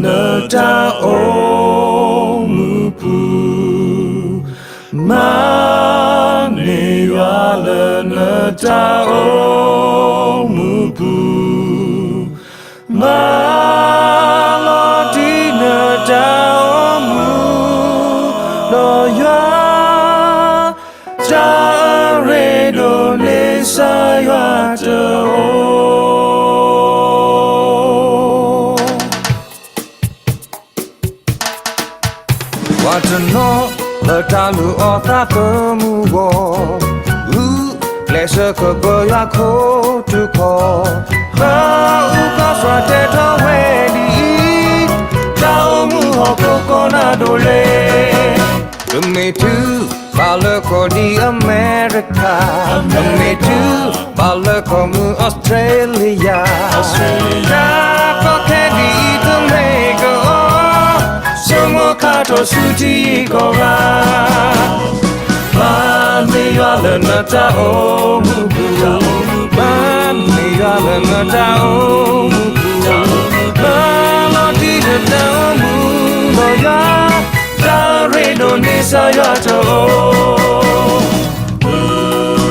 နတၢ်အိၣ်မူပူၤ, မၤန့ၢ်ယွၤလၢနတၢ်အိၣ် မူပူၤ, မၤလီၤတံၢ်နတၢ်အိၣ်မူ, ဒီးယွၤ, တၢ်အရ့ဒိၣ်န့ၣ် ကစၢ်ယွၤတအိၣ် ပှၤတနီၤလၢတၢ်လုၢ်အီၣ်သးသမူအဂီၢ်, ဂုာ်ကျဲးစၢးကပၢၤယွၤခိၣ်ထူၣ်ခီၣ်, ပအူကီၢ်စှၤတဲထီၣ်ဝဲဒ်အံၤ, တၢ်အိၣ်မူဟီၣ်ခိၣ်ကီနၢ်ဒိၣ်လဲၣ်, ပမ့ၢ်တုၤဘၣ်လၢကီၢ်ဒ်အမဲရကၤ, ပမ့ၢ်တုၤဘၣ်လၢကီၢ်မုၢ်အီစထြ့လယါ, တၢ်ကီခဲဒ်အံၤတမ့ၢ်ကအီၤ, ဆိကမိၣ်ခါထီၣ်ဆူထံကီၢ်ဂၤ, မၤန့ၢ်ယွၤလၢနတၢ်အိၣ်မူပူၤ, မၤန့ၢ်ယွၤလၢနတၢ်အိၣ်မူပူၤ, မၤလီၤတံၢ်နတၢ်အိၣ်မူ, ဒီးယွၤ, တၢ်ရ့ဒိၣ်န့ၣ်ကစၢ်ယွၤတအိၣ် တၢ်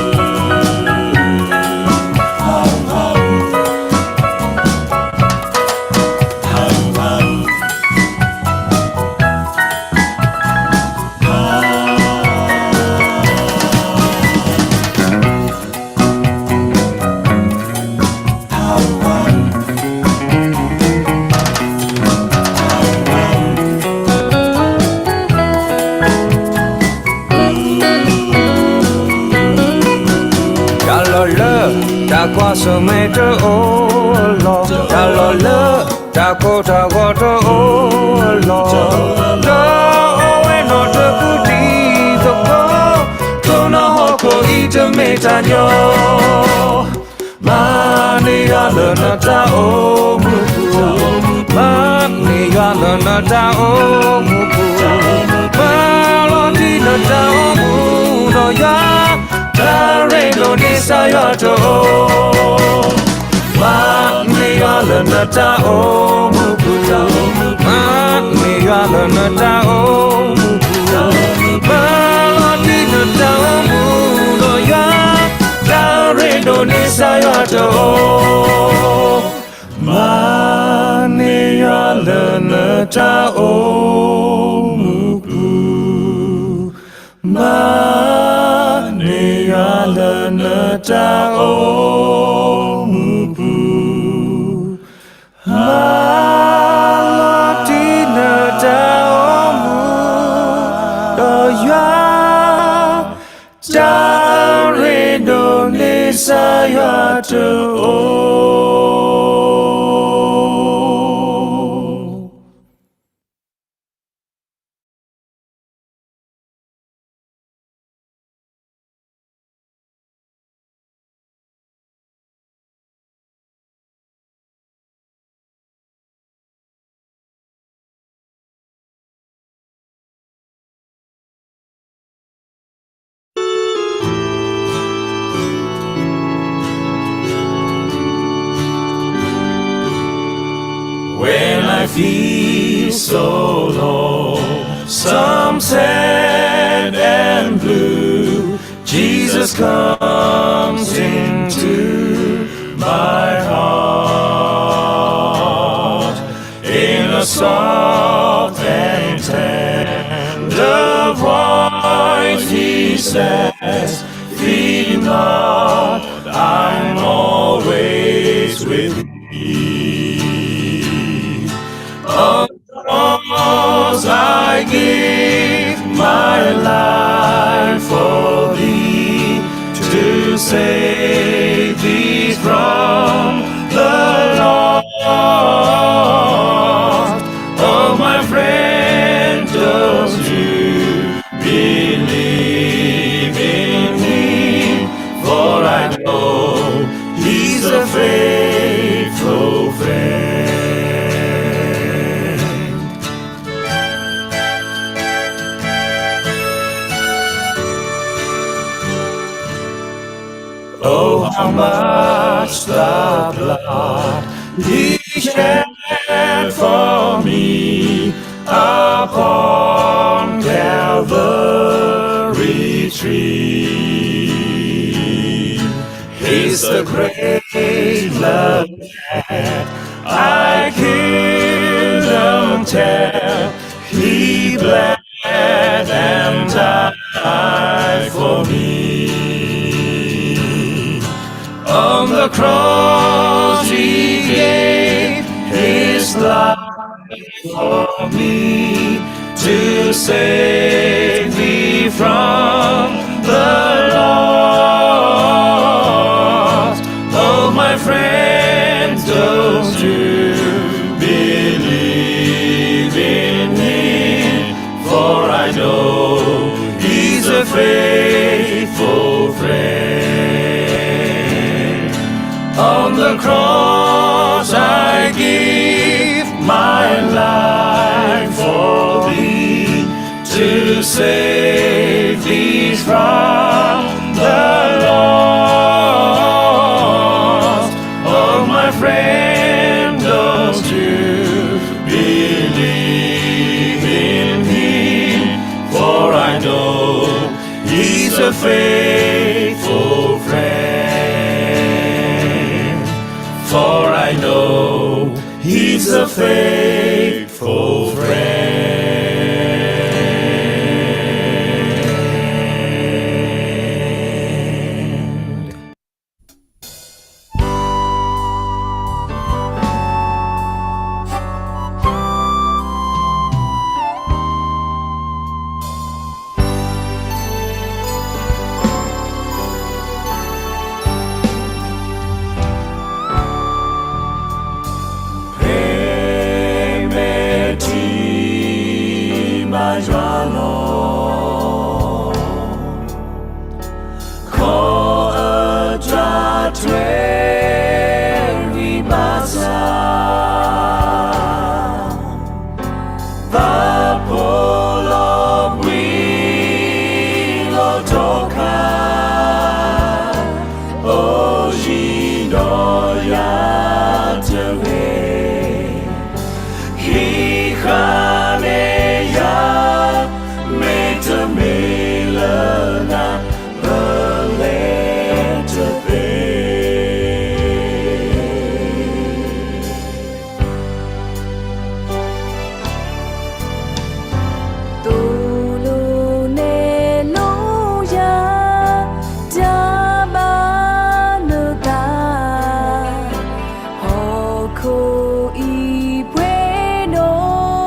လီၢ်လၢတၢ်ကွၢ်ဆၢၣ်မဲာ်တအိၣ်အလီၢ်, တၢ်လီၢ်လၢတၢ်ကီတၢ်ခဲတအိၣ်အလီၢ်, လၢအဝဲနီၢ်တပူၤတံၤသကိး, တိၢ်နီၣ်ဟီၣ်ခိၣ်အံၤတမ့ၢ်တၢ်ညီ မၤန့ၢ်ယွၤလၢနတၢ်အိၣ်မူပူၤ, မၤန့ၢ်ယွၤလၢနတၢ်အိၣ်မူပူၤ, မၤလီၤတံၢ်နတၢ်အိၣ်မူ, ဒီးယွၤ, တၢ်ရ့ဒိၣ်န့ၣ်ကစၢ်ယွၤတအိၣ် မၤန့ၢ်ယွၤလၢနတၢ်အိၣ်မူပူၤ, မၤန့ၢ်ယွၤလၢနတၢ်အိၣ်မူပူၤ, မၤလီၤတံၢ်နတၢ်အိၣ်မူ, ဒီးယွၤ, တၢ်ရ့ဒိၣ်န့ၣ်ကစၢ်ယွၤတအိၣ်, မၤန့ၢ်ယွၤလၢနတၢ်အိၣ်မူပူၤ, မၤန့ၢ်ယွၤလၢနတၢ်အိၣ်မူပူၤ, မၤလီၤတံၢ်နတၢ်အိၣ်မူ, ဒီးယွၤ, တၢ်ရ့ဒိၣ်န့ၣ်ကစၢ်ယွၤတအိၣ်. When I feel so low, some sad and blue, Jesus comes into my heart. In a soft and tender voice he says, "Fear not, I'm always with thee." Because I give my life for thee, to save thee from the lost. Oh, my friend, don't you believe in him, for I know he's a faithful friend. Oh, how much the blood he shed for me upon Calvary tree. He's the great love that I couldn't tell. He bled and died for me. On the cross he gave his life for me to save me from the lost. Oh, my friends, don't you believe in him, for I know he's a faithful friend. On the cross I give my life for thee, to save thee from the lost. Oh, my friend, don't you believe in him, for I know he's a faithful friend. For I know he's a faithful friend. Payment ဘၣ်ယွၤလီၤ. ခီအတၢ်ထွဲရံၣ်ဘၣ်ဆၣ်, ဘၣ်ဖိးလီၤဘှံးလီၤထီခါ, အိၣ်ယံၤဒီးယၤတဂ့ၤ. ဟံးဃာ်န့ၢ်ယၤ, မ့တမ့ၢ်လၢနၤ ပလဲၤတသ့. သိၣ်လိနဲၣ်လိယၤ, တၢ်ဘၣ်နသး, ဟီၣ်ခိၣ်အံၤပှဲၤဒီး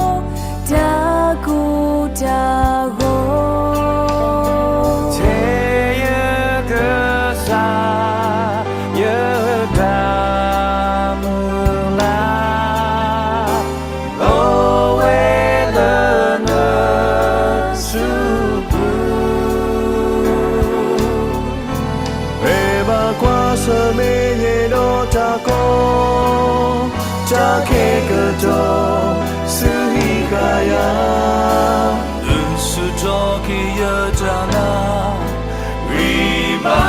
တၢ်ကိၢ်တၢ်ဂီၤ, ထဲယကစၢ် ယတၢ်မုၢ်လၢ် အိၣ်ဝဲလၢနစုပူၤ. ပဘၣ်ကွၢ်ဆၢၣ်မဲာ်ယဲဒီးတၢ်ကီ, တၢ်ခဲကတီၢ် ဆူဟံးဃာ်ယၤ, ဒုးဆူၣ်ထီၣ်က့ၤယတၢ်နာ် ဂံၢ်ဘါ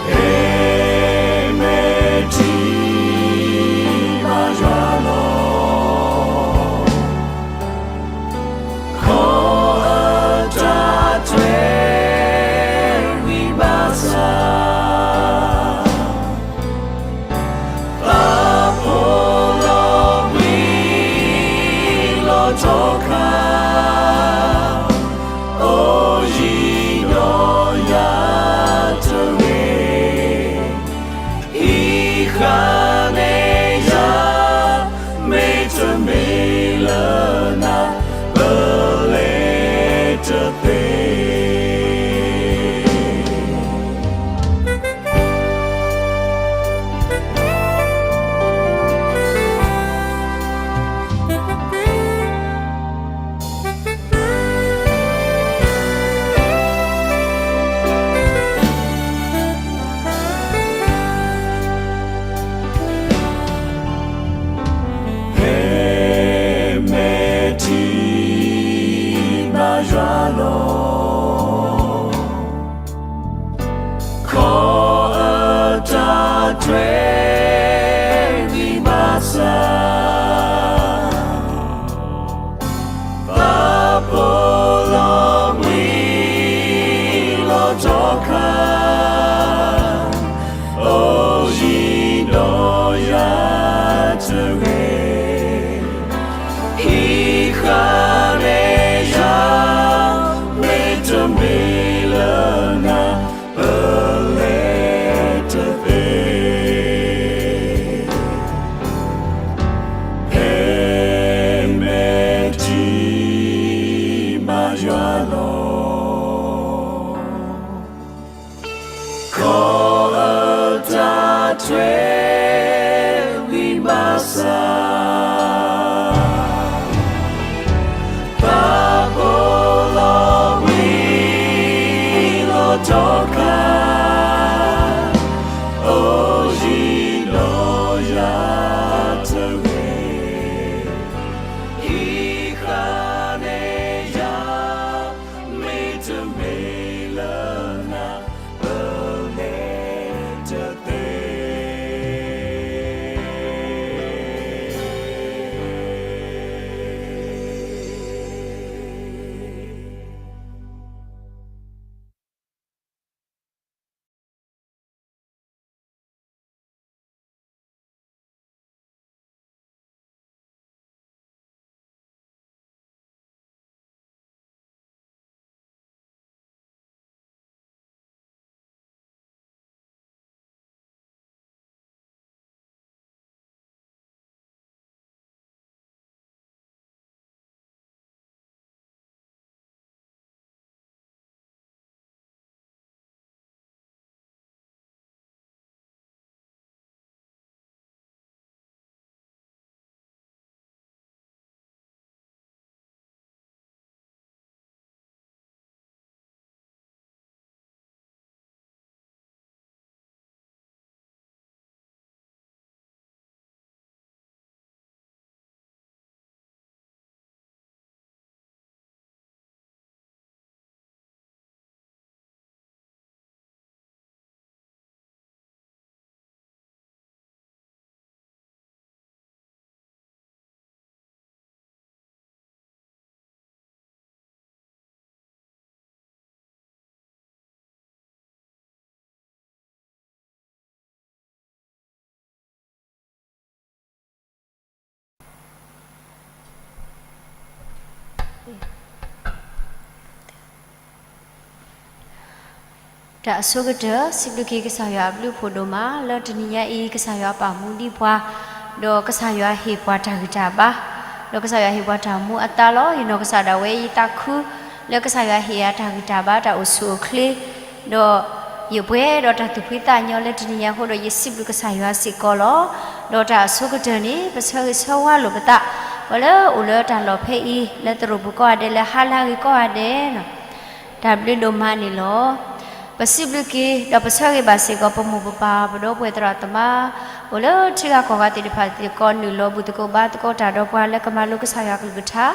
ဟဲမဲာ်ထံ ဘၣ်ယွၤလီၤ. ခီအတၢ်ထွဲရံၣ်ဘၣ်ဆၣ်, ဘၣ်ဖိးလီၤဘှံးလီၤထီခါ, အိၣ်ယံၤဒီးယၤတဂ့ၤ. ဟံးဃာ်န့ၢ်ယၤ, မ့တမ့ၢ်လၢနၤ ပလဲၤတသ့. ဟဲမဲာ်ထံ ဘၣ်ယွၤလီၤ. ခီအတၢ်ထွဲ ယွၤလီၤ. ခီအတၢ်ထွဲ ဝံဘၣ်ဆၣ် ပာ်ဖှိၣ်လီၤဝံၤလီၤထီခါ, အိၣ်ယံၤဒီးယၤတဂ့ၤ, ဟံးဃာ်န့ၢ်ယၤ မ့တမ့ၢ်လၢနၤ ပလဲၤတသ့. တၢ်အဆိကတၢၢ် စံးဘျုးက့ၤကစၢ်ယွၤအဘျုးအဖှိၣ်ဒိၣ်မး လၢတနံၤညါအံၤ ကစၢ်ယွၤပာ်မူဒံးပှၤ, ဒီးကစၢ်ယွၤဟ့ၣ်ပှၤတၢ်ဂံၢ်တၢ်ဘါ, ဒီးကစၢ်ယွၤဟ့ၣ်ပှၤတၢ်မူအသါလီၤ. ယနီၢ်ကစၢ်ဒၣ်ဝဲယသးခု လၢကစၢ်ယွၤဟ့ၣ်ယၤတၢ်ဂံၢ်တၢ်ဘါ တၢ်အိၣ်ဆူၣ်အိၣ်ချ့, ဒီးယပှဲၤဒီးတၢ်သူၣ်ဖှံသးညီလၢတနံၤညါအဃိဒီး ယစံးဘျုးကစၢ်ယွၤစ့ၢ်ကီးလီၤ. ဒီးတၢ်အဆိကတၢၢ်န့ၣ် ပဆၢဂ့ၤဆၢဝါလိာ်ပသး ပှၤလၢအိၣ်လၢတၢ်လီၢ်ဖဲအံၤ လၢသရိာ်ပူၤကိးဂၤဒဲး လၢဟါလၢအဂ့ၤကိးဂၤဒဲး တၢ်ဘျုးဒိၣ်မးန့ၣ်လီၤ. ပစံးဘျုးက့ၤ ဒီးပဆၢဂ့ၤဘၣ်စ့ၢ်ကီး ပမိၢ်ပပၢ် ပဒီပုၢ်ဝဲၢ်သရၣ်သမါ အိၣ်လၢထံဂၤကီၢ်ဂၤသ့ၣ်တဖၣ်စ့ၢ်ကီး နုာ်လီၤဘူၣ်သကိးဘါသကိးတၢ်ဒီးပှၤ လၢကမၤလိကစၢ်ယွၤအကလုၢ်ကထါ,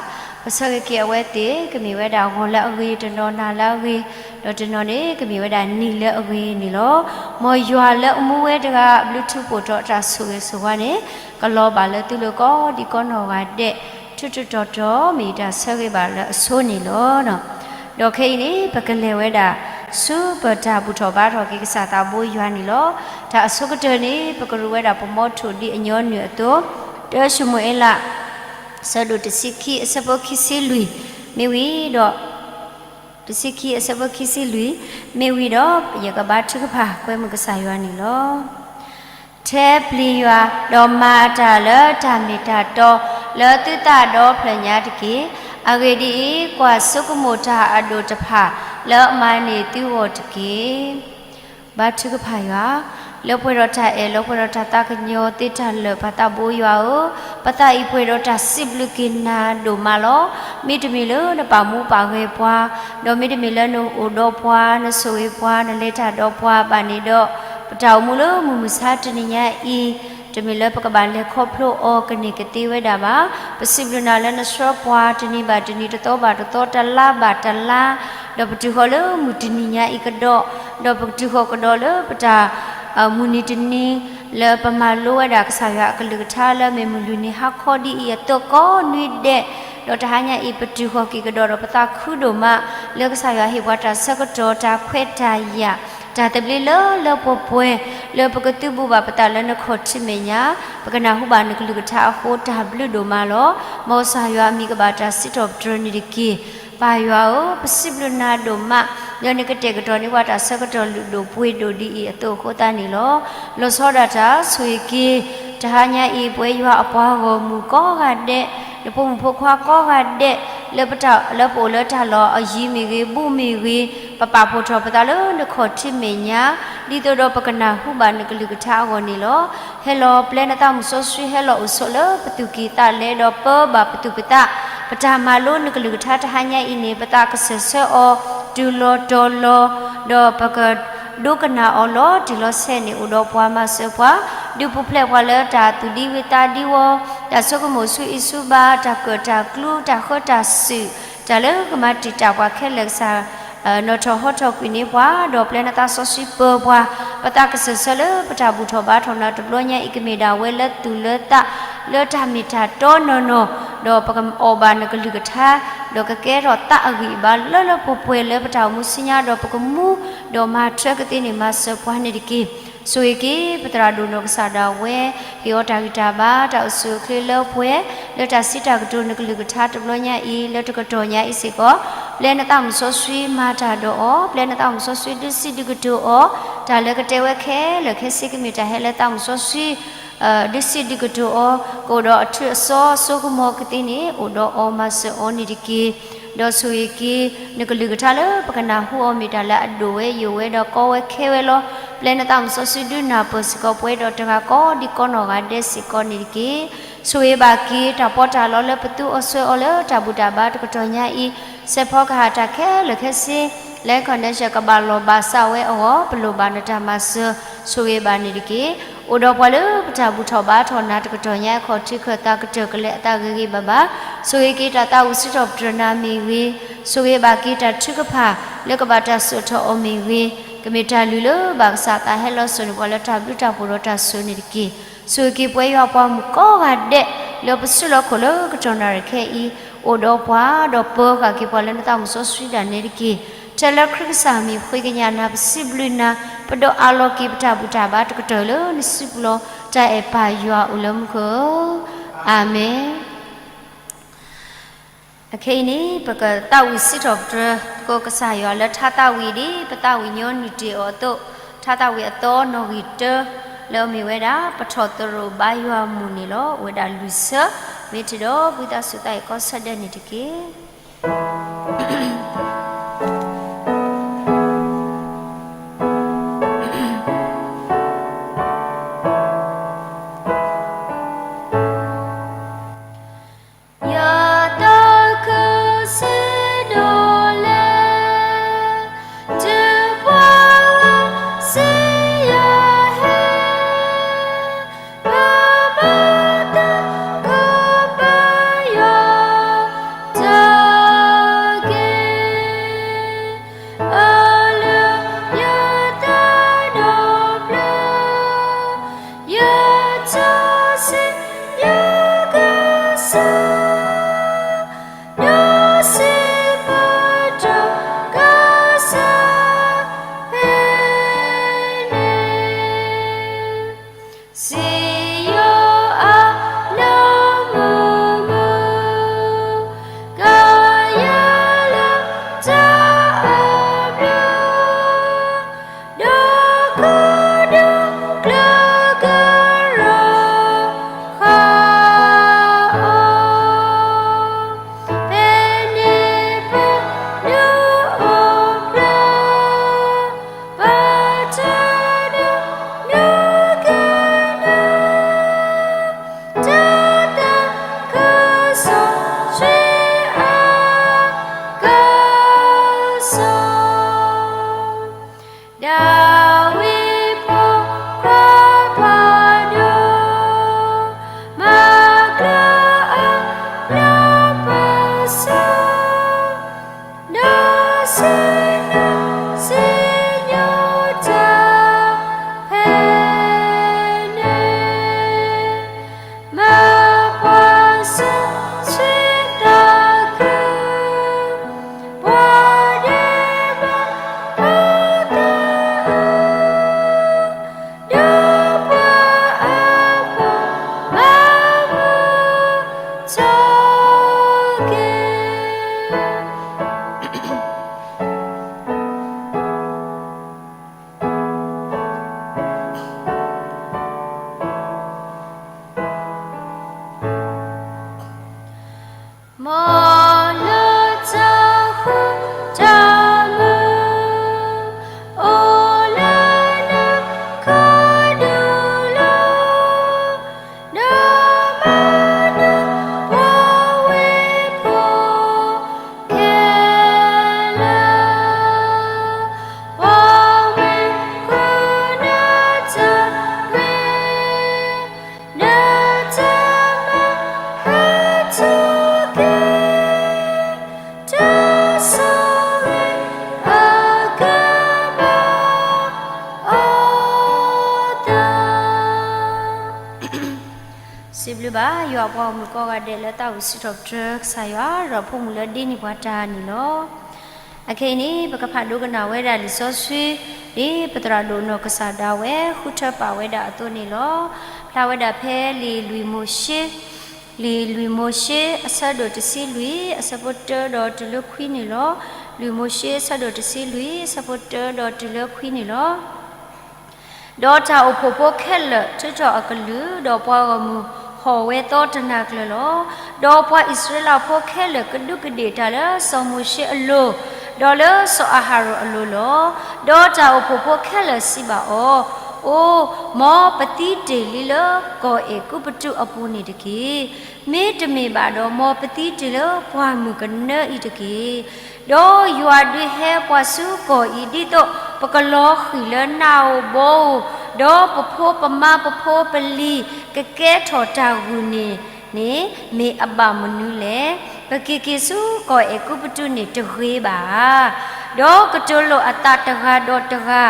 ပဆၢဂ့ၤက့ၤအဝဲသ့ၣ် ကမ့ၢ်ဝဲဒၣ်ဂီၤလၢအဂ့ၤ, တနီၤနၤလၢအဂ့ၤ, ဒီးတနီၤန့ၣ် ကမ့ၢ်ဝဲဒၣ်နံၤလၢအဂ့ၤန့ၣ်လီၤ. မ်ယွၤလၢအမူဝဲတဂၤ ဘျုးထူးဖှိၣ်ထီၣ်တၢ်ဆိၣ်ဂ့ၤဆိၣ်ဝါန့ၣ် ကလီၤဘၣ်လၢသုလိၤကိးဒံးကိးနီၢ်ဂၤဒဲး ထူးထူးတီၤတီၤ မ့ၢ်ယတၢ်ဆၢဂ့ၤဘၣ်လၢအဆိန့ၣ်လီၤ. ဒီးခဲအံၤန့ၣ် ပကလဲၤဝဲဒၣ် ဆူပတၢ်ဘူၣ်ထီၣ်ဘါထီၣ်က့ၤ ကစၢ်သးဘိယွၤန့ၣ်လီၤ. တၢ်အဆိကတၢၢ်န့ၣ် ပကရူးဝဲဒၣ် ပမီထိၣ်ဒ်အညီနုၢ်အသိး, တၢၡမူၤအ့လး ဆၢဒိၣ်တဆံခံ အဆၢဖိခံဆံလွံၢ် မ့ၢ်ဝံၤဒီး တဆံခံ အဆၢဖိခံဆံလွံၢ် မ့ၢ်ဝံၤဒီး ယကဘါထုကဖၣ်ကွဲမုာ်ကစၢ်ယွၤန့ၣ်လီၤ. ထဲပျံၤယွၤ ဒီးမၤအတၢ်လၢတၢ်မ့ၢ်တၢ်တီ လၢသုသးဒီဖျၢၣ်ညါတက့ၢ်. အဂ့ၢ်ဒ်အံၤ, ကွၢ်ဆိကမိၣ်တၢ်အဒိၣ်တဖၣ် လၢအမၤန့ၢ်သုဂီၢ်တက့ၢ်. ဘါထုကဖၣ်ယွၤ, လၢပှဲၤဒီးတၢ်အဲၣ် လၢပှဲၤဒီးတၢ်သးကညီၤသ့တၢ်လၢာ် ပှၤသးဘိယွၤဧၢ, ပသးအံၤပှဲၤဒီးတၢ်စံးဘျုးက့ၤနၤဒိၣ်မးလီၤ. မ့တမ့ၢ်လၢနပာ်မူပာ်ဂဲၤပှၤ, ဒီးမ့တမ့ၢ်လၢနအိၣ်ဒီးပှၤ, နဆိၣ်ဂ့ၤပှၤ, နလဲၤတၢ်ဒီးပှၤဘၣ်န့ၣ်ဒီး, ပတၢ်အိၣ်မူလၢမုၢ်မဆါတနံၤညါအံၤ, တမ့ၢ်လၢပကဘၣ်လဲၤခီဖျိအီၤကန့ၢ်ကသ့ဝဲဒၣ်ဘၣ်. ပစံးဘျုးနၤလၢနဆှၢပှၤတနံၤဘၣ်တနံၤ, တသီဘၣ်တသီ, တလါဘၣ်တလါ, ဒီးပတုၤဃီၤလၢမုၢ်တနံၤညါအံၤကဒီး, ဒီးပကတုၤဃီၤကဒီးလၢပတၢ် မုၢ်နံၤတနံၤ လၢပမၤလိဝဲဒၣ်ကစၢ်ယွၤအကလုၢ်ကထါလၢမ့ၢ်မုၢ်လွံၢ်နံၤဟါခီဒ်အံၤအသိးကိးနွံဒဲး, ဒီးတဟါညါအံၤ ပတုၤဃီၤက့ၤကဒီးဒီးပသးခုဒိၣ်မး လၢကစၢ်ယွၤဟ့ၣ်ပှၤတၢ်ဆၢကတီၢ် တၢ်ခွဲးတၢ်ယာ် တၢ်သဘျ့လၢလၢပှဲၤပှဲၤ လၢပကသုးဘူးဘၣ်ပသးလၢနခီၣ်ထံးမဲာ်ညါ, ပကနၢ်ဟူဘၣ်နကလုၢ်ကထါအဃိ တၢ်ဘျုးဒိၣ်မးလီၤ. မ်ကစၢ်ယွၤအမံၤကဘၣ်တၢ်စံးထီၣ်ပတြၢၤန့ၣ်တက့ၢ်. ပၢ်ယွၤဧၢ, ပစံးဘျုးနၤဒိၣ်မး လၢနကတဲာ်ကတီၤန့ၢ်ပှၤတၢ်ဆၢကတီၢ်လုၢ်ဒိၣ်ပှ့ၤဒိၣ်ဒ်အံၤအသိးအဃိသတးန့ၣ်လီၤ. လီၤဆီဒၣ်တၢ်ဆိၣ်ဂ့ၤက့ၤ တဟါညါအံၤ ပဝဲယွၤအပှၤဂီၢ်မုၢ်ကိးဂၤဒဲး, နဖိမုၣ်ဖိခွါကိးဂၤဒဲး, လၢပတၢ်, လၢပအိၣ်လၢတၢ်လီၢ်အယံၤမ့ၢ်ဂ့ၤ, ဘူးမ့ၢ်ဂ့ၤ, ပပာ်ဖှိၣ်ထီၣ်ပသးလၢနခီၣ်ထံးမဲာ်ညါ, ဒ်သိးဒီးပကနၢ်ဟူဘၣ်နကလုၢ်ကထါအဂီၢ်န့ၣ်လီၤ. ဟဲလီၤပျဲနသးမုၢ်စီဆှံ, ဟဲလီၤအိၣ်ဆိးလၢပသူၣ်ကံၢ်သးလဲဒီးပၢဘၣ်ပသူၣ်ပသး, ပတၢ်မၤလိနကလုၢ်ကထါတဟါညါအံၤန့ၣ် ပသးကစၢၢ်ဆၢအီၤ တုၤလီၤတီၤလီၤ, ဒီးပက ဒိကနၣ်အီၤလီၤတံၢ်လီၤဆဲးန့ၣ် အိၣ်ဒီးပှၤမၤစၢၤပှၤ, ဒုးပူၤဖျဲးပှၤလၢတၢ်သူၣ်ဒံဝံသးဒံဝီ, တၢ်ဆိကမိၣ်ဆူအံၤဆူဘါ, တၢ်ကၢၣ်တၢ်ကျူ, တၢ်ဃၢတၢ်စုာ်, တၢ်လၢကမၤတံာ်တာ်ပှၤခဲလၢာ်ကစၢ်, နီၣ်ထီၣ်ဟီထီၣ်ကွံာ်န့ၢ်ပှၤ, ဒီးပျဲနသးစီဆှံပၢပှၤ, ပသးကစၢၢ်ဆၢလၢပတၢ်ဘူၣ်ထီၣ်ဘါထီၣ်နၤတဘျီညါအံၤ ကမ့ၢ်ဒၣ်ဝဲလၢသူၣ်လၢသး, လၢတၢ်မ့ၢ်တၢ်တီနီၢ်နီၢ်, ဒီးပကအီၣ်ဘၣ်နကလုၢ်ကထါ ဒီးကကဲထီၣ်သးအဂံၢ်အဘါလၢလၢပှဲၤပှဲၤလၢပတၢ်အိၣ်မူဆူညါ ဒီးပကမူ, ဒီးမၤထွဲကသ့န့ၣ် မၤစၢၤပှၤန့ၣ်တက့ၢ်. ဆိၣ်ဂ့ၤက့ၤ ပသရၣ်ဒိၣ်နီၢ်ကစၢ်ဒၣ်ဝဲ, ဟ့ၣ်အီၤတၢ်ဂံၢ်တၢ်ဘါ တၢ်အိၣ်ဆူၣ်အိၣ်ချ့လၢပှဲၤ, လၢတၢ်စံးတၢ်ကတိၤနကလုၢ်ကထါတဘျီညါအံၤ လၢတကတီၢ်ညါအံၤစ့ၢ်ကီး, ပျဲနသးမုၢ်စီဆှံမၤတၢ်ဒီးအီၤ, ပျဲနသးမုၢ်စီဆှံဒုးစံးဒုးကတိၤအီၤ, တၢ်လၢကတဲဝဲခဲလၢာ်ခဲဆ့ကမ့ၢ်တၢ်ဟဲလၢသးမုၢ်စီဆှံ ဒုးစံးဒုးကတိၤအီၤ, ကအိၣ်ဒီးအထုးအစီအစိကမီၤကသ့န့ၣ် အိၣ်ဒီးအီၤမၤစၢၤအီၤန့ၣ်တက့ၢ်. ဒီးဆိၣ်ဂ့ၤက့ၤ နကလုၢ်ကထါလၢပကနၢ်ဟူအီၤမ့ၢ်တၢ်လၢအဒိၣ်ဝဲယိာ်ဝဲဒီးကီဝဲခဲဝဲလီၤ. ပျဲနသးမုၢ်စီဆှံဒုးနၢ်ပၢၢ်စ့ၢ်ကီးပဝဲဒီးတဂၤကိးဒံကိးနီၢ်ဂၤဒဲးစ့ၢ်ကီးန့ၣ်တက့ၢ်. ဆိၣ်ဂ့ၤဘၣ်က့ၤတၢ်ပီးတၢ်လီလၢပသူအီၤစွဲအီၤလၢတၢ်ဘူၣ်တၢ်ဘါတကတီၢ်ညါအံၤ, စဲးဖီကဟၣ်တၢ်ခဲလၢာ်ခဲဆ့ လၢ connection ကဘၣ်လီၢ်ဘၣ်စးဝဲအဂီၢ် ပလိၣ်ဘၣ်နတၢ်မၤစၢၤ, ဆိၣ်ဂ့ၤဘၣ်န့ၣ်တက့ၢ်. အိၣ်ဒီးပှၤလၢပတၢ်ဘူၣ်ထီၣ်ဘါထီၣ်နၤတကတီၢ်ညါ အခီၣ်ထံးခၢၣ်သးကတၢၢ်ကလဲာ်အသးဂ့ၤဂ့ၤဘၣ်ဘၣ်, ဆိၣ်ဂ့ၤက့ၤတၢ်သးဝံၣ်စံးထီၣ်ပတြၢၤနၤမ့ၢ်ဂ့ၤ, ဆိၣ်ဂ့ၤဘၣ်က့ၤတၢ်ထုကဖၣ်လၢကဘၣ်တၢ်စိာ်ထီၣ်အီၤမ့ၢ်ဂ့ၤ, ကမ့ၢ်တၢ်လုၢ်လၢဘၣ်ကစၢ်သးဟဲလီၤစိာ်န့ၢ်ပှၤလၢတၢ်ဘျုးတၢ်ဖှိၣ်ဒီးတၢ်စၢၤန့ၣ်တက့ၢ်. ဆိၣ်ဂ့ၤက့ၤပဝဲယွၤပှၤမုၣ်ကိးဂၤဒဲး လၢပစုလီၢ်ခိၣ်လၢကတီၢ်နၣ်ရံၣ်ခဲအံၤ, အိၣ်ဒီးပှၤဒီးပၢဃာ်က့ၤပှၤလၢနသးမုၢ်စီဆှံဒၣ်နဲတက့ၢ်. ထဲလၢခရံာ်ကစၢ်မံၤဃ့ကညးနၤ ပစံးဘျုးနၤ ပဒိးအးလီၤက့ၤပတၢ်ဘူၣ်တၢ်ဘါတကတီၢ်လၢနစုပူၤလီၤ. တၢ်အဲၣ်ပၢ်ယွၤအိၣ်လၢမူခိၣ်ဧၢ, အၤမ့ၣ်. အခဲအံၤန့ၣ် ပကသးဝံၣ်စံးထီၣ်ပတြၢၤသကိးကစၢ်ယွၤလၢထါသးဝံၣ်ဒ် ပသးဝံၣ်ညီနုၢ်တ့ၢ်အီၤအသိး, ထါသးဝံၣ်အသီနီၣ်ဂံၢ်တၢ လၢအမ့ၢ်ဝဲဒၣ် ပထီၣ်သရိာ်ဘါယွၤအမုၢ်န့ၣ်လီၤ. ဝဲဒၣ်လွံၢ်ဆၢ, မ့ၢ်ထံၣ်ဒီး ဝံသးစူၤသးအံၤကိးဆၢဒဲးန့ၣ်တက့ၢ်. ယသးခုစံးဒိၣ်လဲၣ်, တုၤပှၤစံးယဟဲ, ပဘၣ်သးခုပယွၤတက့ၢ်. အလုၢ်ယသးဒီဖျၢၣ်, ယထူၣ်စုယကစၢ်, ဒီးစံးပတြၢၤကစၢ်ဖဲန့ၣ်, စံယိၤအလၢမုာ်မုာ်, ကယဲၢ်လၢတၢ်အဘျုး ဒီးကိးဒူကျၢၤကရၢဃာ်အီၤ, ဖဲန့ၣ်ပဒုးအိၣ်ဖျါ, ပတၢ်ဒုးနုာ်က့ၤနၤ, တၢ်သးခုစီဆှံအကစၢ် ဒၤဝံးဖိခွါဖးဒိၣ်, မၤကျၢၤအကျၢၤပၢၤဆၢ, ဒီးစံၣ်ညီၣ်စံၣ်ညီၣ်တၢ်ဖဲန့ၣ်, မၤပှၤစီဆှံသးခု ပှၤဒဲးဘးအသးအုး, ဒီးပှၤအဖှီၣ်မၤမုာ်ထီၣ်က့ၤ. စံးဘၣ်ယွၤအပှၤဂီၢ်မုၢ်ကိးဂၤဒဲးလၢသးဝံၣ်စံးထီၣ်ပတြၢၤကစၢ်ယွၤ ဒီးဖိမုၣ်လၢဒ့န့ၢ်ပှၤတၢ်န့ၣ်လီၤ. အခဲအံၤန့ၣ် ပကဖးဒိကနၣ်ဝဲဒၣ်လံာ်စီဆှံ ဒ်ပသရၣ်ဒိၣ်နီၢ်ကစၢ်ဒၣ်ဝဲ ဃုထၢပာ်ဝဲဒၣ်အသိးန့ၣ်လီၤ. ဖျါဝဲဒၣ်ဖဲလံာ်လွံၢ်မိၤၡ့ လံာ်လွံၢ်မိၤၡ့ အဆၢဒိၣ်တဆံလွံၢ် အဆၢဖိတၢဒီးတုၤလၢခွံန့ၣ်လီၤ. လွံၢ်မိၤၡ့ အဆၢဒိၣ်တဆံလွံၢ် အဆၢဖိတၢဒီးတုၤလၢခွံန့ၣ်လီၤ. ဒီးတၢ်အိၣ်ဖှိၣ်ဖိခဲလၢာ်ထုးထီၣ်အကလုၢ်, ဒီးပှၤဂီၢ်မုၢ်ဟီၣ်ဝဲသီတနၤကျၢၤလီၤ. ဒီးပှၤအံၣ်စရ့လးဖိခဲလၢာ်ကဒူးကဒ့ၣ်တၢ်လၢစီၤမိၤၡ့အလိၤ, ဒီးလၢစီၤအၤဟရိၣ်အလိၤလီၤ. ဒီးတၢ်အိၣ်ဖှိၣ်ဖိခဲလၢာ်စံးဘၣ်အီၤ, အိ, မ်ပသံတ့ၢ်လံလၢကီၢ်အဲၤကူပတူးအပူၤန့ၣ်တက့ၢ်. မ့တမ့ၢ်ဘၣ်ဒီး မ်ပသံတ့ၢ်လၢပှၢ်မုၢ်ကနၢအံၤတက့ၢ်. ဒီးယွၤဒုးဟဲပှၤဆူကီၢ်အံၤ ဒ်သိးပကလီၤဃံၤလၢနးဧိၤဘီဧိၤ, ဒီးပဖိပမါပဖိပလံၤကကဲထီၣ်တၢ်ဂုာ်န့ၣ်န့ၣ် မ့ၢ်အဘၣ်မနုၤလဲၣ်. ပက့ၤက့ၤဆူကီၢ်အဲၤကူပတူးန့ၣ်တဂ့ၤဘၣ်ဧါ. ဒီးကတိၤလိာ်အသးတဂၤဒီးတဂၤ,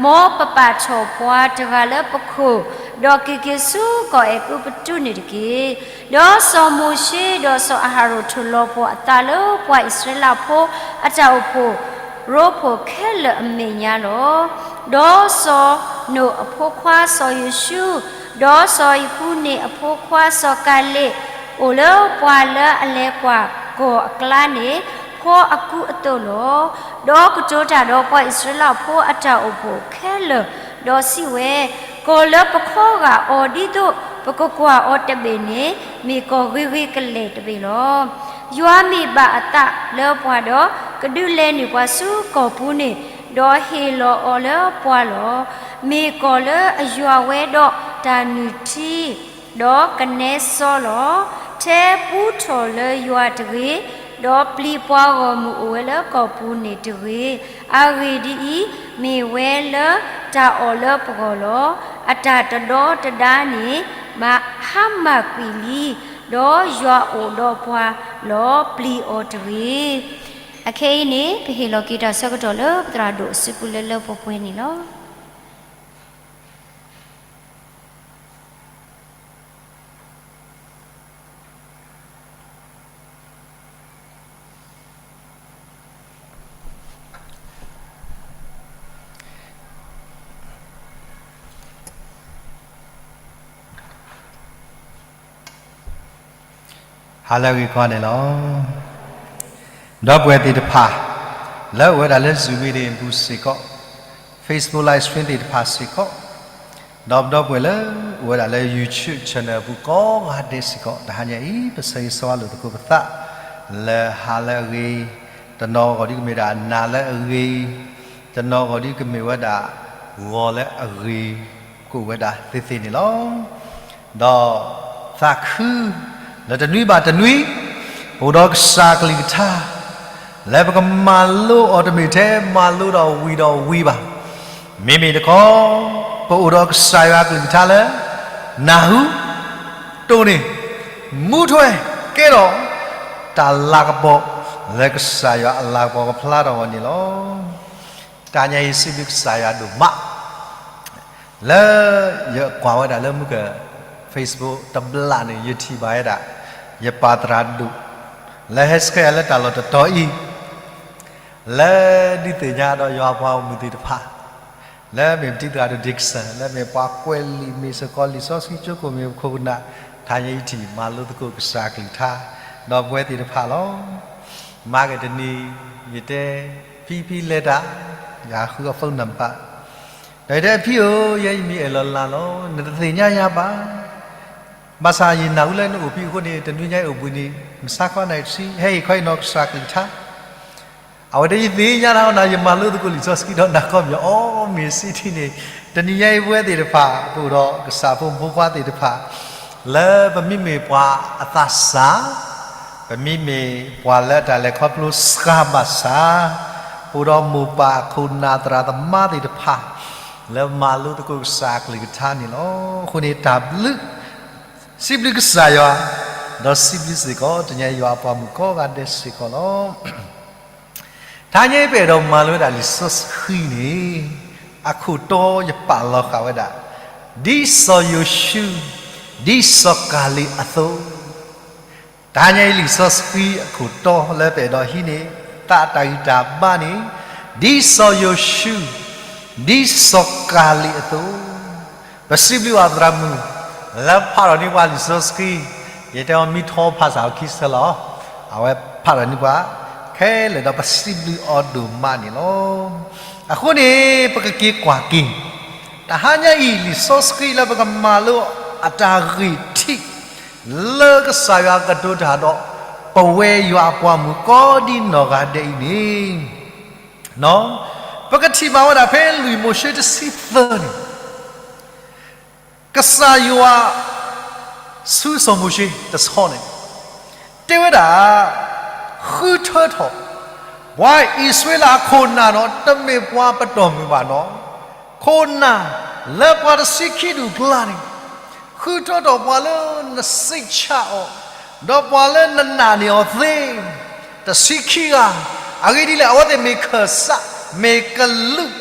မ်ပပာ်ထီၣ်ပှၤတဂၤလၢပခိၣ်, ဒီးက့ၤက့ၤဆူကီၢ်အဲၤကူပတူးန့ၣ်တက့ၢ်. ဒီးစီၤမိၤၡ့ဒီးစီၤအၤဟရိၣ် ထိၣ်လီၤပှီၢ်အသးလၢပှၤအံၣ်စရ့လးဖိအတၢ်အိၣ်ဖှိၣ်ရိဖှိၣ်ခဲလၢာ်အမဲာ်ညါလီၤ. ဒီးစီၤနိၣ်အဖိခွါစီၤယိၤၡူ, ဒီးစီၤယဃူန့ၣ်အဖိခွါစီၤကၤလ့း, အိၣ်လၢပှၤလၢအလဲၤကွၢ်ကီၢ်အကျါန့ၣ် ဖီအကူအသိးလီၤ. ဒီးကတိၤတၢ်ဒီးပှၤအံၣ်စရ့လးဖိအတၢ်အိၣ်ဖှိၣ်ခဲလၢာ်, ဒီးစံးဝဲ, ကီၢ်လၢပခီဂာ်အီၤဒ်သိးပကကွၢ်အီၤတဘ့ၣ်န့ၣ် မ့ၢ်ကီၢ်ဂ့ၤဂ့ၤကလဲာ်တဘ့ၣ်လီၤ. ယွၤမ့ၢ်ဘၣ်အသးလၢပှၤဒီး ကဒုးလဲၤနုာ်ပှၤဆူကီၢ်ပူၤန့ၣ်, ဒီးဟ့ၣ်လီၤအီၤလၢပှၤလီၤ. မ့ၢ်ကီၢ်လၢအယွၤဝဲဒီးတၢ်နုၢ်ထံ ဒီးကနဲစီလီၤ. ထဲပူထီၣ်လၢယွၤတဂ့ၤ, ဒီးပျံၤပှၤဂီၢ်မုၢ်အိၣ်ဝဲလၢကီၢ်ပူၤန့ၣ်တဂ့ၤ. အဂ့ၢ်ဒ်အံၤ, မ့ၢ်ဝဲလၢတၢ်အီၣ်လၢပဂီၢ်လီၤ. အတၢ်တဒီတဒါန့ၣ် မၤဟါမၢ်ကွံာ်လံ, ဒီးယွၤအိၣ်ဒီးပှၤလီၤ. ပျံၤအီၤတဂ့ၤ. အခဲအံၤန့ၣ် ပဟ့ၣ်လီၤက့ၤတၢ်ဆၢကတီၢ်လၢပသရၣ်ဒိၣ်အစုပူၤလၢလၢပှဲၤပှဲၤန့ၣ်လီၤ. ဟါလၢအဂ့ၤကိးဂၤဒဲးန့ၣ်လီၤ. ဒီပုၢ်ဝဲၢ်သ့ၣ်တဖၣ် လၢအိၣ်ဝဲဒၣ်လၢ Zoom meeting အပူၤစ့ၢ်ကီး, Facebook live stream သ့ၣ်တဖၣ်စ့ၢ်ကီး, ဒီးဒီပုၢ်ဝဲၢ်လၢအိၣ်ဝဲဒၣ်လၢ YouTube channel အပူၤကိးဂၤဒဲးစ့ၢ်ကီး, တဟါညါအံၤ ပဆၢဂ့ၤဆၢဝါလိာ်သကိးပသး လၢဟါလၢအဂ့ၤ, တနီၤဂီၢ်ဒ်ကမ့ၢ်ဒၣ်နၤလၢအဂ့ၤ, တနီၤဂီၢ်ဒ်ကမ့ၢ်ဝဲဒၣ် ဂီၤလၢအဂ့ၤ ကအိၣ်ဝဲဒၣ်သ့သ့န့ၣ်လီၤ. ဒီးသးခု လၢတနွံဘၣ်တနွံ ပအိၣ်ဒီးကစၢ်ကလုၢ်ကထါ လၢပကမၤလိအီၤတမ့ၢ်ထဲမၤလိဒီးဝံၤဒီးဝံၤဘၣ်. မ့မ့ၢ်တခီ ပအိၣ်ဒီးကစၢ်ယွၤကလုၢ်ကထါလၢ နၢ်ဟူ တိၢ်န့ၢ် မူထွဲ ကဲထီၣ် တၢ်လၤကပီၤ လၢကစၢ်ယွၤအလၤကပီၤကဖျါထီၣ်အီၤန့ၣ်လီၤ. တဟါညါအံၤ စံးဘျုးကစၢ်ယွၤဒိၣ်မး လၢယကွၢ်ဝဲဒၣ်လၢမုၢ်က Facebook တဘျီန့ၣ် ယထံၣ်ဘၣ်ဝဲဒၣ် ယပၢ်သရၣ်ဒိၣ် လၢဟဲဆှၢယၤလၢတၢ်လီၢ်တတီၤအံၤ လၢဒုးသ့ၣ်ညါဒီးယွၤအပှၤဂီၢ်မုၢ်သ့ၣ်တဖၣ် လၢမ့ၢ်ပတံၤသရၣ်ဒိၣ် Dixon လၢမ့ၢ်ပှၤကွဲးလံာ် မ့ၢ်စ့ၢ်ကီးလံာ်စီဆှံကၠိခိၣ် မ့ၢ်ပခိၣ်ပနၢ် တဟါညါအံၤထံၣ်မၤလိသကိးကစၢ်ကလုၢ်ကထါ ဒီးပဝဲသ့ၣ်တဖၣ်လီၤ. မၤက့ၤတနံၤ ယတဲ ဖံဖံလဲၤတၢ် ယဃုအ phone number ဒီးယတဲ ဖံဧၢ ယဲယမံၤအဲၣ်လီၤလၢ်လီၤ နတသ့ၣ်ညါယၤဘၣ်. ဘၣ်ဆၣ်ယနၢ်ဟူလၢနအိၣ်ဖဲအဃိန့ၣ် တနွံညါအံၤအိၣ်ဘှံးနံၤ မုၢ်ဆါခီနၣ်ရံၣ်တဆံ ဟဲအံၤခီအံၤနီၢ်ကစၢ်ကလုၢ်ကထါ အဝဲတဲယသ့ၣ်ညါတၢ်အီၤနၤ ယမၤလိသကိးလံာ်စီဆှံဒီးနၤခီပညီ အီ မ့ၢ်စံးထံၣ်န့ၣ် တနံၤညါအံၤပဝဲသ့ၣ်တဖၣ် ပအိၣ်ဒီးကစၢ်ဖိမုၣ်ဖိခွါသ့ၣ်တဖၣ် လၢပမ့မ့ၢ်ပှၤအသးစၢ် ပမ့မ့ၢ်ပှၤလၢတၢ်လဲၤခီဖျိစှၤဘၣ်ဆၣ် ပအိၣ်ဒီးမိၢ်ပၢ်ခိၣ်နၢ်သရၣ်သမါသ့ၣ်တဖၣ် လၢမၤလိသကိးကစၢ်ကလုၢ်ကထါန့ၣ်လီၤ. အဃိန့ၣ်တၢ်ဘျုး စံးဘျုးကစၢ်ယွၤ ဒီးစံးဘျုးစ့ၢ်ကီး တနံၤညါယွၤအပှၤမုၣ်ကိးဂၤဒဲးစ့ၢ်ကီးလီၤ. တဟါညါအံၤပအဲၣ်ဒိးမၤလိဝဲဒၣ်လံာ်စီဆှံန့ၣ် အခိၣ်တီယပာ်လီၤဃာ်ဝဲဒၣ် ဒ်စီၤယိၤၡူ ဒ်စီၤကၤလ့းအသိး, တဟါညါအံၤလံာ်စီဆှံအခိၣ်တီလၢပအဲၣ်ဒိးဟံးန့ၢ်သးအတၢ်ဂံၢ်တၢ်ဘါန့ၣ်, ဒ်စီၤယိၤၡူ, ဒ်စီၤကၤလ့းအသိး, ပစံးဘျုးအသရၣ်မုၣ် လၢဖးထီၣ်န့ၢ်ပှၤလံာ်စီဆှံ, ယတဲအီၤမံထီဖးစၢ်အခံဆၢလီၤ, အဝဲဖးထီၣ်န့ၢ်ပှၤခဲလၢာ်ဒီးပစံးဘျုးအီၤဒိၣ်မးန့ၣ်လီၤ. အဃိန့ၣ် ပကက့ၤကွၢ်က့ၤ တဟါညါအံၤ လံာ်စီဆှံလၢပကမၤလိအတၢ်ဂ့ၢ်ထံး လၢကစၢ်ယွၤကတိၤတၢ်ဒီး ပဝဲယွၤအပှၤမုၣ်ကိးဒ်နီၢ်ဂၤဒဲးအံၤန့ၣ်, ပကထံၣ်ဘၣ်ဝဲဒၣ်ဖဲလွံၢ်မိၤၡ့တဆံသၢန့ၣ် ကစၢ်ယွၤ ဆူစီၤမိၤၡ့တဆီန့ၣ် တဲဝဲဒၣ်, ဃုထၢထီၣ် ပှၤအံၣ်စရ့လးအခိၣ်နၢ်ဒီး တမ့ၢ်ပှၤပတီၢ်မုၢ်ဘၣ်နီၣ်, ခိၣ်နၢ်လၢပှၤတဆံခံဒူၣ်အကျါန့ၣ်, ဃုထၢထီၣ်ပှၤလၢနစံးဆၣ်အီၤ, ဒီးပှၤလၢနနာ်န့ၢ်အီၤသ့ တဆံခံဂၤ, အဂ့ၢ်ဒ်လဲၣ် အဝဲသ့ၣ်မ့ၢ်ခၢၣ်စး မ့ၢ်ကလူး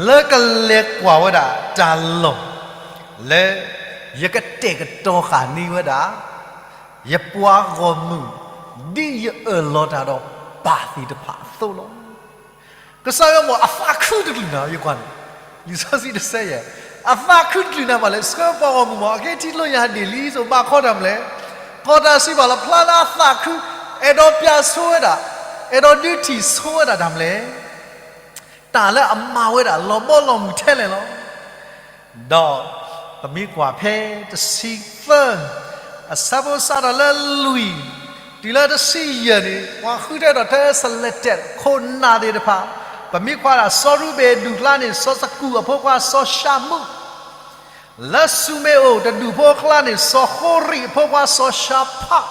လၢကလဲၤကွၢ်ဝဲဒၣ်တၢ်လီၢ် လၢယကတဲာ်ကတီၤဃာ်န့ၢ်ဝဲဒၣ် ယပှၤဂီၢ်မုၢ် ဒ်ယအၢၣ်လီၤတၢ်ဒီးပၢ်သ့ၣ်တဖၣ်အသိးလီၤ. ကစၢ်ယွၤမ့ၢ်အသးခုတကလုာ်နၤ ယကွၢ်န့ၣ်, လံာ်စီဆှံတဆၢယဲၢ်, အသးခုတကလုာ်နၤမးလဲၣ်, ဆှၢပှၤဂီၢ်မုၢ်မး အကဲထံကျိယၤဒ်လံ စိၤဘၣ်ခီတၢ်မလဲၣ်, ကီၢ်တၢ်စံးဘၣ်လီၤ ဖျါလၢအသးခု, အဲၣ်ဒိးပျၢ်ဆိဝဲဒၣ်, အဲၣ်ဒိးဒုးထံၣ်ဆိဝဲဒၣ်တၢ်မလဲၣ် တၢ်လၢအမၤဝဲဒၣ်လီၤဘီလီၤမုၢ်ထဲလဲၣ်လီၤ. ဒီးပမ့ၢ်ကွၢ်ဖဲတဆံသၢ အဆၢဖိစးထီၣ်လၢလွံၢ် တုၤလၢတဆံယဲၢ်န့ၣ် ပှၤဃုထၢထီၣ်ထဲ selected ခိၣ်နၢ်သ့ၣ်တဖၣ်, ပမ့ၢ်ကွၢ်ဒၣ် စီၤရူဘ့ၣ်ဒူၣ်အကျါန့ၣ် စီၤစကူၣ်အဖိခွါစီၤၡၤမူ လၢစူၤမ့ၣ်အိၣ်တဒူၣ်ဖိအကျါန့ၣ် စီၤဃိရံၣ်အဖိခွါစီၤၡၤဖး,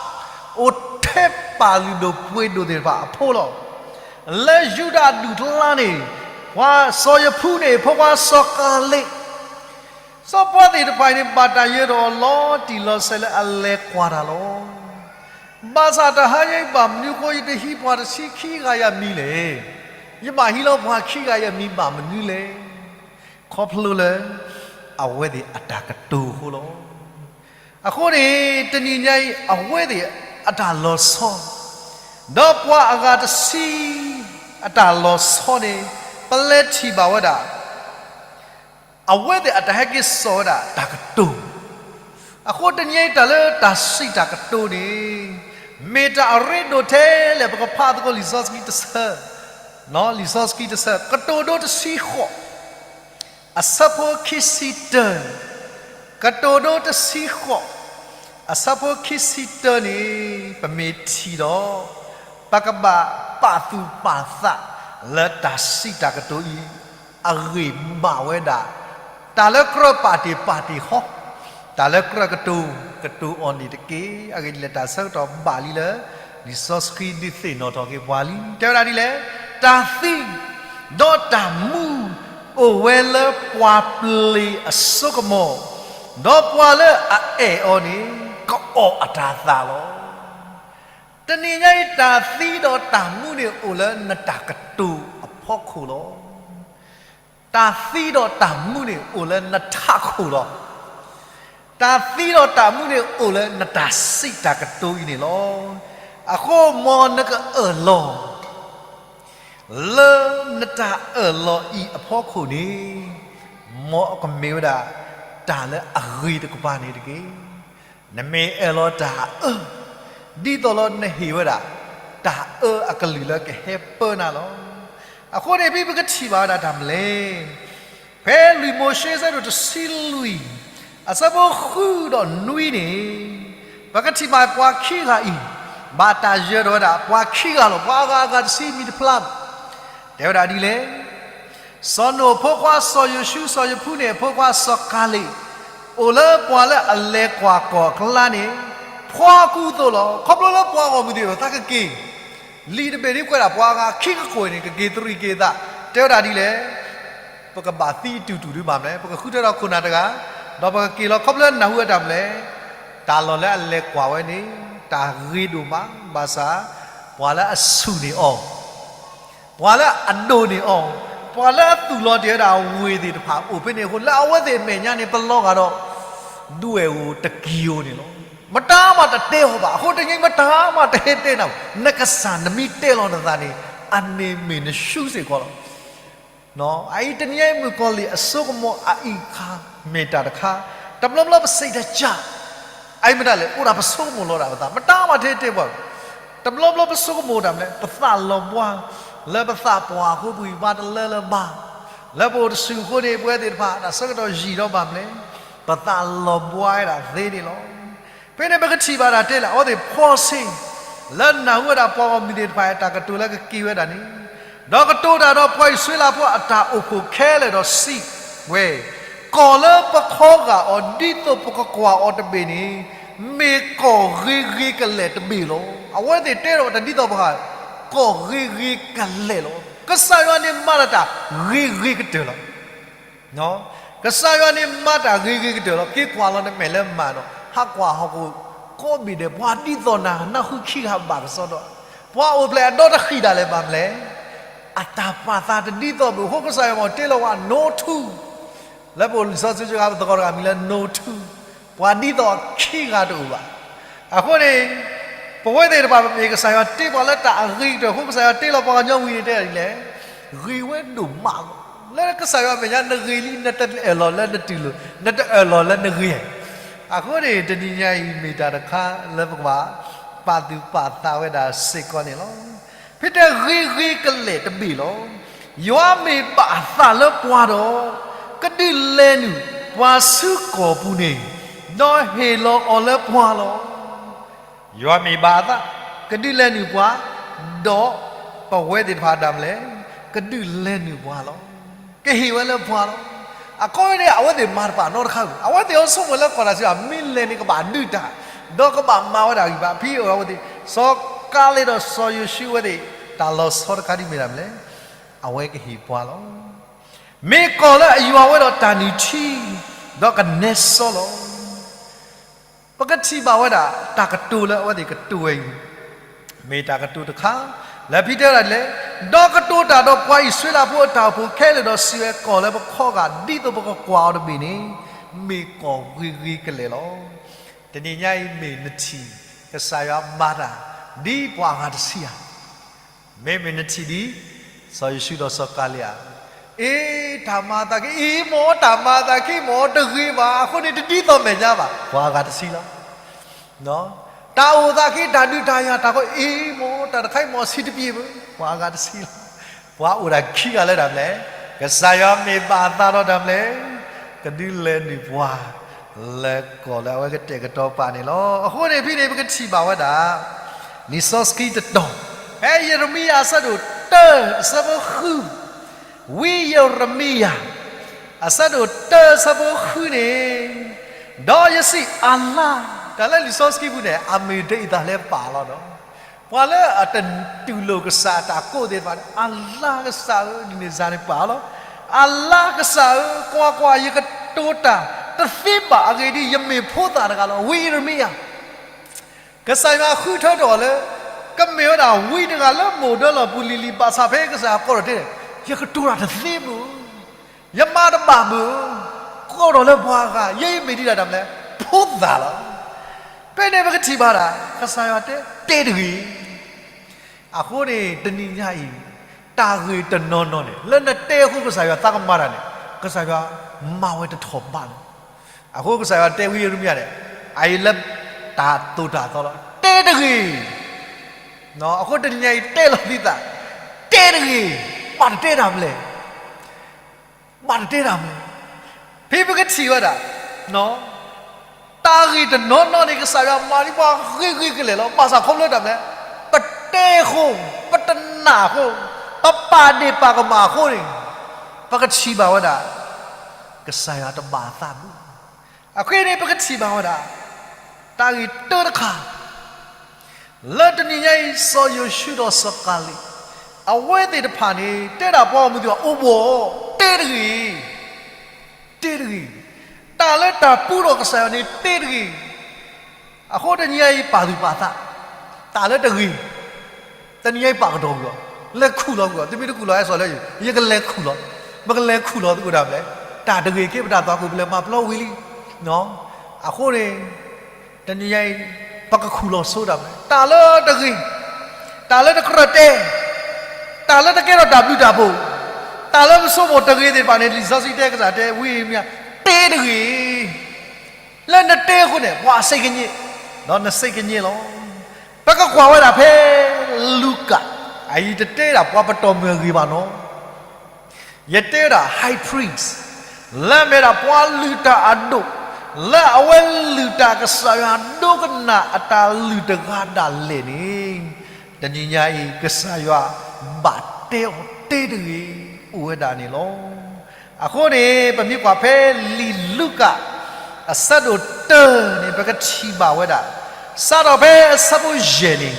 အိၣ်ထဲပၢ်လုၢ်ဒိၣ်ပှ့ၤဒိၣ်သ့ၣ်တဖၣ်အဖိလီၤ. လၢယူဒၤဒူၣ်အကျါန့ၣ် ပှၤစီၤယဖူန့ၣ် ဖိခွါစီၤကၤလ့း, စီၤပှၤသ့ၣ်တဖၣ်အံၤန့ၣ် ဘၣ်တၢ်ယၢၤထီၣ်အီၤလီၤတံၢ်လီၤဆဲးလၢအလဲၤကွၢ်တၢ်လီၤ. ဘၣ်ဆၣ်တဟါညါအံၤ ဘၣ်မနုၤအဃိ ယတဟံးပှၤတဆံခံဂၤအံၤအမံၤလဲၣ်. ယဘၣ်ဟံးလီၤပှၤခံဂၤအံၤအမံၤဘၣ်မနုၤလဲၣ်. ခီဖျိလၢ အဝဲသ့ၣ်အတၢ်ကတိၤအဃိလီၤ. အဃိန့ၣ် တနံၤညါအံၤ အဝဲသ့ၣ်အတၢ်လီၤဆီ ဒီးပှၤအဂၤတဆံ အတၢ်လီၤဆီန့ၣ် ပလဲၤထံၣ်ဘၣ်ဝဲဒၣ် အဝဲသ့ၣ်အတၢ်ဟဲက့ၤစိာ်ဝဲဒၣ်တၢ်ကတိၤ, အဃိတနံၤအံၤတၢ်လၢတၢ်စံးတၢ်ကတိၤန့ၣ် မ့ၢ်တၢ်အရ့ဒိၣ်ထဲလဲၣ် ပကဖးသကိးလံာ်စီဆှံတဆၢ, လံာ်စီဆှံတဆၢ ကတိၤဒိတဆံဃိး အဆၢဖိခံဆံတၢ, ကတိၤဒိတဆံဃိး အဆၢဖိခံဆံတၢန့ၣ် ပမ့ၢ်ထံၣ်ဒီး ပကဘၣ်ပာ်သူၣ်ပာ်သးလၢတၢ်စံးတၢ်ကတိၤအံၤ အဂ့ၢ်ဘၣ်ဝဲဒၣ် တၢ်လၢကြၢးပာ်တ့ၢ်ပာ်တ့ၢ်ဃီ, တၢ်လၢကြၢးကတိၤ ကတိၤအီၤန့ၣ်တက့ၢ်. အဂ့ၢ်ဒ်လဲၣ် တၢ်ဆၢကတီၢ်ဘၣ်လံလၢ လံာ်စီဆှံဒုးသ့ၣ်နီၣ်ထီၣ်က့ၤပှၤလံ. တဲဝဲဒၣ်ဒ်လဲၣ်, တၢ်သံ ဒီးတၢ်မူ အိၣ်ဝဲလၢပှၤပျ့ၤအစိကမီၤ, ဒီးပှၤလၢအအဲၣ်အီၤန့ၣ် ကအီၣ်အတၢ်သးလီၤ. တနံၤညါအံၤ တၢ်သံဒီးတၢ်မူန့ၣ် အိၣ်လၢနတၢ်ကတိၤအဖီခိၣ်လီၤ. တၢ်သံဒီးတၢ်မူန့ၣ် အိၣ်လၢနထးခိၣ်လီၤ. တၢ်သံဒီးတၢ်မူန့ၣ် အိၣ်လၢနတၢ်စံးတၢ်ကတိၤအံၤန့ၣ်လီၤ. အဃိမ်နကအၢၣ်လီၤ လၢနတၢ်အၢၣ်လီၤအံၤအဖီခိၣ်န့ၣ် မ်အကမ့ၢ်ဝဲဒၣ် တၢ်လၢအဂ့ၤတကပၤန့ၣ်တက့ၢ်. နမ့ၢ်အၢၣ်လီၤတၢ်အၢ ဒ်သိးလၢနဟ့ၣ်ဝဲဒၣ် တၢ်အၢအကလုာ်လၢကဟဲပၢနၤလီၤ. အဃိန့ၣ် ပကထံၣ်ဘၣ်ဝဲဒၣ်တၢ်မနုၤလဲၣ်. ဖဲလွံၢ်မိၤၡ့အဆၢဒိၣ်တဆံလွံၢ် အဆၢဖိဃုဒီးနွံန့ၣ် ပကထံၣ်ဘၣ်ပှၤခံဂၤအံၤ ဘၣ်တၢ်ယၢၤထီၣ်ဝဲဒၣ် ပှၤခံဂၤလီၤ. ပှၤအဂၤအဂၤတဆံမံၤတဖျါ တဲဝဲဒၣ်ဒ်လဲၣ်. စီၤနိၣ်အဖိခွါစီၤယိၤၡူ, စီၤယဖူန့ၣ်အဖိခွါစီၤကၤလ့း, အိၣ်လၢပှၤလၢအလဲၤကွၢ်ကီၢ်အကျါန့ၣ် ဖှီၣ်အကူအသိးလီၤ. ခီဖျိလၢပှၤဂီၢ်မုၢ်သ့ၣ်တဖၣ် သးကက့ၤ လံာ်တဘ့ၣ်ဒ်ကွဲးဒၣ် ပှၤအဂၤခံကကွဲၢ်န့ၣ် ကက့ၤတရံးက့ၤအသး, တဲဝဲဒၣ်ဒ်လဲၣ်. ပကဘၣ်သံအတူၢ်တူၢ်ဒ်မးမလဲၣ်, ပကဃုထၢထီၣ်ခိၣ်နၢ်တဂၤ, ဒီးပကက့ၤလီၤ ခီဖျိနၢ်ဟူဝဲတၢ်မလဲၣ်. တၢ်လီၢ်လၢအလဲၤကွၢ်ဝဲန့ၣ် တၢ်ဂ့ၤဒိၣ်မး, ဘၣ်ဆၣ် ပှၤလၢအဆူၣ်န့ၢ်အီၤ ပှၤလၢအဒိၣ်န့ၢ်အီၤ, ပှၤလၢအသူၣ်လီၤတ့ၢ်ဝဲဒၣ်အဝ့ၢ်သ့ၣ်တဖၣ်အိၣ်ဖဲန့ၣ်အဃိ လၢအဝဲသ့ၣ်အမဲာ်ညါန့ၣ် ပလီၤဂာ်ဒီး ဒွဲၣ်ဧိၤတကံၤဧိၤန့ၣ်လီၤ. မတၤမးတတဲအီၤဘၣ်. အဃိတနံၤအံၤ မတၤမးတဟဲတဲနၤဘၣ်. နကစၢ်နမ့ၢ်တဲလီၤနသးန့ၣ် အန့ၣ်မ့ၢ်နစုစ့ၢ်ကီးလီၤ. အအံၤတနံၤအံၤ မုၣ်ကီၤလံၢ်အစိကမီၤအအံၤအခါ မ့ၢ်တၢ်တခါ, တဘျီဘျီပစံးတၢ်ကၢ်, အအံၤမ့ၢ်ဒၣ်လဲာ် အိၣ်ဒၣ်ပဆိကမိၣ်လီၤဒၣ်ပသး, မတၤမးတဟဲတဲပှၤဘၣ်. တဘျီဘျီပဆိကမိၣ်တၢ်မနုၤလဲၣ်, ပသးလီၤဘှါ, လၢပသးပှၢ်အဃိ ပဂံၢ်ဘါတလၢလၢၤဘၣ်, လၢပအိၣ်တဆူၣ်အဃိန့ၣ် ပဝဲသ့ၣ်တဖၣ် တၢ်ဆၢကတီၢ်ယံာ်ဒီးဘၣ်မနုၤလဲၣ်, ပသးလီၤဘှါဝဲဒၣ်သ့န့ၣ်လီၤ. ဖဲန့ၣ်ပကထံၣ်ဘၣ်တၢ်တဲလၢ အဝဲသ့ၣ်ဖီဆ့ၣ် လၢနၢ်ဟူဝဲဒၣ်ပှၤဂီၢ်မုၢ်သ့ၣ်တဖၣ်အတၢ်ကတိၤလၢကက့ၤဝဲဒၣ်န့ၣ်, ဒီးကတိၤတၢ်ဒီးပှၤအံၣ်စရ့လးဖိအတၢ်အိၣ်ဖှိၣ်ခဲလၢာ်ဒီးစံးဝဲ, ကီၢ်လၢပခီဂာ်အီၤဒ်သိးပကကွၢ်အီၤတဘ့ၣ်န့ၣ် မ့ၢ်ကီၢ်ဂ့ၤဂ့ၤကလဲာ်တဘ့ၣ်လီၤ. အဝဲသ့ၣ်တဲထီၣ်တၢ်ဒ်သိးပှၤ ကီၢ်ဂ့ၤဂ့ၤကလဲာ်လီၤ. ကစၢ်ယွၤန့ၣ်မၤတၢ်တၢ်ဂ့ၤဂ့ၤကတၢၢ်လီၤ. ကစၢ်ယွၤန့ၣ်မၤတၢ်ဂ့ၤဂ့ၤကတၢၢ်လီၤ. က့ၤကွၢ်လီၤနမဲာ်လၢမးဒီး ဟးကွၢ်ဟီၣ်ခိၣ်ကိးဘ့ၣ်ဒဲး ပှၤဒ်သိးနၤ နၢ်ဟူခံဂၤဘၣ်ကစီဒီး, ပှၤအိၣ်ဖျဲၣ်အဒီတဃံးဒၣ်လဲာ်ဘၣ်မနုၤလဲၣ်, အတၢ်ပာ်သးတဒ်သိးဘၣ်. အဃိကစၢ်ယွၤမ့ၢ်တဲလီၤဝဲ no two လၢပအိၣ်လံာ်စီဆှံကါ ပသကိးတဂၤမံၤလၢ no two, ပှၤဒ်သိးခံဂၤတအိၣ်ဘၣ်. အဃိန့ၣ် ပဝဲသ့ၣ်တဖၣ်ပမ့ၢ်ကစၢ်ယွၤတ့ပှၤလၢတၢ်အဂ့ၤကတၢၢ်အဃိ ကစၢ်ယွၤတ့လီၤပှၤကညီဝံၤန့ၣ်တဲဒ်လဲၣ်, ဂ့ၤဝဲဒိၣ်မးလီၤ. လၢကစၢ်ယွၤမဲာ်ညါ နဂ့ၤလံ နတအၢၣ်လီၤလၢနတုၤလီၤ, နတအၢၣ်လီၤလၢနဂ့ၤ. အဃိန့ၣ် တနံၤညါအံၤမ့ၢ်တၢ်တခါလၢပကဘၣ်ပာ်သူၣ်ပာ်သးဝဲဒၣ်စ့ၢ်ကီးန့ၣ်လီၤ. ဖဲတဲဂ့ၤဂ့ၤကလဲာ်တဘ့ၣ်လီၤ. ယွၤမ့ၢ်ဘၣ်အသးလၢပှၤဒီး ကဒုးလဲၤနုာ်ပှၤဆူကီၢ်ပူၤန့ၣ်, ဒီးဟ့ၣ်လီၤအီၤလၢပှၤလီၤ. ယွၤမ့ၢ်ဘၣ်အသး ကဒုးလဲၤနုာ်ပှၤ, ဒီးပဝဲသ့ၣ်တဖၣ်ဒၣ်မနုၤလဲၣ်, ကဒုးလဲၤနုာ်ပှၤလီၤ. ကဟ့ၣ်ဝဲလၢပှၤလီၤ. အခီပညီန့ၣ် အဝဲသ့ၣ်မၤတဖၣ်နီတခါဘၣ်. အဝဲသ့ၣ်အဆိကမိၣ်လၢကီၢ်တၢ်စံးဘၣ် မ့ၢ်လဲၤန့ၣ်ကဘၣ်ဒုးတၢ်, ဒီးကဘၣ်မၤဝဲဒၣ်ဂံၢ်ဘါ. ဖဲအဝဲသ့ၣ် စီၤကၤလ့းဒီးစီၤယိၤၡူဝဲသ့ၣ် တၢ်လီၤဆီတခါဒ်မ့ၢ်ဒၣ်မနုၤလဲၣ်, အဝဲကဟ့ၣ်ပှၤလီၤ. မ့ၢ်ကီၢ်လၢအယွၤဝဲဒီးတၢ်နုၢ်ထံ, ဒီးကနဲစီလီၤ. ပကထံၣ်ဘၣ်ဝဲဒၣ် တၢ်ကတိၤလၢအဝဲသ့ၣ်ကတိၤဝဲအံၤ မ့ၢ်တၢ်ကတိၤတခါ လၢဖဲတဲဝဲဒၣ်လဲၣ်, ဒီးကတိၤတၢ်ဒီးပှၤအံၣ်စရ့လးဖိအတၢ်အိၣ်ဖှိၣ်ခဲလၢာ်ဒီးစံးဝဲ, ကီၢ်လၢပခီဂာ်ဒ်သိးပကကွၢ်အီၤတဘ့ၣ်န့ၣ် မ့ၢ်ကီၢ်ဂ့ၤဂ့ၤကလဲာ်လီၤ. တနံၤညါအံၤမ့ၢ်နထံၣ် ကစၢ်ယွၤမၤတၢ် ဒ်ပှၤအဂၤတဆံဧါ မ့မ့ၢ်နထံၣ်ဒ် စီၤယိၤၡူဒီးစီၤကၤလ့းဧါ, အ့ တၢ်မၤသးက့ အ့ မ့ၢ်တၢ်မၤသးက့ မ့ၢ်တဂ့ၤဘၣ် အဃိန့ၣ် တဒ်သိးမဲာ်ညါဘၣ် ပှၤအဂၤတဆံလီၤ. တၢ်အိၣ်သးက့ တၢ်ဒုးတၢ်ယၤ တၢ်ကီ အ့ မ့ၢ်တၢ်တခါအံၤ မ့ၢ်ဆံးတပျ့ၤဘၣ် ပှၤအဂၤတဆံလီၤ. ပှၤအိၣ်ဒၣ်ခံဂၤလၢတၢ်မနုၤလဲၣ်, ကစၢ်ယွၤမ့ၢ်ဘၣ်အသးဒီးတၢ်မနုၤလဲၣ်, ကဒုးလဲၤနုာ်ပှၤ လၢကီၢ်လၢအဝဲကတဲာ်ကတီၤပာ်န့ၣ်လီၤ. အဃိန့ၣ် ဖဲန့ၣ် ပကထံၣ်ဘၣ်ဝဲဒၣ် လံာ်စီဆှံတတီၤ, ဖဲယံးရမံယၤအဆၢဒိၣ်တၢ အဆၢဖိဃု, ဝံယံးရမံယၤ အဆၢဒိၣ်တၢ အဆၢဖိဃုန့ၣ်, ဒီးယစံးအၤလါ, တၢ်လၢလံာ်စီဆှံပူၤန့ၣ် အမ့ၢ်ဒ်အံၤတၢ်လၢပာ်လီၤဒီး ပှၤလၢအတတူၢ်လိာ်ကစၢ်အတၢ်ကိးသ့ၣ်တဖၣ်န့ၣ် အၤလါကစၢ်ဧၢ, ဒ်န့ၣ်စ့ၢ်န့ၣ်ပာ်လီၤ, အၤလါကစၢ်ဧၢ, ကွၢ်ကွၢ်, ယကတိၤတၢ်တသ့ဘၣ် အဂ့ၢ်ဒ်အံၤ, ယမ့ၢ်ဖိသၣ်တဂၤလီၤ. ဝံယံးရမံယၤ ကစၢ်ယွၤဃုထၢထီၣ်အီၤလၢ ကမ့ၢ်ဝဲဒၣ်ဝံတဂၤလၢမိၢ်ဒၢလီၢ်ပူၤလံၤလံၤ ဘၣ်ဆၣ်ဖဲကစၢ်ယွၤကိးထီၣ်တဲန့ၣ်, ယကတိၤတၢ်တသ့ဘၣ်ဧၢ, ယမၤတဘၣ်ဘၣ်ဧၢ, ကိးထီၣ်လၢပှၤဂၤ, ယဲယမ့ၢ်ဒ်တၢ်တၢ်မနုၤလဲၣ်, ဖိသၣ်လီၤ. ဖဲန့ၣ်ပကထံၣ်ဘၣ်ဒၣ် ကစၢ်ယွၤတဲ တဲတဂ့ၤ. အဃိန့ၣ် တနံၤညါအံၤ တၢ်ဂ့ၢ်တနီၤနီၤန့ၣ် လၢနတဲအဃိ ကစၢ်ယွၤသးကမၤတၢ်န့ၣ် ကစၢ်ယွၤမၤဝဲတထီၣ်ဘးလီၤ. အဃိကစၢ်ယွၤတဲဝံယံးရမံယၤန့ၣ် အအံၤလၢတၢ်သိၣ်တၢ်သီလီၤ, တဲတဂ့ၤ. အဃိတနံၤညါအံၤတဲလီၤသုသး, တဲတဂ့ၤ, ဘၣ်တတဲတၢ်မနုၤလဲၣ်, ဘၣ်တတဲတၢ်မနုၤလဲၣ်. ဖဲပကထံၣ်ဝဲဒၣ် တၢ်ဂ့ၢ်တနီၤနီၤန့ၣ် ကစၢ်ယွၤမၤဒ်ပှၤဂ့ၤဂ့ၤကလဲာ်လီၤ. ဘၣ်ဆၣ်ခီဖျိတၢ်မနုၤလဲၣ်, ပတဲအဃိ, ပတနာ်အဃိ, ပပာ်ဒ့ၣ်ပာ်ကမၣ်အဃိန့ၣ် ပကထံၣ်ဘၣ်ဝဲဒၣ် ကစၢ်ယွၤတဘၣ်အသးဘၣ်. အဃိန့ၣ် ပကထံၣ်ဘၣ်ဝဲဒၣ် တၢ်ဂ့ၢ်တၢတခါ လၢတနံၤညါအံၤ စီၤယိၤၡူဒီးစီၤကၤလ့း အဝဲသ့ၣ်တဖၣ်န့ၣ် တဲဒၣ်ပှၤဂီၢ်မုၢ်သ့ၣ်တဖၣ် အိၣ်ဘှီၣ်, တဲတဂ့ၤ, တဲတဂ့ၤ, တၢ်လၢတၢ်ပူထီၣ်ကစၢ်ယွၤန့ၣ် တဲတဂ့ၤ. အဃိတနံၤညါအံၤ ပာ်သူၣ်ပာ်သး, တၢ်လၢတဂ့ၤ တနံၤညါအံၤပာ်ကတီၤကွံာ်အီၤ, လဲၤခူၣ်လီၤကွံာ်အီၤ, သုမ့ၢ်တခူၣ်လီၤ ဟဲစိာ်လၢယၤ, ယကလဲၤခူၣ်လီၤ, ပကလဲၤခူၣ်လီၤသကိးတၢ်မနုၤလဲၣ်, တၢ်တဂ့ၤက့ ပတၢ်သွၣ်ခိၣ် ပလဲၤမၤပျီဝံၤလံ, နီၢ်, အဃိန့ၣ် တနံၤညါအံၤ ပကခူၣ်လီၤဆိတၢ်မနုၤ, တၢ်လၢတဂ့ၤ, တၢ်လၢတကြၢးတဲ, တၢ်လၢတကဲထီၣ်တၢ်ဘျုးတၢ်ဖှိၣ်, တၢ်လၢပဆိကမိၣ်တဂ့ၤသ့ၣ်တဖၣ်န့ၣ် လံာ်စီဆှံတဲကစၢ်တဲဝံမ့ၢ် တဲတဂ့ၤ. လၢနတဲအဃိန့ၣ် ပှၤစ့ၢ်ကီး, ဒီးနစ့ၢ်ကီးလီၤ. ပကကွၢ်ဝဲဒၣ်ဖဲ လူၤကၣ်, အအံၤတတဲဒၣ်ပှၤပတီၢ်မုၢ်အဂ့ၢ်ဘၣ်နီၤ ယတဲဝဲဒၣ် high priest လၢအမ့ၢ်ဒၣ်ပှၤလုၢ်တၢ်အဒိၣ်, လၢအဝဲလုၢ်တၢ်ကစၢ်ယွၤဒိကနၣ်အတၢ်လုၢ်တဂၤဒၣ်လဲာ်န့ၣ်, တနံၤညါအံၤ ကစၢ်ယွၤဘၣ်တဲအီၤတဲတဂ့ၤ အိၣ်ဝဲဒၣ်န့ၣ်လီၤ. အဃိန့ၣ် ပမ့ၢ်ကွၢ်ဖဲလံာ်လူၤကၣ် အဆၢဒိၣ်တၢန့ၣ် ပကထံၣ်ဘၣ်ဝဲဒၣ်, စးထီၣ်ဖဲအဆၢဖိယဲၢ်န့ၣ်,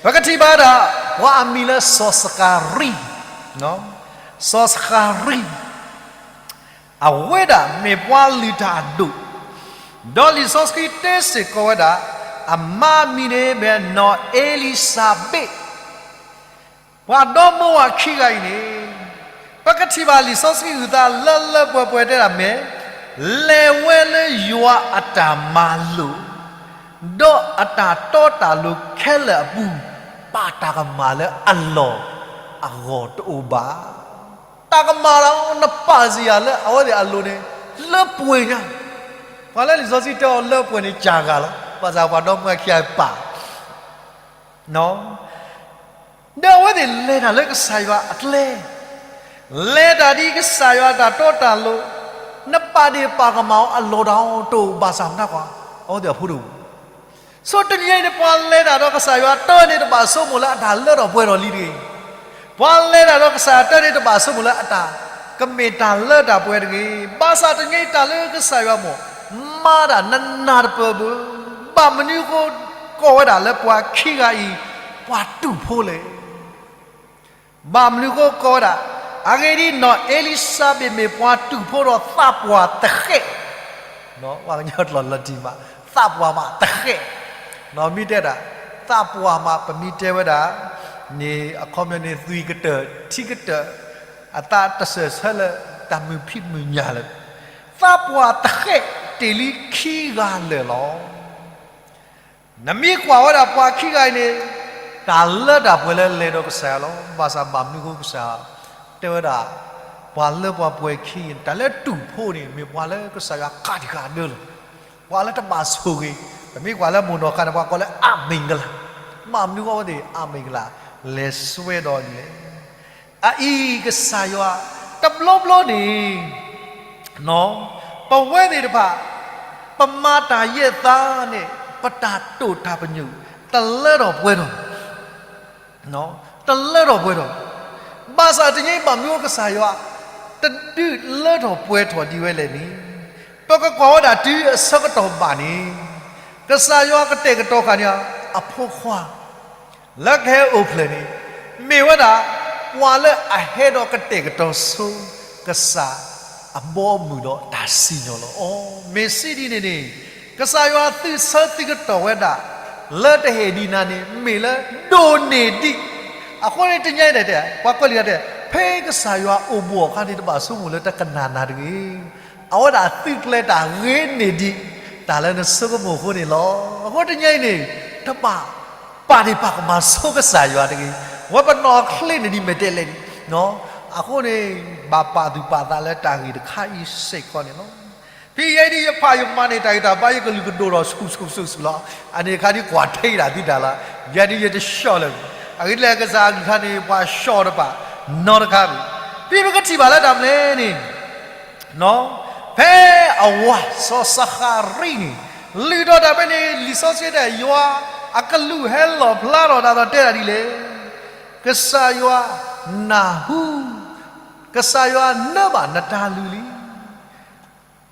ပကထံၣ်ဘၣ်ဒၣ် ပှၤအမံၤလၢစီၤစကၤရံ, စီၤစကၤရံ, အဝဲဒၣ်မ့ၢ်ပှၤလုၢ်တၢ်အဒိၣ်, ဒီးလံာ်စီဆှံတဲစ့ၢ်ကီးဝဲဒၣ်, အမါအမံၤန့ၣ်မ့ၢ်နီၢ်အ့လံၤစဘ့း ပှၤဒီမါဝၤခံဂၤအံၤန့ၣ်, ပကထံၣ်ဘၣ်လံာ်စီဆှံအုၣ်သးလၢလၢပှဲၤပှဲၤတဲဒၣ်မ့ၢ်, လဲၤဝဲလၢယွၤအတၢ်မၤလိာ်, ဒီးအတၢ်တီတၢ်လိၤခဲလၢာ်အပူၤ, ပာ်တၢ်ကမၣ်လၢအလီၢ်အဂီၢ်တအိၣ်ဘၣ်. တၢ်ကမၣ်လီၤ နပာ်စ့ၢ်ယၤလၢအဝဲသ့ၣ်အလိၤန့ၣ်, လၢပှဲၤညါ, ပှၤလၢလံာ်စီဆှံတဲအီၤလၢပှဲၤန့ၣ် ကၢ်ဂၤလီၤ, ဘၣ်ဆၣ်ပှၤဒီမါဝၤခံဂၤပာ် ဒီးအဝဲသ့ၣ်လဲၤတၢ်လၢကစၢ်ယွၤအကျဲ, လဲၤတၢ်ဒ်ကစၢ်ယွၤတၢ်တီတၢ်လိၤ, နပာ်ဒ့ၣ်ပာ်ကမၣ်အီၤအလီၢ်တအိၣ်ဘၣ်ဆၣ်မတၤကွၢ်, အဝဲသ့ၣ်အဖိတအိၣ်. ဆိတနံၤညါအံၤန့ၣ် ပှၤလဲၤတၢ်ဒီးကစၢ်ယွၤတၢ်န့ၣ် တဘၣ်ဆိကမိၣ်လၢအတၢ်လၢထီၣ်ပှဲၤထီၣ်လံတဂ့ၤ. ပှၤလဲၤတၢ်ဒီးကစၢ်ယွၤတၢ်န့ၣ် တဘၣ်ဆိကမိၣ်လၢအတၢ်ကမ့ၢ်တၢ်လၢတၢ်ပှဲၤတဂ့ၤ. ဘၣ်ဆၣ်တနံၤညါအံၤတၢ်လၢကစၢ်ယွၤမ့ၢ် မၤတၢ်နနၢ်တပၢၢ်ဘၣ်. ဘၣ်မနုၤအဃိကိးဝဲဒၣ်လၢပှၤခံဂၤအံၤ ပှၤတူာ်ဖိလဲၣ်. ဘၣ်မနုၤအဃိကိးဝဲဒၣ်, အဂ့ၢ်ဒ်အံၤ, နီၢ်အ့လံၤစဘ့းမ့ၢ်ပှၤတူာ်ဖိဒီးသးပှၢ်တဃဲး, ပှၤကညီကျိာ်လီၤတံၢ်မး, သးပှၢ်မးတဃဲး, မ့ၢ်တဲဒၣ်, သးပှၢ်မး ပမ့ၢ်တဲဝဲဒၣ်န့ၣ် အခီပညီန့ၣ် သွံၣ်ကတၢၢ် ထံကတၢၢ်, အသးတစၢၢ်ဆၢလၢတၢ်မုာ်ဖံးမုာ်ညၣ်လၢၤ, သးပှၢ်တဃဲးတ့ၢ်လံခံဂၤလၢာ်လီၤ. နမ့ၢ်ကွၢ်ဝဲဒၣ်ပှၤခံဂၤအံၤန့ၣ်, တၢ်လၢတၢ်ပှဲၤလၢလဲၤဒီးကစၢ်ယွၤလီၤ. ဘၣ်ဆၣ်ဘၣ်မနုၤအဃိကစၢ်ယွၤတဲဝဲဒၣ်, ပှၤလၢပှၤပှဲၤခံဂၤအံၤ တၢ်လၢတူာ်ဖိန့ၣ် မ့ၢ်ပှၤလၢကစၢ်ယွၤကးတံာ်ဃာ်ဒၢလီၤ. ပှၤလၢတဘၣ်ဆိၣ်ဂ့ၤ, ပမ့ၢ်ကွၢ်လၢမိၢ်နီၢ်ခါန့ၣ် ပှၤကိးလၢအမ့ၢ်ကလၤ, ဘၣ်မနုၤအဃိအဝဲသ့ၣ်အမ့ၢ်ကလၤ လဲၤစွဲဒီးဒ်လဲၣ်. အအံၤကစၢ်ယွၤ တဘျီဘျီန့ၣ် ပဝဲသ့ၣ်တဖၣ် ပမၤတၢ်ယဲၢ်သးန့ၣ် ပတၢ်တိာ်တၢ်ပညိၣ် တလၢထီၣ်ပှဲၤထီၣ်, တလၢထီၣ်ပှဲၤထီၣ်, ဘၣ်ဆၣ်တနံၤအံၤဘၣ်မနုၤကစၢ်ယွၤ တဒုးလၢထီၣ်ပှဲၤထီၣ်ဒံးဝဲလဲၣ်န့ၣ်, ပကကွၢ်ဝဲဒၣ်တုၤအဆၢကတီၢ်ဘၣ်န့ၣ်, ကစၢ်ယွၤကတဲာ်ကတီၤဃာ်န့ၢ်အဖိခွါ လၢကဟဲအိၣ်ဖျဲၣ်န့ၣ်, မ့ၢ်ဝဲဒၣ် ပှၤလၢအဟဲဒီးကတဲာ်ကတီၤဆိ ကစၢ်အဘီအမုၢ်ဒီးတၢ်စံၣ်ညီၣ်လီၤ. အီ, မ့ၢ်စံးဒ်န့ၣ်န့ၣ်, ကစၢ်ယွၤသုဆၢသုကတီၢ်ဝဲဒၣ် လၢတဟ့ၣ်ဒံးနၤန့ၣ် မ့ၢ်လၢဒိၣ်န့ၢ်ဒံး. အဃိန့ၣ်တနံၤအံၤတဲ, ပှၤကွဲးလံာ်တဲ, ဖဲကစၢ်ယွၤအိၣ်ဘူးအခါန့ၣ် တဘၣ်ဆိကမိၣ်လၢတကနၣ်နၤတဂ့ၤ. အဝဲဒၣ်သုးကျဲၤတၢ်ဂ့ၤန့ၢ်ဒံး တၢ်လၢနဆိကမိၣ်အဃိန့ၣ်လီၤ. အဃိတနံၤအံၤန့ၣ်, တဘၣ်ပာ်ဒ့ၣ်ပာ်ကမၣ်ဆိကစၢ်ယွၤတဂ့ၤ. ဝဲပနီၢ်ချ့န့ၢ်ဒံးမဲာ်တဲးလဲးန့ၣ်, အဃိန့ၣ်, ဘၣ်ပာ်သူၣ်ပာ်သးလၢတၢ်ဂ့ၢ်တခါအံၤစ့ၢ်ကီးန့ၣ်လီၤ. ဖဲယဲဒ်ယဖးယမၤန့ၣ် တၢ်ဂ့ၢ်တၢ်ဘါယကလုာ်ကဒိၣ်ထီၣ်ဆူၣ်ဆူၣ်ဆူၣ်ဆူၣ်လီၤ. အန့ၣ်အခါဒ်ကွၢ်ထဲဒၣ်သုတၢ်လီၤ. ယဲဒ်ယတဆှီလၢၤ, အဂ့ၢ်ဒ်လဲၣ်ကစၢ်အကလုၢ်ခါန့ၣ် ပှၤဆှီတပာ်နီတခါဘၣ်. ဖဲပကထံၣ်ဘၣ်လၢတၢ်မနုၤလဲၣ်န့ၣ်, ဖဲအဝၤစီၤစဃၤရံန့ၣ် လုၢ်ထီၣ်တၢ်ဖဲန့ၣ် လံာ်စီဆှံတဲ ယွၤအကလူးဟဲလီၣ်ဖျါထီၣ်တၢ်ဒီးတဲဒၣ်ဒ်လဲၣ်, ကစၢ်ယွၤနၢ်ဟူ, ကစၢ်ယွၤနၢဘၣ်နတၢ်လုၢ်လံ.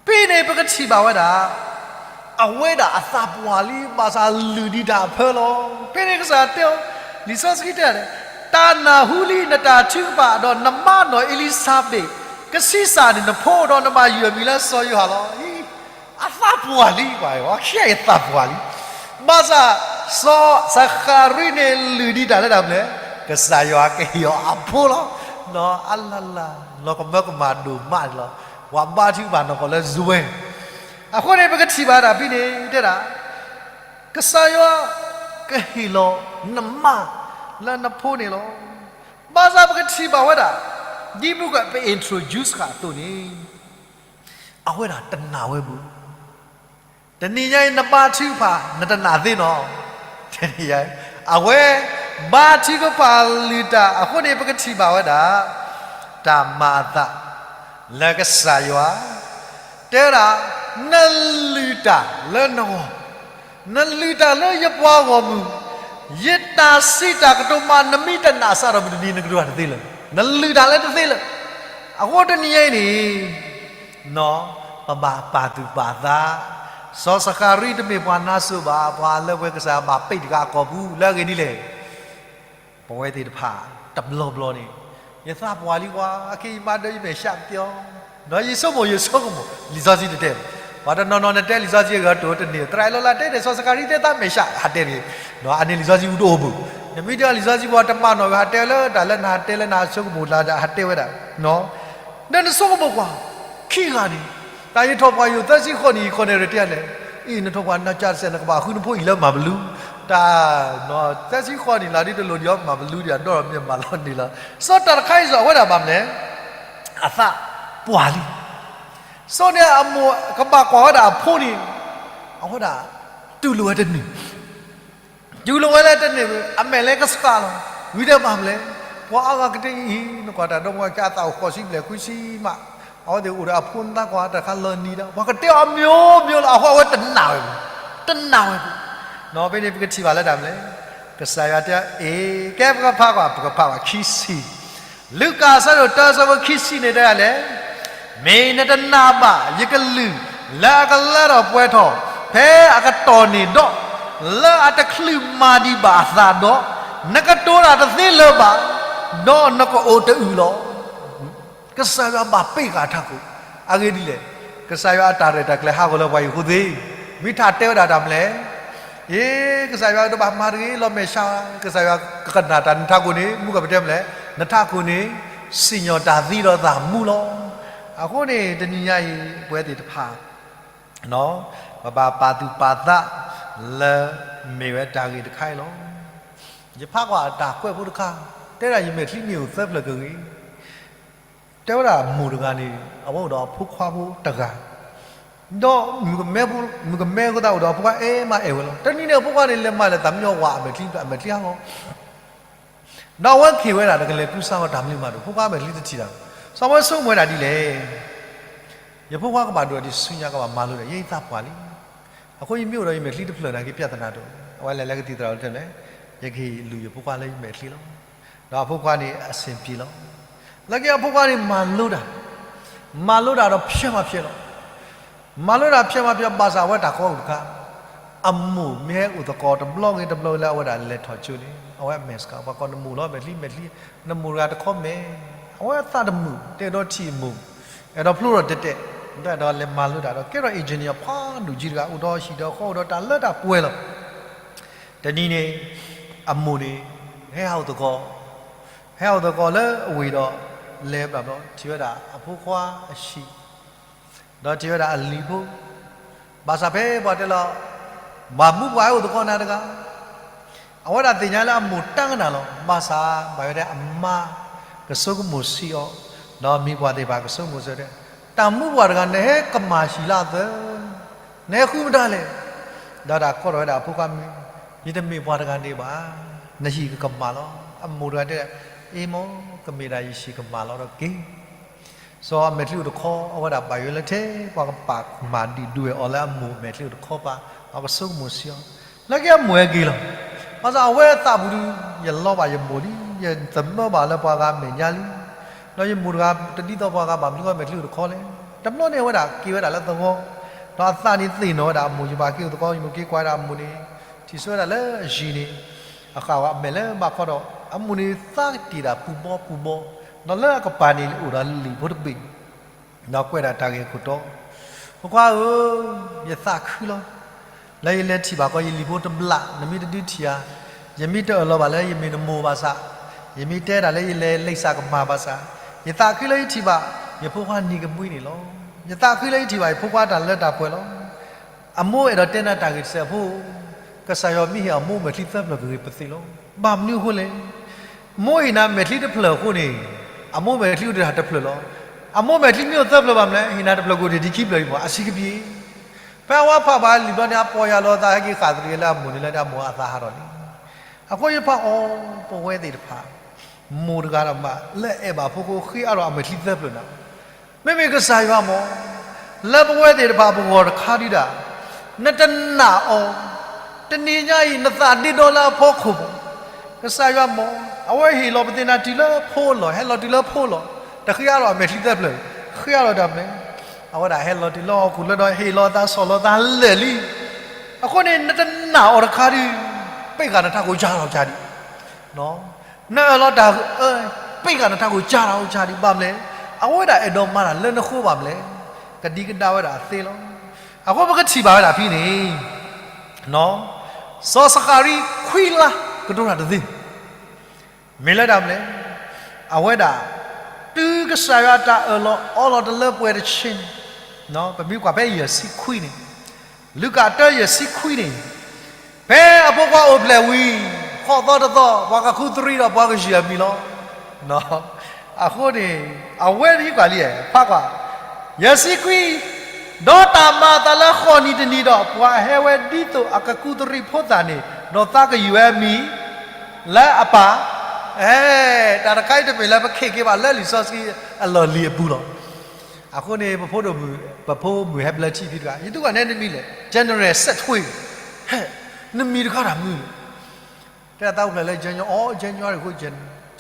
ဖဲန့ၣ်ပကထံၣ်ဘၣ်ဝဲဒၣ် အဝဲဒၣ်အသးပှၢ်လံ ဘၣ်ဆၣ်လုၢ်ဒံးတၢ်အဖၢလီၤ. ဖဲန့ၣ်ကစၢ်ယွၤတဲအီၤ, လံာ်စီဆှံတဲ, တၢ်နၢ်ဟူလံနတၢ်ထုကဖၣ် ဒီးနမါနီၢ်အ့လံၤစဘ့း ကဆံးစၢ်န့ၢ်နဖိ ဒီးနဘၣ်ယုၢ်အမံၤလၢစီၤယိၤဟၣ်လီၤ. အသးပှၢ်လံ, ပှၤခံဂၤအံၤသးပှၢ်လံ. ဘၣ်ဆၣ်, စီၤစဃၤရံန့ၣ်လုၢ်ဒံးတၢ်လၢတၢ်မနုၤလဲၣ်, ကစၢ်ယွၤကဟ့ၣ်အီၤအဖိလီၤ. အလၢ်လၢ်, လီၤကမၢကမၣ်ဒိၣ်မးန့ၣ်လီၤ. ပှၤဘါထုကဖၣ်နီၢ်ကီၢ်လၢစဝဲ အဃိန့ၣ် ပကထံၣ်ဘၣ်တၢ်ဖဲန့ၣ်တဲဒၣ်, ကစၢ်ယွၤကဟ့ၣ်လီၤနမါလၢနဖိန့ၣ်လီၤ. ဘၣ်ဆၣ်ပကထံၣ်ဘၣ်ဝဲဒၣ် ဒ်မုၢ်ကပ introduce ဃာ်အသိးန့ၣ် အဝဲဒၣ်တနာ်ဝဲဘၣ်. တနံၤညါအံၤ နဘါထုကဖၣ် နတနာ်သ့နီၤ. တနံၤညါအံၤ အဝဲဘါထုကဖၣ်လုၢ်တၢ်အဃိန့ၣ် ပကထံၣ်ဘၣ်ဝဲဒၣ် တၢ်မၤအသးလၢကစၢ်ယွၤ တဲဝဲဒၣ်, နလုၢ်တၢ်လၢနဂီၢ်, နလုၢ်တၢ်လၢယပှၤဂီၢ်မုၢ်, ယတၢ်စံးတၢ်ကတိၤမး နမ့ၢ်တနာ်စးထီၣ်မုၢ်တနံၤ နကဒိးတၢ်တသ့လၢၤ, နလုၢ်တၢ်လၢတသ့လၢၤ. အဃိတနံၤညါအံၤန့ၣ် ပဘၣ်ပာ်သူၣ်ပာ်သး, စီၤစဃၤရံတမ့ၢ်ပှၤနါစိၤဘၣ်, ပှၤလၢပှဲၤကစၢ်ယွၤဘၣ်ပ့းတဂၤအကိာ်ပူၤလၢအဂ့ၢ်ဒ်လဲၣ် ပဝဲသ့ၣ်တဖၣ် တဘျီဘျီန့ၣ် ယသးပှၢ်လံကွၢ်, အခဲအံၤမၤဒၢယမဲာ်ဆှးပျီ, ဒီးယဆိကမိၣ်ယဆိကမိၣ် လံာ်စီဆှံတတဲဘၣ်, ပှၤတနီၤနီၤနတဲလံာ်စီဆှံအဂၤတိၢ်တန့ၢ်, သရၣ်အလီၤလးတဲန့ၣ် စီၤစဃၤရံတဲသးမဲာ်ဆှး ဟးတဲန့ၣ်, အန့ၣ်လံာ်စီဆှံအူတအိၣ်ဘၣ်, နမ့ၢ်တဲလံာ်စီဆှံပှၤတမၤနီၣ်ဂၤ ဟးတဲလၢတၢ်လၢနဟးတဲလၢနဆိကမိၣ်လၢ ဟးတဲဝဲဒၣ် ဒီးနဆိကမိၣ်ကွၢ်, ခံဂၤန့ၣ်, တၢ်ယထီၣ်ပှၢ်ယိာ်သၢဆံဃိးနံၣ် ယခိၣ်န့ၣ်ရတဲလဲၣ်, အံၤ နထီၣ်ပှၢ်နၤကၢ်တစဲး နကဘၣ်ဃုနဖိအံၤလၢမၤဘလူး, တၢ်, သၢဆံဃိးနံၣ်လၢဒ်တလိၣ်ဒံးအီၤမၤဘလူးဒံး အဒီဒီးမ့ၢ်မၤလီၤန့ၣ်လီၤ. စီၤတၢ်တခါအံၤစီၤအဝဲဒၣ်ဘၣ်မနုၤလဲၣ်, အသးပှၢ်လံ. စီၤန့ၣ်အမိၢ်ကဘၣ်ကွၢ်ဝဲဒၣ်အဖိန့ၣ်, အဝဲဒၣ် တူၢ်လိာ်ဝဲတန့ၢ် တူၢ်လိာ်ဝဲလၢတန့ၢ်, အမဲာ်လဲၤကဆှးလီၤ, ဝံၤဒီးဘၣ်မနုၤလဲၣ်, ပှၤအါဂၤကတဲအံၤ, နကွၢ်တၢ်ဒီမါဝၤကဲအသးအိၣ်ဃိးဆံဘျဲၣ်ခွံဆံမး, အဝဲသ့ၣ်အိၣ်ဒီးအဖိနသးကွၢ်တၢ်ခါလီၤနံၤဒီး ပှၤကတဲအီၤအမျိုးမျိုးလီၤ, အဃိအဝဲတနာ်ဝဲဘၣ်, တနာ်ဝဲဘၣ်. ဖဲန့ၣ်ပကထံၣ်ဘၣ်လၢတၢ်မနုၤလဲၣ်, ကစၢ်ယွၤတဲအီၤ, ကဲပကဖးကွၢ်, ပကဖးကွၢ်ခံဆံ လူၤကၣ်အဆၢဒိၣ်တၢအဆၢဖိခံဆံန့ၣ်တဲဒ်လဲၣ်, မ့ၢ်နတနာ်ဘၣ်ယကလုၢ်လၢအကလၢထီၣ်ပှဲၤထီၣ် ဖဲအကတီၢ်န့ၣ်ဒီး, လၢအတချုးမၤဒံးဘၣ်အသးဒီး, နကတိၤတၢ်တသ့လၢၤဘၣ်, ဒီးနကအိၣ်တအုၣ်လီၤ. ကစၢ်ယွၤဘၣ်ပ့းဃာ်ထးခိၣ်, အဂ့ၢ်ဒ်လဲၣ်, ကစၢ်ယွၤအတၢ်ရဲၣ်တၢ်ကျဲၤဟးဂီၤလၢပှၤအံၤအဃိသ့, မ့ၢ်ထးတဲဝဲဒၣ်တၢ်မနုၤလဲၣ် အ့ ကစၢ်ယွၤတဘၣ်မၤတဂ့ၤ လီၤမဲာ်ဆှး, ကစၢ်ယွၤကကနၣ်တၢ်နထးခိၣ်န့ၣ် မုၢ်ကပတဲမနုၤလဲၣ်, နထးခိၣ်န့ၣ် စံၣ်ညီၣ်တၢ်သံဒီးတၢ်မူလီၤ. အဃိန့ၣ် တနံၤညါအံၤ ပဝဲသ့ၣ်တဖၣ် ပဘၣ်ပာ်သူၣ်ပာ်သး လၢမ့ၢ်ဝဲတၢ်ဂ့ၢ်တခါအံၤလီၤ. ယဖးကွၢ်တၢ်ကွဲးဖိတခါ, တဲဒၣ်ယမဲာ်ချံန့ၣ်အိၣ်သၢဖျၢၣ်ကဂ့ၤ တဲဝဲဒၣ်မိၢ်တဂၤန့ၣ် အဝဲအိၣ်ဒီးအဖိခွါဖိတဂၤ, ဒီးမုၣ်ကမဲဖိ, မုၣ်ကမဲအဃိသတးအိၣ်ဒီးအဖိခွါအဲၣ်မးအဲၣ်ဝဲလီၤ. တနံၤန့ၣ်အဖိခွါန့ၣ် လဲၤမၤလၢတၢ်မညီဝဲအမဲာ်ချံ, အမဲာ်ချံဟးဂီၤ, ဒီးအဝဲက့ၤဝဲဒၣ်ဒီးကလဲၤကူစါဝဲတၢ်မနုၤမးဒီး ဖိခွါအမဲာ်ချံတထံၣ်တၢ်, စီၤဝဲဆိကမိၣ်ဝဲဒၣ်ဒ်လဲၣ်, ယဖိခွါကဘၣ်ဒိၣ်ဒီးဆူညါ ကဘၣ်မၤလိဒီး ယဲယသးပှၢ်လံ. အဃိယမ့ၢ်အိၣ်ဒီးယမဲာ်ချံတဖျၢၣ်န့ၣ် ကပြဿနာတအိၣ်, အဝဲလဲၤလၢကသံၣ်သရၣ်အိၣ်တဲလဲၣ်, ယကဟ့ၣ်လူၤယဖိခွါလၢယမဲာ်ချံလီၤ. ဒီးအဖိခွါန့ၣ်အဆင်ပြေလီၤ. လၢက့အဖိခွါန့ၣ်မၤလိတၢ်, မၤလိတၢ်ဒီးဖျဲးမၤဖျဲးလီၤ. မၤလိတၢ်ဖျဲးမၤဖျဲးဘၣ်ဆၣ် အဝဲတၢ်ကီအိၣ်တခါ, အမိၢ်မ့ၢ်ဟဲအိၣ်သကိးတဘျီဂ့ၤတဘျီဂ့ၤလၢအဝဲဒၣ်လဲၤထီၣ်ကၠိန့ၣ် အဝဲအမဲာ်စှၤ ပှၤကိးနမိၢ်လီၤ မဲာ်ချံမဲာ်ချံ, နမိၢ်တဂၤတခီမဲာ်, အဝဲအသးတမုာ် တအဲၣ်ဒိးထံၣ်အမိၢ်, အဲၣ်ဒိးဖျိထီၣ်တဲာ်တဲာ်, ဒီးလဲၤမၤလိတၢ်ဒီး ကဲထီၣ် engineer ဖးဒိၣ်ကံတဂၤ အိၣ်ဒီးဟံၣ်ဒီးဃီ အိၣ်ဒီးတၢ်လၢတၢ်ပှဲၤလီၤ. တနံၤန့ၣ် အမိၢ်န့ၣ် ဟဲဟးအိၣ်သကိး, ဟဲဟးအိၣ်သကိးလၢအဝ့ၢ်ဒီး လဲၤဘျီဘျီ ထံၣ်ဝဲဒၣ်အဖိခွါအဟံၣ်, ဒီးထံၣ်ဝဲဒၣ်အလံၤဖိ, ဘၣ်ဆၣ်ဖဲပှၤတဲလီၤ, ဘၣ်မူပှၤဟဲအိၣ်သကိးနၤတဂၤ, အဝဲဒၣ်သ့ၣ်ညါလၢအမိၢ်တၢ်ကနၣ်လီၤ. ဘၣ်ဆၣ် ဘၣ်ယိၣ်ဒဲးအမါ ကဆိကမိၣ်ဆံးအီၤ, ဒီးမံၤပှၢ်သ့ၣ်တဖၣ်ကဆိကမိၣ်ဆံးတဲ, တၢ်မူပှၢ်တဂၤ နဟဲကမၣ်ဟံၣ်လၢအသၢ, နဟဲဃုမတၤလဲၣ်. ဒီးတၢ်ကိးထီၣ်ဝဲဒၣ်အဖိခွါမံၤ, ယတမ့ၢ်ပှၤတဂၤန့ၣ်ဘၣ်, နဟံၣ်ကကမၣ်လီၤ. အမိၢ်တဂၤတဲ, အ့မိၢ်, ကမ့ၢ်ဒၣ်ယဟံၣ်ကမၣ်လီၤဒီးက့ၤ စီၤအမဲာ်ချံအိၣ်တခီ အဝဲဒၣ်ဘၣ်ယိၣ်လၢထဲ ပှၤကပာ်မၤဒုၣ်ဒွဲၣ်အီၤလၢအမိၢ်အမဲာ်ချံအိၣ်တခီပၤ, အကဆိကမိၣ်ဆံးအီၤ, လၢက့အမိၢ်ဟဲက့ၤလီၤ. ဘၣ်ဆၣ်အဝဲအသးပူၤဒီး ယလီၤဘၣ်ယမိၢ်လံ, ယသမၢဘၣ်လၢပှၤဂၤမဲာ်ညါလံ, ဒီးယမိၢ်တဂၤတဒ်သိးပှၤဂၤဘၣ်မနုၤအမဲာ်ချံအိၣ်တခီလဲၣ်. တဘျီန့ၣ်အဝဲဒၣ်က့ၤဝဲဒၣ်လၢသဝီ, ဒီးအသးန့ၣ်သ့ၣ်နီၣ်ဝဲဒၣ်အမိၢ်, ယဘၣ်က့ၤအိၣ်သကိး ယမိၢ်က့ၤကွၢ်ဝဲဒၣ်အမိၢ်န့ၣ်, ထံၣ်ဆိဝဲဒၣ်လၢအယံၤန့ၣ် အဃၣ်ဝဲအမဲာ်လၢဘၣ်ခီဒီး အမိၢ်န့ၣ်သးက့ၤတၢ်ပူၤဘီပူၤဘီ, ဒီးလၢအကပၤန့ၣ်အိၣ်ဒီးလံာ်ဖိတဘ့ၣ်, ဒီးကွဲးဒၣ်တၢ်ဂ့ၢ်ခိၣ်တီ, ဖိခွါဧၢ, ယသးခုလီၤ. လၢယလဲၤထံၣ်ဘၣ်ကီးယလံာ်ဖိတဘျီ, နမ့ၢ်တဒုးထံၣ်ဧါ, ယမ့ၢ်တအၢၣ်လီၤဘၣ်လၢယမ့ၢ်နမိၢ်ဘၣ်ဆၣ်, ယမ့ၢ်တဲဒၣ်လၢယလဲၤလံာ်စၢ်ကမၣ်ဘၣ်ဆၣ်, ယသးခုလၢယထံၣ်ဘၣ် ယဖိခွါနံၤကမှံန့ၣ်လီၤ. ယသးခုလၢယထံၣ်ဘၣ်ယဖိခွါတၢ်လၢတၢ်ပှဲၤလီၤ. အမိၢ်အဲၣ်ဒိးတဲနၤတၢ်ဂ့ၢ်တစဲးဖိ, ကစၢ်ယွၤမ့ၢ်ဟ့ၣ်အမိၢ်မဲာ်ချံသၢဖျၢၣ်ကဂ့ၤပသ့လီၤ. ဘၣ်မနုၤအဃိလဲၣ်. မိၢ်ဟ့ၣ်နၤမဲာ်ချံတဖျၢၣ်အဃိန့ၣ်, အမိၢ်မဲာ်ချံအိၣ်တၢ်တဖျၢၣ်လီၤ. အမိၢ်မဲာ်ချံမ့ၢ်အိၣ်သၢဖျၢၣ်ဘၣ်မနုၤလဲၣ်, ဟ့ၣ်နၤတဖျၢၣ်ကအိၣ်န့ၣ်ဒံးခံဖျၢၣ်အံၤမး အဆံးကပံာ်. ဖဲအဝဲဖးဘၣ်လံာ်ဘျီန့ၣ် အပီၢ်ယၢ်လီၤအသး ဟဲက့ၤဃၣ်သရံးလၢအမိၢ်န့ၣ်လၢန့ၣ် အမိၢ်အသးဟးထီၣ်လံ. အဃိယဖးအီၤ, ပဝဲသ့ၣ်တဖၣ် မိၢ်တဂၤဒီးမး လၢအဲၣ်ဘၣ်ဖိဃိ ဃ့အါထီၣ်အမဲာ်ချံသၢဖျၢၣ်န့ၣ်, မ့မ့ၢ်ကစၢ်ယွၤမး လၢပဝဲသ့ၣ်တဖၣ်ပဂီၢ်တခါဒုဒၣ်, နတနာ်အီၤ, တနံၤညါအံၤ နသးဒ့ဒီလၢအဖီခိၣ်မး, ကစၢ်ယွၤမး အဝဲဟ့ၣ်လီၤပသ့ၣ်နၤတုၤလၢဖိလီၤ, ဟဲလီၤတုၤလၢဖိလီၤ, တဃ့အါထီၣ်အမဲာ်ချံသၢဖျၢၣ်, ဃ့အါထီၣ်တၢ်မနုၤလဲၣ်. အဝဲဒၣ်ဟဲလီၤတုၤလၢဟီၣ်ခိၣ်လၢဒီး ဟ့ၣ်လီၤအသးဆီၣ်လီၤသးလၢာ်လံ. အဃိန့ၣ် နတနာ်အီၤတခါဒု, ပ့ၢ်ဃာ်နထးခိၣ်ကၢ်ထီၣ်ကၢ်ဒံး နအၢၣ်လီၤတၢ်အၢ, ပ့ၢ်ဃာ်နထးခိၣ်ကၢ်ထီၣ်ကၢ်ဒံး ဘၣ်မနုၤလဲၣ်. အဝဲဒၣ်အဲၣ်ဒိးမၤတၢ်လၢနဃိဘၣ်မနုၤလဲၣ်. ကဒံကဒါဝဲဒၣ်သ့လီၤ. အဃိပကထံၣ်ဘၣ်ဝဲဒၣ်ဖဲန့ၣ်, စီၤစဃၤရံခွံလါကတိၤတၢ်တသ့, မ့ၢ်လၢတၢ်မနုၤလဲၣ်. အဝဲဒၣ် တုၤကစၢ်ယွၤအတၢ်အၢၣ်လီၤအီလီၤတလၢပှဲၤတဆံန့ၣ်, ပမ့ၢ်ကွၢ်ဖဲယဲၢ်ဆံခွံန့ၣ်, လူၤကၣ်တၢယဲၢ်ဆံခွံန့ၣ်, ဖဲအဖိခွါအိၣ်ဖျဲၣ်ဝံၤ, ဃီးသီတသီ ပှၤကခူသူၣ်ရံဒီးပှၤကယုၢ်အမံၤလီၤ. အဃိန့ၣ် အဝဲသ့ၣ်ကွၢ်လံ, ဖးကွၢ်, ယဲၢ်ဆံခွံ, ဒီးတၢ်မၤအသးလၢဃိးနံၤတနံၤဒီး ပှၤဟဲဝဲဒ်သိးအကခူသူၣ်ရံဖိသၣ်န့ၣ် ဒီးသးကယုၢ်ဝဲအမံၤ လၢအပၢ်, တၢ်တခါအံၤတမ့ၢ်လၢပခ့ၣ်က့ၤဘၣ် လၢလံာ်စီဆှံအလီၢ်လံၤအပူၤလီၤ. အဃိန့ၣ် ပဖိဒိၣ်မုၣ်, ပဖိမုၣ်ဟဲဘျၢထံဖဲတဂၤ, ယသူၣ်ကီၢ်နဲနမံၤလဲၣ်, General စဲးထွ့, နမံၤတခါတၢ်မနုၤလဲၣ်. တဲသးအိၣ်ဖျဲၣ်လၢ January, အီ January အဃိ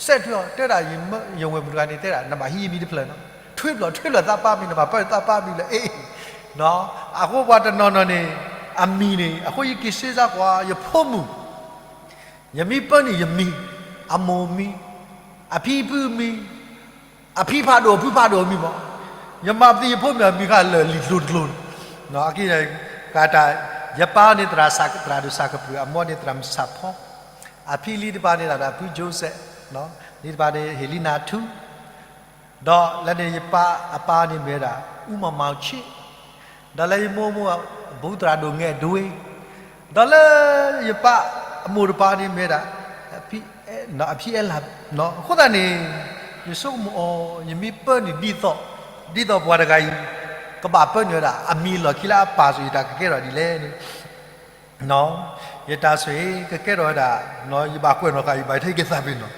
စဲးထွ့အီၤ, တဲဒၣ်ယမၢယဝဲၢ်မုၣ်တဂၤန့ၣ် တဲဒၣ် နဘၣ်ဟံးယမံၤတဖျၢၣ်နီၤ, ထွ့ဖျၢၣ်ထွ့ဖျၢၣ်သးပၢ်မံၤ နဘၣ်ပၢသးပၢ်မံၤလၢအ့ၣ်, အဃိပှၤတနီၤနီၤန့ၣ် အမံၤန့ၣ် အဃိယက့ၤစ့စါကွၢ် ယဖိမုၣ် ယမ့ၢ်ပၢနုာ်ယမံၤ, အမိၢ်မံၤ, အဖံဖုမံၤ, အဖံဖးဒိၣ်ဖုဖးဒိၣ်အမံၤမး, ယမၤပသံယဖိမုၣ်အမံၤဃာ်လၢာ်လံာ်ကျိၤတကျိၤန့ၣ်, အက့ၢ် တၢ် ယပၢ်န့ၣ်သရၣ်ဒိၣ်စၢ်ကပြုၢ်, အမိၢ်န့ၣ်သရၣ်မုၣ်ဆၣ်ဖီ, အဖံလံတပၤန့ၣ်ဒၣ်ဖုကၠိစဲး, လံတပၤန့ၣ်ဟ့ၣ်လံနၤထူ ဒီးလၢန့ၣ်ယပၢ်အပၢ်န့ၣ်မ့ၢ်ဝဲဒၣ် အူမၤမၤဆ့ၣ်, ဒီးလၢယမိၢ်မိၢ် ဘူးသရၣ်ဒိၣ်ငဲၢ်ဒွ့, ဒီးလၢယပၢ်အမိၢ်တပၤန့ၣ်မ့ၢ်ဝဲဒၣ် အဖံအဲလၣ်, အဃိသတးန့ၣ် ယဆိကမိၣ်အီၤ ယမ့ၢ်ပၢနုာ်ဒ်သိး, ဒ်သိးပှၤတဂၤအံၤ ကဘၣ်ပၢနုာ်ဝဲဒၣ် အမံၤလီၢ်ခံလၢအပၢ်စ့ၢ် ယတၢ်ကကဲထီၣ်ဒ်လဲၣ်န့ၣ် ယတၢ်ဆိၣ်ဂ့ၤ ကကဲထီၣ်ဝဲဒၣ်, ယဘၣ်ကွဲးနီၣ်ဃာ် ယဘၣ်ထဲက့ၤသးပ့ၤနီၣ်,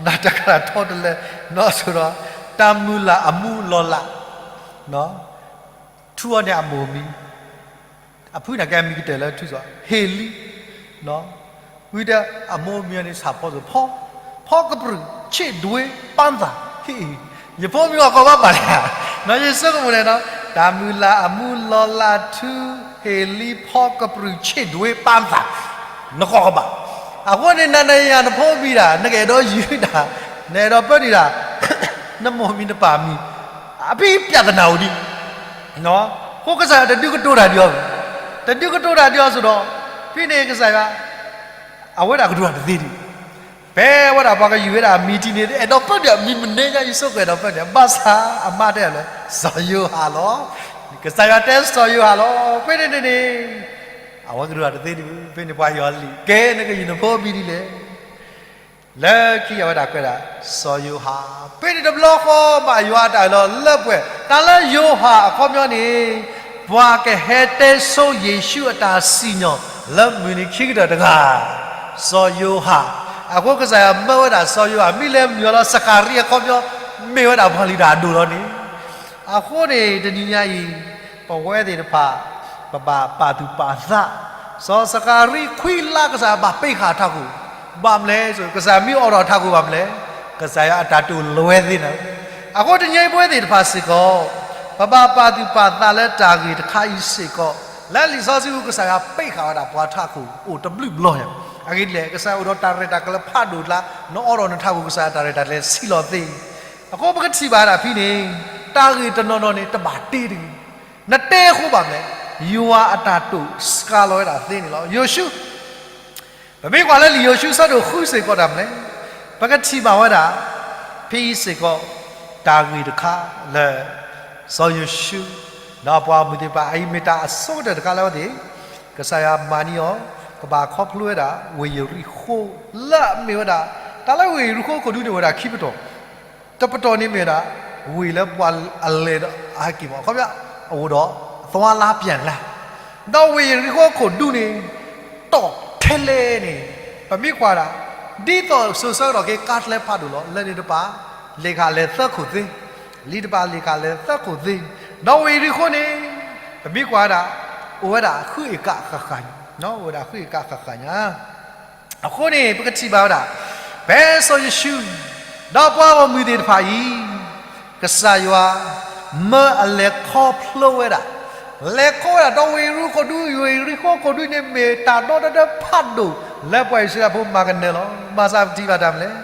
နတၢ်ကရၢထီတလဲ, နီၢ်ဆိဒီး တၢ်မုၢ်လၢ်အမူလီၤလး, ထူအီၤန့ၣ်အမိၢ်မံၤ, အဖုန့ၣ်ကဲအမံၤကတၢၢ်လၢထူစီၤ ဟ့ၣ်လံ, ဝံၤဒီးအမိၢ်မံၤန့ၣ် ဆၣ်ဖီစိၤ ဖီ, ဖီကပြုၢ်ဆ့ၣ်ဒွ့ပၢ်သၣ်, ယဖိမံၤအီၤကီးဘၣ်ဘၣ်လဲၣ်, ယဆိကမိၣ်န့ၣ်နီၤ, တၢ်မုၢ်လၢ်အမူလီၤလးထူ ဟ့ၣ်လံဖီကပြုၢ်ဆ့ၣ်ဒွ့ပၢ်သၣ်, နကီးကဘၣ်, အဃိန့ၣ် နၤနယၤနဖိမံၤဒၣ် နကအဲၣ်ဒိးယုၢ်ဒၣ်, နအဲၣ်ဒိးပၢဒံးဒၣ်, နမိၢ်မံၤနပၢ်မံၤ, အဖံပျၢ်သနာ်အိၣ်ဒံး အဃိကစၢ်ယွၤတဒုးကတိၤတၢ်ဒံးအီၤ, တဒုးကတိၤတၢ်ဒံးအီၤစ့ၢ်ဒီး, ဖဲန့ၣ်ကစၢ်ယွၤ, အဝဲဒၣ်ကတိၤတၢ်တသ့ဒံး, ဖဲအဝဲဒၣ်ပှၤကယုၢ်ဝဲဒၣ်အမံၤတံၢ်န့ၣ် အဲၣ်ဒိးပၢဒံးအမံၤမနုၤညါ ယဆိကမိၣ်အဲၣ်ဒိးပၢဒံး ဘၣ်ဆၣ်အမါတဲလၢ စီၤယိၤဟၣ်လီၤ. ကစၢ်ယွၤတဲစီၤယိၤဟၣ်လီၤ. ဖဲန့ၣ်န့ၣ်န့ၣ် အဝဲကတိၤတၢ်တသ့ဒံး, ဖဲန့ၣ်ပှၤဟ့ၣ်အီၤလံာ်, ကဲ နကယုၢ်နဖိမံၤဒ်လဲၣ် လၢခံအဝဲဒၣ်ကွဲးဒၣ် စီၤယိၤဟၣ်, ဖဲန့ၣ်တဘျီဃီ ဘၣ်ယွၤအတၢ်အၢၣ်လီၤလၢပှဲၤ, တၢ်လၢယိၤဟၣ်အခီပညီန့ၣ်, ပှၤကဟဲတဲဆိယ့ၣ်ၡူးအတၢ်စံၣ်ညီၣ် လၢမုၢ်နံၤခံကတၢၢ်တဂၤ, စီၤယိၤဟၣ်, အဃိကစၢ်ယွၤမၢဝဲဒၣ်စီၤယိၤဟၣ် မ့ၢ်လဲၤမုၢ်အီၤလီၤ စကၤရံအခီပညီ, မ့ၢ်ဝဲဒၣ်ပှၤလုၢ်တၢ်အဒိၣ်လီၤန့ၣ် အဃိန့ၣ် တနံၤညါအံၤ, ပဝဲသ့ၣ်တဖၣ်, ပဘၣ်ပာ်သူၣ်ပာ်သး, စီၤစကၤရံခွံလါကစၢ်ဘၣ်ပ့ၤဃာ်ထးခိၣ်, ဘၣ်မနုၤလဲၣ်, ကစၢ်မ့ၢ်အိးထီၣ်ထးခိၣ်ဘၣ်မနုၤလဲၣ်, ကစၢ်ယွၤအတၢ်တိာ်လီၤဝဲသ့ၣ်န့ၣ်, အဃိတနံၤအံၤပဝဲသ့ၣ်တဖၣ်စ့ၢ်ကီး, ပဘၣ်ပာ်သူၣ်ပာ်သးလၢတၢ်ဂ့ၢ်တခါအံၤစ့ၢ်ကီး, လၢလံာ်စီဆှံပူၤ ကစၢ်ယွၤပ့ၤဃာ်ဝဲဒၣ်ပှၤထးခိၣ်အိၣ်တဘျုးဘျီညါ, အဂ့ၢ်ဒ်လဲၣ်, ကစၢ်ယွၤအိၣ်ဒီးတၢ်ရဲၣ်တၢ်ကျဲၤဖးဒိၣ်ကျါ, နအိးထီၣ်နထးခိၣ် ကစၢ်ယွၤတၢ်ရဲၣ်တၢ်ကျဲၤဆံးလီၤသ့ အဃိပကထံၣ်ဘၣ်ဒၣ်ဖဲန့ၣ်, တၢ်ဂ့ၢ်တနီၤနီၤန့ၣ် တဘၣ်တဲတဂ့ၤ, နတဲအဃိဘၣ်မနုၤလဲၣ်, ယွၤအတၢ်တိာ်စှၤလီၤဝဲဒၣ်သ့န့ၣ်လီၤ. ယိၤၡူ, ပမ့ၢ်ကွၢ်လၢလံာ်ယိၤၡူအဆၢဒိၣ်ဃုစ့ၢ်ကီးတၢ်မနုၤလဲၣ်, ပကထံၣ်ဘၣ်ဝဲဒၣ်, ဖဲအံၤစ့ၢ်ကီး, တၢ်ဂ့ၢ်တခါလၢ စီၤယိၤၡူ ဒီးပှၤဂီၢ်မုၢ်သ့ၣ်တဖၣ် အအံၤမ့ၢ်တၢ်အဆိကတၢၢ်တခါလၢအဝဲသ့ၣ် ကစၢ်ယွၤမၤန့ၢ်အီၤ ကဘၣ်ခီဖျိဝဲဒၣ် ဝ့ၢ်ယရံၣ်ဃိး လၢအမ့ၢ်ဝဲဒၣ် တၢ်လၢဝ့ၢ်ယရံၣ်ဃိးခိၣ်ဒူန့ၣ်အိၣ်ဝဲဒၣ်ခံပတီၢ်, တပတီၢ်န့ၣ်မ့ၢ်ဝဲဒၣ် ဝ့ၢ်လၢပှၤအလဲၤဒီးအဟဲက့ၤမး အခီပညီ အအိၣ်ဒီး အသွါလါပျၢ်လါ, ဒီးဝ့ၢ်ယရံၣ်ဃိးခိၣ်ဒူန့ၣ် တီၢ်ထဲလဲၣ်န့ၣ် ပမ့ၢ်ကွၢ်ဒၣ် ဒ်သိးစိၤဆၢကတီၢ်က့ၤ ကါကျဲဖးဒိၣ်လီၤ. လၢန့ၣ်တပၤ လ့ၣ်ဃာ်လဲၤသၢခိၣ်သ့, လံာ်တပၤလ့ၣ်ဃာ်လဲၤသၢခိၣ်သ့, ဒီးဝ့ၢ်ယရံၣ်ဃိးန့ၣ် ပမ့ၢ်ကွၢ်ဝဲဒၣ် အိၣ်ဝဲဒၣ်ဃုအ့ၣ်ကၣ်ဃၣ်ဃၣ်ညါ, အိၣ်ဝဲဒၣ်ဃုအ့ၣ်ကၣ်ဃၣ်ဃၣ်ညါ. အဃိန့ၣ် ပကထံၣ်ဘၣ်ဝဲဒၣ် ဖဲစီၤယိၤၡူ ဒီးပှၤဂီၢ်မုၢ်သ့ၣ်တဖၣ်အံၤ ကစၢ်ယွၤ မၢအလဲၤခီဖျိဝဲဒၣ်, လဲၤခီဝဲဒၣ် ဒီးဝ့ၢ်ယရံၣ်ဃိးခိၣ်ဒူ, ဝ့ၢ်ယရံၣ်ဃိးခိၣ်ဒူန့ၣ် မ့ၢ်တၢ်ဒီတဒၢဖးဒိၣ် လၢပှၤအံၣ်စရ့လးဖိမၤကနၢၤလီၤ. ဘၣ်ဆၣ်ပထံၣ်ဘၣ်တၢ်မနုၤလဲၣ်,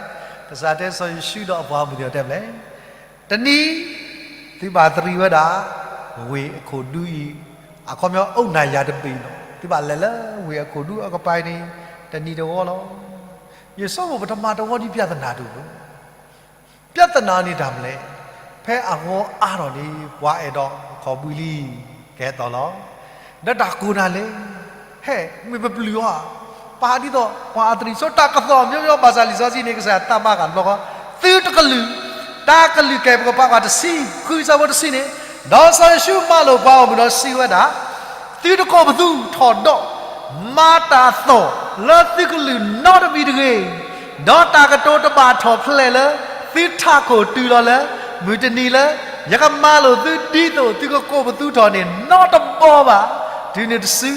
ကစၢ်တဲစီၤယိၤၡူဒီးအပှၤဂီၢ်မုၢ်သ့ၣ်တဖၣ်တဲမနုၤလဲၣ်, တနံၤ သုဘၣ်တရံးဝဲဒၣ် ဝ့ၢ်အခိၣ်ဒူအံၤ, အခီပညီအိၣ်နၤယၤတဘ့ၣ်လီၤ. သုဘၣ်လဲၤလၢဝ့ၢ်အခိၣ်ဒူအကပၤန့ၣ် တနံၤတဝီလီၤ. ယဆိကမိၣ်ပတမၤတဝီဒ် ပြဿနာ တအိၣ်ဘၣ်. ပြဿနာန့ၣ်တၢ်မနုၤလဲၣ်, ဖဲအဂီၤအါထီၣ်န့ၣ် ပှၤအဲၣ်ဒိးခီၣ်ဘှံးလံ, ကဲသိးလီၤ. ဒီးတၢ်ကိၢ်တၢ်လဲၣ်, ဟဲ မ့ၢ်ပပျုၢ်အီၤဧါ, ပာ်ဒ်သိးပှၤအသရံၣ်စိတၢ်ကသီၣ် မျိုးမျိုး ဘၣ်ဆၣ်လံာ်စီဆှံန့ၣ် ကစၢ်ယွၤသးဘၣ်ဃးတဘျီဃီ, သုတကလုာ်, တၢ်ကလုၢ်ကဲ ပကဖးကွၢ်တဆံ, ဃုဆၢဖိတဆံန့ၣ်, ဒီးစီၤယိၤၡူမၤလိာ်ပှၤဂီၢ်မုၢ်ဒီးစံးဝဲဒၣ်, သုတကိးပသူထီၣ်ဒီး မၤတၢ်သီၣ်လၢသုကလုၢ်နီတမံၤတဂ့ၤ, ဒီးတၢ်ကတိၤတဘၣ်ထီၣ်ဖျဲးလၢသုထးခိၣ်တုၤလီၤလၢ မုၢ်တနံၤလၢ ယကမၤလိာ်သုဒ်သိးသုကကိးပသူထီၣ်န့ၣ် နီတဘီဘၣ်, တုၤနုၤတစု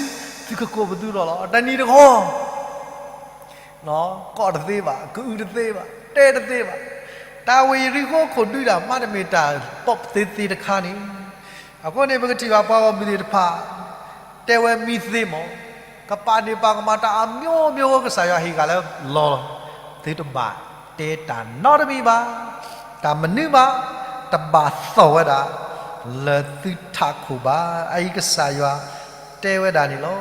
သုကကိးပသူထီၣ်လီၤ. တနံၤတဂီၤ ကိးတသ့ဘၣ်, ကအုတသ့ဘၣ်, တဲတသ့ဘၣ်. တၢ်ဝ့ၢ်ယရံၣ်ဃိးခိၣ်ဒူဒၣ် မ့တမ့ၢ်တၢ်ပီၣ်သ့သ့တခါန့ၣ်, အဃိန့ၣ် ပကထံၣ်ဘၣ်ပှၤဂီၢ်မုၢ်သ့ၣ်တဖၣ် တဲဝဲမ့ၢ်သ့မး, ကပာ်န့ၢ်ပာ်ကမၣ်တၢ်အမျိုးမျိုး ကစၢ်ယွၤဟ့ၣ်ဂံၢ်လၢလီၤလီၤ, သုတဘၣ်တဲတၢ်နီတမံၤဘၣ်, တၢ်မနုၤဘၣ်, တဘၣ်သီၣ်ဝဲဒၣ် လၢသုထးခိၣ်ဘၣ်. အအံၤကစၢ်ယွၤတဲဝဲဒၣ်န့ၣ်လီၤ.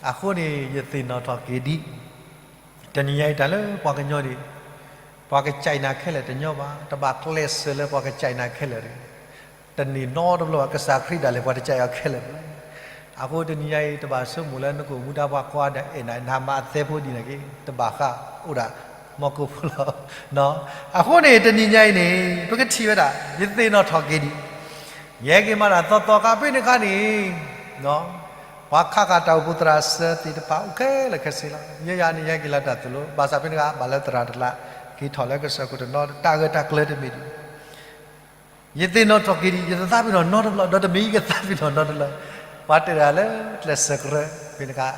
အဃိန့ၣ် ယသ့ၣ်နီၣ်ထီၣ်က့ၤဒ် တနံၤညါအံၤတၢ်လၢပှၤကညီန့ၣ် ပှၤကစံးနၤခဲလၢာ်တညီဘၣ်, တဘၣ်ကျဲးစၢးလၢပှၤကစံးနၤခဲလၢာ်တဂ့ၤ. တန့ၢ်နီတဘျီဘၣ် ကစၢ်ခရံာ်ဒၣ်လဲာ် ပှၤတစံးအီၤခဲလၢာ်တဂ့ၤ. အဃိတနံၤညါအံၤ တဘၣ်ဆိကမိၣ်လၢနကအိၣ်မူဒါပှၤကွၢ်ဒီးအဲၣ်နၤ နမၤအသဲဖိဒ်န့ၣ်က့ၤ တဘၣ်ဃးအိၣ်ဒၣ် မီၢ်ကိၣ်ဖိလီၤ. အဃိန့ၣ် တနံၤညါအံၤန့ၣ် ပကထံၣ်ဝဲဒၣ် ယသ့ၣ်နီၣ်ထီၣ်က့ၤဒံး ယဟဲက့ၤမၤတၢ်သီသီခါဖဲန့ၣ်အခါန့ၣ် ပှၤခးဃာ်တၢ်အိၣ်ဖှိၣ်သရၣ်စၢၤသ့ၣ်တဖၣ်အိၣ်ခဲလၢာ်ခဲဆ့လီၤ. ယဲယၤန့ၣ် ယဟဲက့ၤလၢတၢ်သိၣ်လိ ဘၣ်ဆၣ်ဖဲန့ၣ်အခါ ဘၣ်လၢသရၣ်တကျါ က့ၤထီၣ်လၢကစၢၢ်ခိၣ်တနီၤ တၢ်ဂ့ၢ်တၢ်ကျၢၤတမံၤဒံး ယသ့ၣ်နီၣ်ထီၣ်က့ၤဒံး ယတသးပ့ၤနီၣ်နီတဘျီ ဒီးတမံၤယကသးပ့ၤနီၣ်နီတဘျီ. ပှၤတဲဒၣ်လၢကျဲးစၢးကရၢ ဖဲန့ၣ်အခါ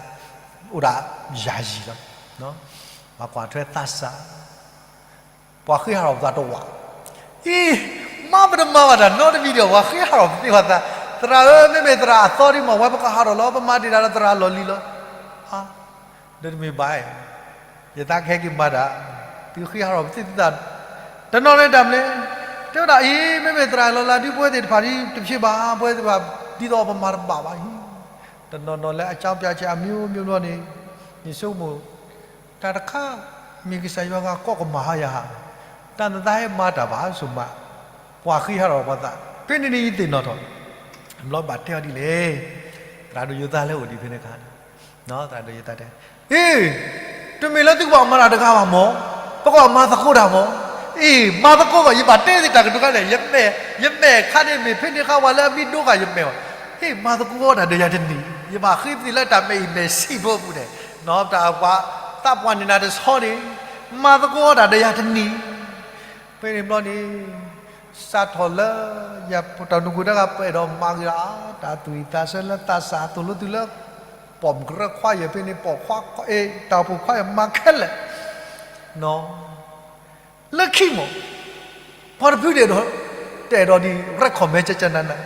အိၣ်ဒၣ်ယၤယံာ်လီၤ. ပှၤကွၢ်ထွဲသးစၢ် ပှၤဃ့ဟးထီၣ်ပသးတဝး, အံၤ မ့ၢ်ပတမၤဘၣ်တၢ်နီတမံၤဒီး ပှၤဃ့ဟးထီၣ်ပသး, သရၣ်ဧၢ မ့မ့ၢ်သရၣ်အသီဒံးမး ဝဲပကဟးထီၣ်လီၤ ပမၤတ့ၢ်တၢ်ဒီးသရၣ်လီၢ်လံၤလီၤ. ဒီးတမ့ၢ်ဘၣ်, ယသးကဟဲက့ၤမၤတၢ်, သုဃ့ဟးထီၣ်ပသး, တနီၤန့ၣ်တၢ်မနုၤလဲၣ်, တဲဝဲဒၣ်အံၤ မ့မ့ၢ်သရၣ်လီၤလးဒုး ပဝဲသ့ၣ်တဖၣ်ဒ်တဖျ့ဘၣ်, ပဝဲသ့ၣ်တဖၣ်ဒ်သိးပမၤတဘၣ်ဘၣ်အံၤ, တနီၤနီၤလၢအကၠီပၠးကဲအမျိုးမျိုးန့ၣ်, ယဆိကမိၣ် တၢ်တခါ မ့ၢ်ကစၢ်ယွၤဂၤကိးကမၣ်ဟါယၤ, တၢ်နသးဟဲမၤတၢ်ဘၣ်ဆိမး, ပှၤဃ့ဟးထီၣ်ပသး, ဖဲန့ၣ်န့ၣ်ယသ့ၣ်နီၣ်ထီၣ်, ဘျီဘၣ်တဲအီၤဒ်လဲၣ်, သရၣ်ဒိၣ်ယိၤသးလၢအိၣ်ဒံးဖဲန့ၣ်အခါန့ၣ်, သရၣ်ဒိၣ်ယိၤသးတဲ, အ့ တမ့ၢ်လၢသုကဘၣ်မၤတၢ်တဂၤဘၣ်မး, ပကဘၣ်မၤသကိးတၢ်မး, အ့ မၤသကိးဘၣ် ယဘၣ်တဲသ့ၣ်တၢ်ကတိၤခါန့ၣ်, ယမဲာ်ခါန့ၣ် မ့ၢ်ဖဲန့ၣ်အခါဝဲလၢအမံၤဒိၣ်ဃာ်ယမဲာ်ဘၣ်, အ့ မၤသကိးတၢ်ဒီးယၤတနံၤ, ယဘၣ်ဃ့သ့ၣ်လၢတၢ်မဲာ်အံၤမဲာ်ဆံးဖိအပူၤန့ၣ်, တၢ်ပှၤသးပှၢ်န့ၢ်နၤတဆီန့ၣ်, မၤသကိးတၢ်ဒီးယၤတနံၤ ဖဲန့ၣ်ဘျီန့ၣ်, စးထီၣ်လၢ ယတၢ်နုာ်ကွံာ်တၢ်ဂၤ ပအဲၣ်ဒိးမၤဂ့ၤဒၣ် တၢ်သူၣ်ဝံၣ်သးဆၢလၢသးစၢ်အသိၣ်လိသုလၢ ပိာ်မုၣ်ကရၢခွါယဲၢ်ဖဲန့ၣ် ပိာ်ခွါ တၢ်အိၣ်ဖှိၣ်ခွါယဲၢ်မၤခဲလၢာ်, လၢခံမး ပှၤတဖုတအဲၣ်ဒိး တအဲၣ်ဒိးဒံး recommend ကကနၤနၤ,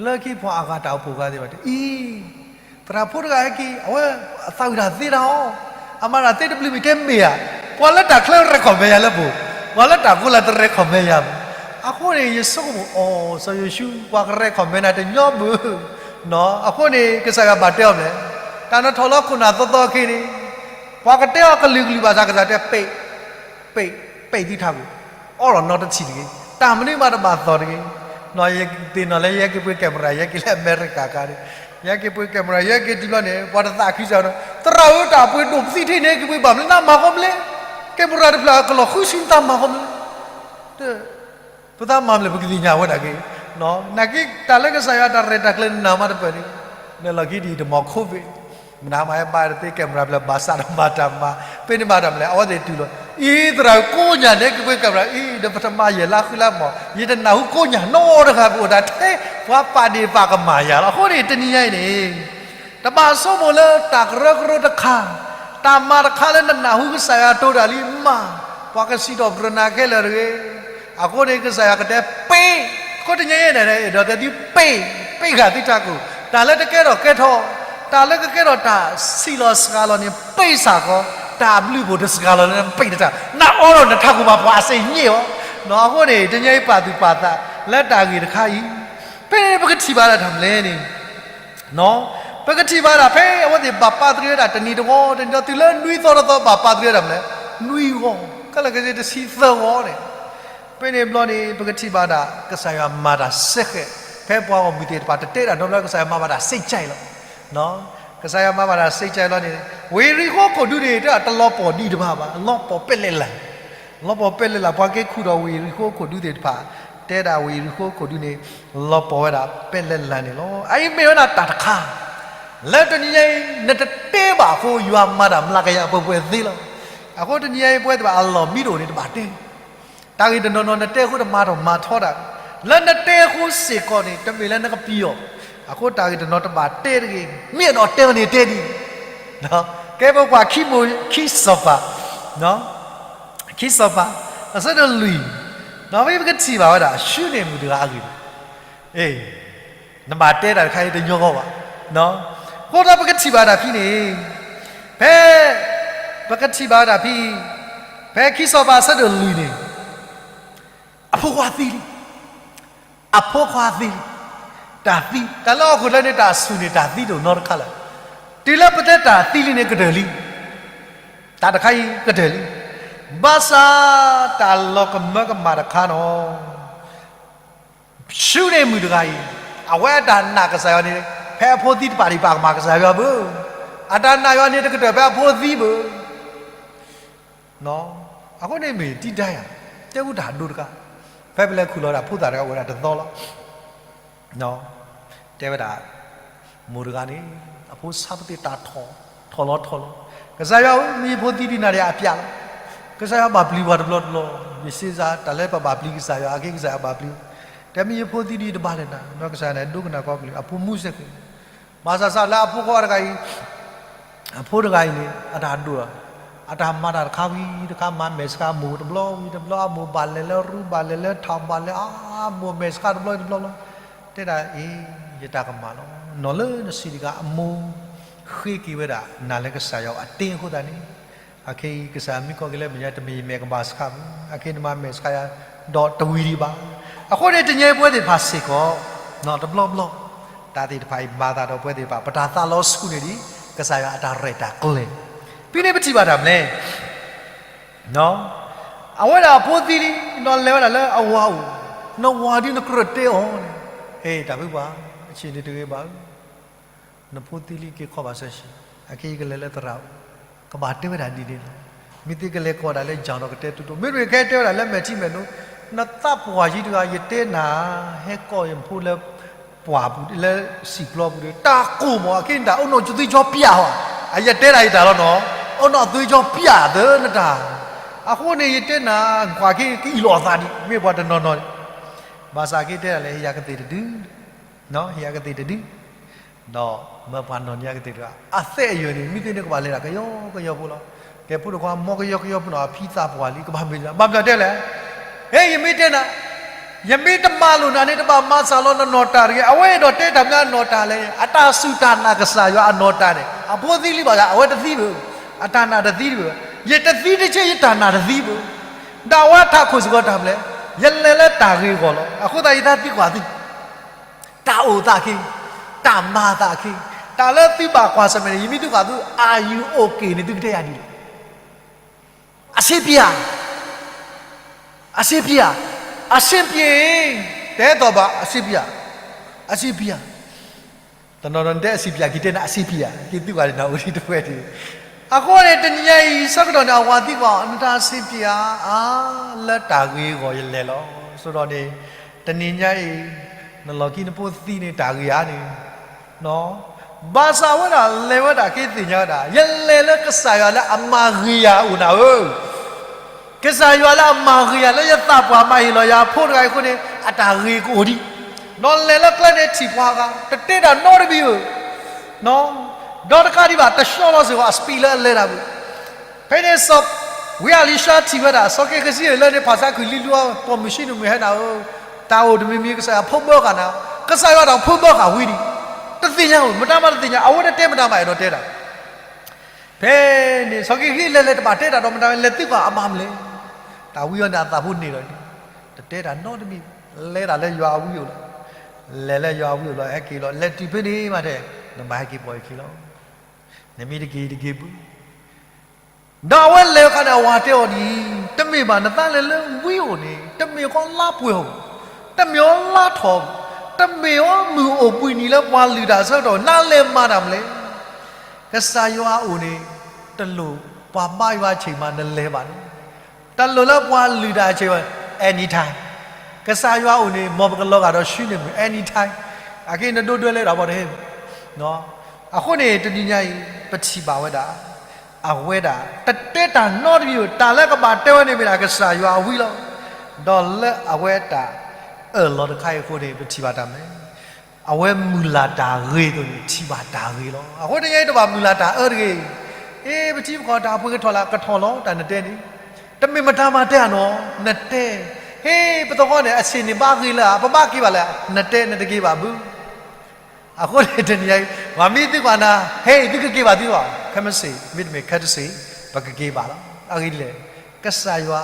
လၢခံပှၤအဂၤတၢ်အိၣ်ဖှိၣ်ဂၤသ့ၣ်တဖၣ်တဲအံၤ, သရၣ်ဖိတဂၤဟဲက့ၤ အဝဲအသးဝံၣ်တၢ်သ့တၢ်အီၤ, အမၤတၢ်သ့တဘျုးမံၤတဲမ့ၢ်ဧါ, ပှၤလၢတၢ်ချၢ recommend ယၤလၢပူၤ, ပှၤလၢတၢ်ကိးလၢတ recommend ယၤမး, အဃိန့ၣ် ယဆိကမိၣ်အီၤ စီၤယိၤၡူ ပှၤက recommend နၤတညီမုၢ်, အဃိန့ၣ် ကစၢ်ယွၤဘၣ်တဲအီၤမး, တၢ်နထီၣ်လၢခိၣ်နၢ်သီသီခဲအံၤန့ၣ်, ပှၤကတဲအီၤကလုာ်ကလုာ်ဘၣ်ဆၣ် ကစၢ်တဲ ပိတ်, ပိတ်, ပိတ်သုထးခိၣ်, အီလီၤနီတဆံးတဂ့ၤ, တၢ်မနုၤမးတဘၣ်သီၣ်တဂ့ၤ, ယသ့ၣ်နီၣ်လၢယဟဲက့ၤပှ့ၤ camera ယဟဲက့ၤလၢအမဲရကၤအခါန့ၣ်, ယဟဲက့ၤပှ့ၤ camera ယဟဲက့ၤတုၤဘျီန့ၣ် ပှၤတသးခုစၢ်နီၤ သရၣ်ဧၢ တၢ်ပှ့ၤဒိၣ်ပသံၣ်ထံန့ၣ် က့ၤပှ့ၤဘၣ်မနုၤနမၤဃီမလဲၣ်, camera တဖျၢၣ်ကလီၤဃုဆံနသးမၤဃီမလဲၣ်, ပသးမၤမလဲၣ် ပကသ့ၣ်ညါဝဲဒၣ်က့ၤ, နာ်က့ တၢ်လၢကစၢ်ယွၤတၢ်ရဲၣ်တၢ်ကျဲၤနးမးတပၢၢ်န့ၣ်, နလီၢ်ခံဒ်အံၤ တမီၤ COVID မနုၤမးဟဲဘါတသ့ camera ဖျၢၣ်ဘၣ်ဆၣ်ဒီးမၤတၢ်မၤ, ဖဲန့ၣ်မၤတၢ်မလဲၣ် အဝဲသ့ၣ်တုၤလီၤ, အံၤသရၣ်ဧၢ ကိးညၣ်န့ၣ် က့ၤပှ့ၤ camera အံၤ ဒီးပထမၤယဲၢ်လါဃုလါမး ယတနၢ်ဟူကိးညၣ်နီတဂၤ ပအိၣ်တၢ်ထဲ ပှၤပာ်ဒ့ၣ်ပာ်ကမၣ်ယၤလီၤ. အဃိန့ၣ် တနံၤညါအံၤန့ၣ် တဘၣ်ဆိကမိၣ်လၢတၢ်ကရၢကရိတခါ, တၢ်မၤတခါလၢနနၢ်ဟူကစၢ်ယွၤတိၤတၢ်လံမး, ပှၤကစံးထီၣ်ပတြၢၤနၤခဲလၢာ်တဂ့ၤ. အဃိန့ၣ် ကစၢ်ယွၤကတဲပ့, အဃိတနံၤညါအံၤန့ၣ် အဲၣ်ဒိးတဲသုပ့, ပ့ဃာ်သုထးခိၣ်, တၢ်လၢတကဲထီၣ်ကဲထီၣ်, တၢ်လၢကကဲထီၣ်တၢ်ဆံးလီၤစှၤလီၤန့ၣ် ပ့စ့ၢ်ကီး, တၢ်အဘျုးအဖှိၣ်တစှၤလီၤလၢနပ့တတၢ်, နအီဒီးနထးခိၣ်မး ပှၤအစ့ညံၣ်အီၤ. အဃိန့ၣ် တနံၤညါအံၤပာ်သူၣ်ပာ်သး လၢတၢ်ဂ့ၢ်တခါအံၤ, ဖဲပကထံၣ်ဘၣ်ဒၣ်တၢ်မနုၤလဲၣ်န့ၣ် ပကထံၣ်ဘၣ်ဒၣ်ဖဲအဝဲသ့ၣ်ဘၣ်ပာ်သဂ့ၤဝဲဒၣ်တနံၤတဝီ, တနံၤဒီးတုၤလၢနွံသီတသီဘၣ်ပာ်သဂ့ၤဝဲဒၣ်မနုၤလဲၣ်, နွံဂီၤ, ခဲလၢာ်ခဲဆ့တဆံသၢဂီၤန့ၣ်, ဖဲန့ၣ်ဘျီန့ၣ် ပကထံၣ်ဘၣ်ဒၣ် ကစၢ်ယွၤမၤတၢ်စဲဃဲး, ဖဲပှၤဂီၢ်မုၢ်သ့ၣ်တဖၣ်တတဲတၢ်နီတဘျီ ကစၢ်ယွၤမၤဘၣ်တၢ်စ့ကၢ်အံၤလီၤ. ကစၢ်ယွၤမၤဘၣ်တၢ်စ့ကၢ်အံၤလီၤန့ၣ်, ဝ့ၢ်ယရံၣ်ဃိခိၣ်ဒူန့ၣ် တလီၤပှီၢ်ဒံးတဘၣ်ဘၣ်, လီၤပှီၢ်ပဲလဲၣ်လၢ် လီၤပှီၢ်ပဲလဲၣ်လၢ်, ပှၤက့ၤခူၣ်ဒီးဝ့ၢ်ယရံၣ်ဃိခိၣ်ဒူသ့ၣ်တဖၣ်, တဲဒၣ်ဝ့ၢ်ယရံၣ်ဃိခိၣ်ဒူန့ၣ် လီၤပှီၢ်ဝဲဒၣ်ပဲလဲၣ်လၢ်န့ၣ်လီၤ. အအံၤမ့ၢ်ဝဲဒၣ်တၢ်တခါ လၢတနံၤညါအံၤ နတတဲဘၣ်အဃိ ယွၤမၤတၢ်မျးကယၤပှဲၤပှဲၤသ့လီၤ. အဃိတနံၤညါအံၤပဝဲသ့ၣ်တဖၣ်အလီၢ်မံတအိၣ်န့ၣ် တဘၣ်တဲ တၢ်ဂ့ၢ်တနီၤနီၤနတဲအဃိတမၤထီၣ်မၤထီတၢ်, လၢနတဲအဃိစ့ၢ်ကီးန့ၣ် တမ့ၢ်လၢနကပျံၤအီၤ, အဃိတၢ်ဂ့ၢ်တနီၤတဘၣ်တဲတဂ့ၤ, မ့ၢ်အဲၣ်ဒိးတဲအီၤန့ၣ်တဲဒံး, ကဲပကွၢ်ခံမိၢ်ခံစီၤပၤ, ခံစီၤပၤ အဆၢဒိၣ်လွံၢ်, ဒီးမ့ၢ်ပကထံၣ်ဘၣ်ဝဲဒၣ် ၡူနံၤမုၣ်တဂၤအဂ့ၢ်, အ့ နဘၣ်တဲတၢ်တခါအံၤတညီဂီၢ်ဘၣ်, အဃိဒီးပကထံၣ်ဘၣ်တၢ်ဖဲန့ၣ်, ဖဲ ပကထံၣ်ဘၣ်တၢ်ဖဲ ဖဲခံစီၤပၤအဆၢဒိၣ်လွံၢ်န့ၣ်, အဖိခွါသံလံ, အဖိခွါသံလံ, တၢ်သံ တၢ်လၢဟီၣ်ခိၣ်ချၢန့ၣ် တၢ်ဆူၣ်န့ၣ် တၢ်သံတအိၣ်နီတခါလၢၤ, တုၤလၢပတဲတၢ်သံလံန့ၣ် ကတၢၢ်လံ, တၢ်တခါအံၤကတၢၢ်လံ, ဘၣ်ဆၣ် တၢ်လီၤကမၢကမၣ်တခါနီၤ ၡူနံၤမုၣ်တဂၤအံၤ, အဝဲအတၢ်နာ်ကစၢ်ယွၤန့ၣ် ဖဲအဖိသံတဖၣ်ဒံးဘၣ်ကမၤကစၢ်ယွၤဘၣ်, အတၢ်နာ်ယွၤန့ၣ် တကတၢၢ်ဖဲအဖိသံဘၣ်, အဃိန့ၣ်မ့ၢ်တံဒါယၤ, တဲဝဲတၢ်ဒိတခါ, ဖဲပလဲၤခူၣ်လီၤဒၣ်ဖိသၣ်တဂၤအိၣ်ဝဲဒၣ်တသီလီၤ တဲဝဲဒၣ် မိၢ်တဂၤန့ၣ် အဖိဆါပသ့ၣ်တၢ်ထီၣ်, ထီၣ်လီၤထီၣ်လီၤ, ကစၢ်ယွၤဧၢ, မ့ၢ်ယဖိသံဒံးနၤဒီးအပျဲလီၤ, ကစၢ်ယွၤဘၣ်ပျံၤပှၤတဘျီတဘျီ, ယစ့စါ တၢ်လၢပဘၣ်ပျံၤကစၢ်ယွၤ အက့ကစၢ်ယွၤဘၣ်ပျံၤ, တဲမ့ၢ်ယဖိသံဒံးတဘၣ်လဲၣ်နၤ, ဒီးကစၢ်ယွၤန့ၣ် ဒိကနၣ်ကီပလံၤ အဖိမူစဲးက့ၤ, ဘၣ်ဆၣ်ဆၣ်လၢအဖိခွါတဂၤအံၤ အဖိတဂၤအံၤန့ၣ် အတၢ်ဒိၣ်လီၤ, အတၢ်မၤတၢ်တခါဝံၤတခါ မၤမဲာ်ဆှးမိၢ်တဘျီဝံၤတဘျီ အမိၢ်ဘၣ်လဲၤလၢရူ ဘၣ်လဲၤလၢထး ဘၣ်လဲၤအါ မိၢ်မဲာ်ဆှးတဘျီတဘျီလီၤ, တဲဒၣ်အံၤ ယတၢ်ကမၣ်လီၤ, နီၢ်လၢနစံးတဂၤအမိၢ် ဃ့က့ၤဝဲဒၣ် နၤလၢကစၢ်ယွၤအတ့အဃိသတးန့ၣ်, အခဲအံၤကစၢ်မံကီၢ်က့ၤလၢမဲာ်ညါ တမ့ၢ်ယမဲာ်ကမၤဆှးဘၣ်, အခဲအံၤနမၤမဲာ်ဆှးယၤ ဒီးတဝံၤဒံးဘၣ်, အဃိန့ၣ် တနံၤအံၤပဝဲသ့ၣ်တဖၣ်စ့ၢ်ကီး တဘျီဘျီ တၢ်သ့ၣ်တဖၣ်အံၤမၤသးဒီးပဝဲသ့ၣ်တဖၣ် ပတၢ်သးလီဆူၣ်န့ၢ်ဒံး ကစၢ်ယွၤအတၢ်ရဲၣ်တၢ်ကျဲၤ, ဖဲန့ၣ်ပထံၣ်ဘၣ်တၢ်မနုၤလဲၣ် အဝဲဒၣ်အဖိသံလံ ဒီးလဲၤဝဲဒၣ်လၢအဝၤအိၣ်, နဝၤဒ်နကြၢးတဲအီၤန့ၣ်, ဟဲတၢ်ဖုပှၢ် ဆံးန့ၣ်တဂ့ၤဘၣ်ဧၢ, နဖိသံလံက့ၤခီဘၣ်ဆၢဆံး, အခဲအံၤကလဲၤလၢသရၣ်အိၣ်, ကဘၣ်တဲဝဲဒၣ်ဒ်န့ၣ်လီၤ, မ့ၢ်သ့ကလဲၤကိးဒၣ်လၢယၢ်ဒီးကတဲတူၢ်တိၢ်, မ့မ့ၢ်ခဲတဲဝဲဒၣ်လၢမဲာ်ထံမဲာ်နိ, နသးပှၢ်ယံၤတဂၤ ယတဲနၤ, ဟဲကိးယဖိလၢ ပှၢ်ပူၤလၢစံာ်ပျီပူၤဒီး တၢ်ကိၢ်မး အခဲအံၤနတၢ် အိၣ်နီၢ်သွေးကြောပြတ် ဟီ, အယတဲဒၣ်ယတၢ်လီၤနီၤ, အိၣ်နီၢ်သွေးကြောပြတ် သၢနတၢ်, အဃိန့ၣ် ယတဲနၤ ကွၢ်က့ၤကအံၣ်လိာ်အသးဒံး မ့ၢ်ပှၤတနီၤနီၤ, ဘၣ်ဆၣ်က့ၤတဲဒၣ်လဲၣ် ဟ့ၣ်ယၤကသ့ၣ်တဒု, ဟ့ၣ်ယၤကသ့ၣ်တဒု, ဒီးမၢပှၤနီၢ်နံၤအကသ့ၣ်တဂၤ အသဲအယွဲၢ်န့ၣ် မ့ၢ်သ့န့ၣ်ကဘၣ်လဲၤဒၣ်ကယီကယီဖိလီၤ, ကဲဖိတခွါ မ်ကယီကယီဖိနီၤ အဖံသးပှၢ်လံ ကဘၣ်မ့ၢ်ဒ်လဲၣ် ဘၣ်မနုၤတဲလဲၣ် ဟဲ ယမ့ၢ်တဲနၤ, ယမ့ၢ်တမၤလိာ်နၤန့ၣ် တဘၣ်မၤစၢ်လီၤနနီၢ်တၢ်တဂ့ၤ, အဝဲအဲၣ်ဒိးတဲတၢ်မနုၤအနီၢ်တၢ်လဲၣ်န့ၣ် အတၢ်စူၢ်တၢ်နာ်ကစၢ်ယွၤအနီၢ်တၢ်န့ၣ် အဖိသံလံဘၣ်ဆၣ် အဝဲတသံဘၣ်, အတၢ်နာ်တသံတဘၣ်, ယတသံတဆၢ ယတၢ်နာ်တသံဘၣ်, ဒီးအဝဲထးခိၣ်စ့ၢ်ကီးတၢ်မနုၤလဲၣ်, ယလဲၤလၢတၢ်ဂ့ၢ်အဂီၢ်လီၤ, အဃိသတးယသးသံကွၢ်သံ တၢ်အိၣ်သးခ့, တၢ်မၤသးခ့, တၢ်လၢသုဘၣ်ကွၢ်ဆၢၣ်မဲာ်န့ၣ် ယမ့ၢ်သုကွၢ်သု are you okay န့ၣ် သုကတဲယၤဒ်လဲၣ်, အဆင်ပြေဧါ, အဆင်ပြေဧါ, အဆင်ပြေ တအဲၣ်ဒိးဘၣ်အစ့ပံဧါ, အစ့ပံဧါ, တနီၤနီၤနတဲအစ့ပံဧါ က့ၤတဲနၤအစ့ပံဧါ က့ၤသုးဘၣ်န့ၣ်နအိၣ်ဒံးတဖှဲးဒံး. အဃိန့ၣ် တနံၤညါအံၤ ဆၢကတီၢ်န့ၣ် အဝၤသံကွၢ် နတၢ်စ့ပံဧါ, အါ, လၢတၢ်ဂ့ၤအဂီၢ်ယလဲၤလီၤ. ဆိဒီးန့ၣ် တနံၤညါအံၤ နလီၢ်ခံနဖိသံန့ၣ် တၢ်ဂ့ၤဧါန့ၣ် ဘၣ်ဆၣ်ဝဲဒၣ်လဲၤဝဲဒၣ်က့ၤသ့ၣ်ညါဝဲဒၣ် ယလဲၤလၢကစၢ်ယွၤလၢအမၤဂ့ၤယၤအအိၣ်နၤဧၢ, ကစၢ်ယွၤလၢအမၤဂ့ၤယၤ လၢယသးပှၢ်မၤဟ့ၣ်လီၤယၤအဖိတဂၤအံၤအဃိန့ၣ် အတၢ်ဂ့ၤကအိၣ်ဒံး, ဒီးလဲၤလၢကျဲန့ၣ်ထံၣ်ပှၤဂၤ တတဲတၢ်နီတမံၤဧၢ, ဒီးတကးဒံးဘၣ် တဆှီလီၤစ့ၢ်ကီးအ speed လၢအလဲၤတၢ်ပူၤ, ဖဲန့ၣ် ဝံအလံၤၡါထံၣ်ဝဲဒၣ် စီၤက့ၤဃစံဧၢ လၢန့ၣ်ဖးဆါခုၣ်လံလူအီၤ ပိာ်မုၣ်ဆံနုာ်မုၣ်ဟဲနၤဧၢ, တၢ်အိၣ်တမံၤမံၤ ကစၢ်ယွၤဖိဘၢဃာ်နၤ, ကစၢ်ယွၤတၢ်ဖိဘၢဃာ်ဝံၤဒံး, တသ့ၣ်ညါဧိၤ မတၤမးတသ့ၣ်ညါ အဝဲတတဲမတၤမး အဲၣ်ဒိးတဲတၢ် ဖဲန့ၣ် စီၤက့ၤဃစံလဲၤလဲၤတဘၣ်တဲတၢ်ဒီးမတၤ လဲၤသံကွၢ်အမၤမလဲၣ်, တၢ်ဝံအီၤန့ၣ်အသးဖိန့ၣ်လီၤန့ၣ်, တတဲတၢ်နီတမံၤ, လဲၤတၢ်လၢယွၤအဝံအိၣ်လီၤ, လဲၤလၢယွၤအဝံအိၣ်လီၤ ဟဲက့ၤလီၤ လဲၤတုၤဖဲန့ၣ်မးထဲ, နဘၣ်ဟဲက့ၤပိာ်ယခံလီၤ, နမ့ၢ်တက့ၤတက့ၤဘု ဒီးအဝဲလဲၤအခါန့ၣ် အဝၤတဲအီၤဒ်အံၤ, တမ့ၢ်ဘၣ် နသးလဲၤလၢဝံအိၣ်န့ၣ် တမ့ၢ်ကီလါပှဲၤဧိၤ, တမ့ၢ်အီလါထီၣ်, တမ့ၢ်အီမုၢ်အိၣ်ဘှံးနံၤလၢပှၤလုၢ်တၢ်ဆၢကတီၢ် နလဲၤမၤတၢ်မလဲၣ်. ကစၢ်ယွၤအအိၣ်န့ၣ် တလိၣ်ပှၤဘါယွၤအဆ့ၣ်မးနလဲၤဘၣ်န့ၣ်, တလိၣ်လၢပှၤလုၢ်တၢ်အဆ့ၣ်မး anytime, ကစၢ်ယွၤအအိၣ်န့ၣ် မ်ပကလီၤဂာ်ဒီးဆှံန့ၣ်မုၢ် anytime, အက့ၤနဒိဒွဲလဲၤဒီးဘီတဟဲ အဃိန့ၣ် တနံၤညါအံၤ ပထံၣ်ဘၣ်ဝဲဒၣ် အဝဲဒၣ် တတဲတၢ်နီတမံၤဧိၤ တၢ်လၢကဘၣ်တဲဝဲန့ၣ်မ့ၢ်ဒၣ်ကစၢ်ယွၤအဝံလီၤ. ဒီးလၢအဝဲတၢ်အၢၣ်လီၤတခါအံၤအဃိန့ၣ် ပထံၣ်ဘၣ်တၢ်မနုၤလဲၣ်, အဝဲမုၢ်လၢ်တၢ်ဂ့ၤအသိးန့ၣ် ထံၣ်ဘၣ်တၢ်ဂ့ၤလီၤ. အဃိတနံၤညါအံၤတဘၣ်မုၢ်လၢ်တၢ်အၢတဂ့ၤ, ဟ့ ပထံပကီၢ်တၢ်ပှ့ၤကထီၣ်လၢကထီၣ်လီၤ တၢ်နတဲန့ၣ်, တမ့ၢ်မတၤမၤတဲဧါနီၤ, နတဲ, ဟ့ ပသဟီၣ်န့ၣ် အဆ့ၣ်န့ၣ်ဘၣ်ဂ့ၤလၢ ပဘၣ်က့ၤဘၣ်လၢ နတဲနတက့ၤဘၣ်ဘု အဃိန့ၣ်တနံၤညါအံၤ ပှၤမ့ၢ်သံကွၢ်နၤ ဟဲအံၤသုကက့ၤဘၣ်သုလီၤ, ခဲမုၢ်ဆ့ၣ် မ့တမ့ၢ်ခဲတစ့ၣ် ပကက့ၤဘၣ်လီၤ. အဂ့ၢ်ဒ်လဲၣ်, ကစၢ်ယွၤ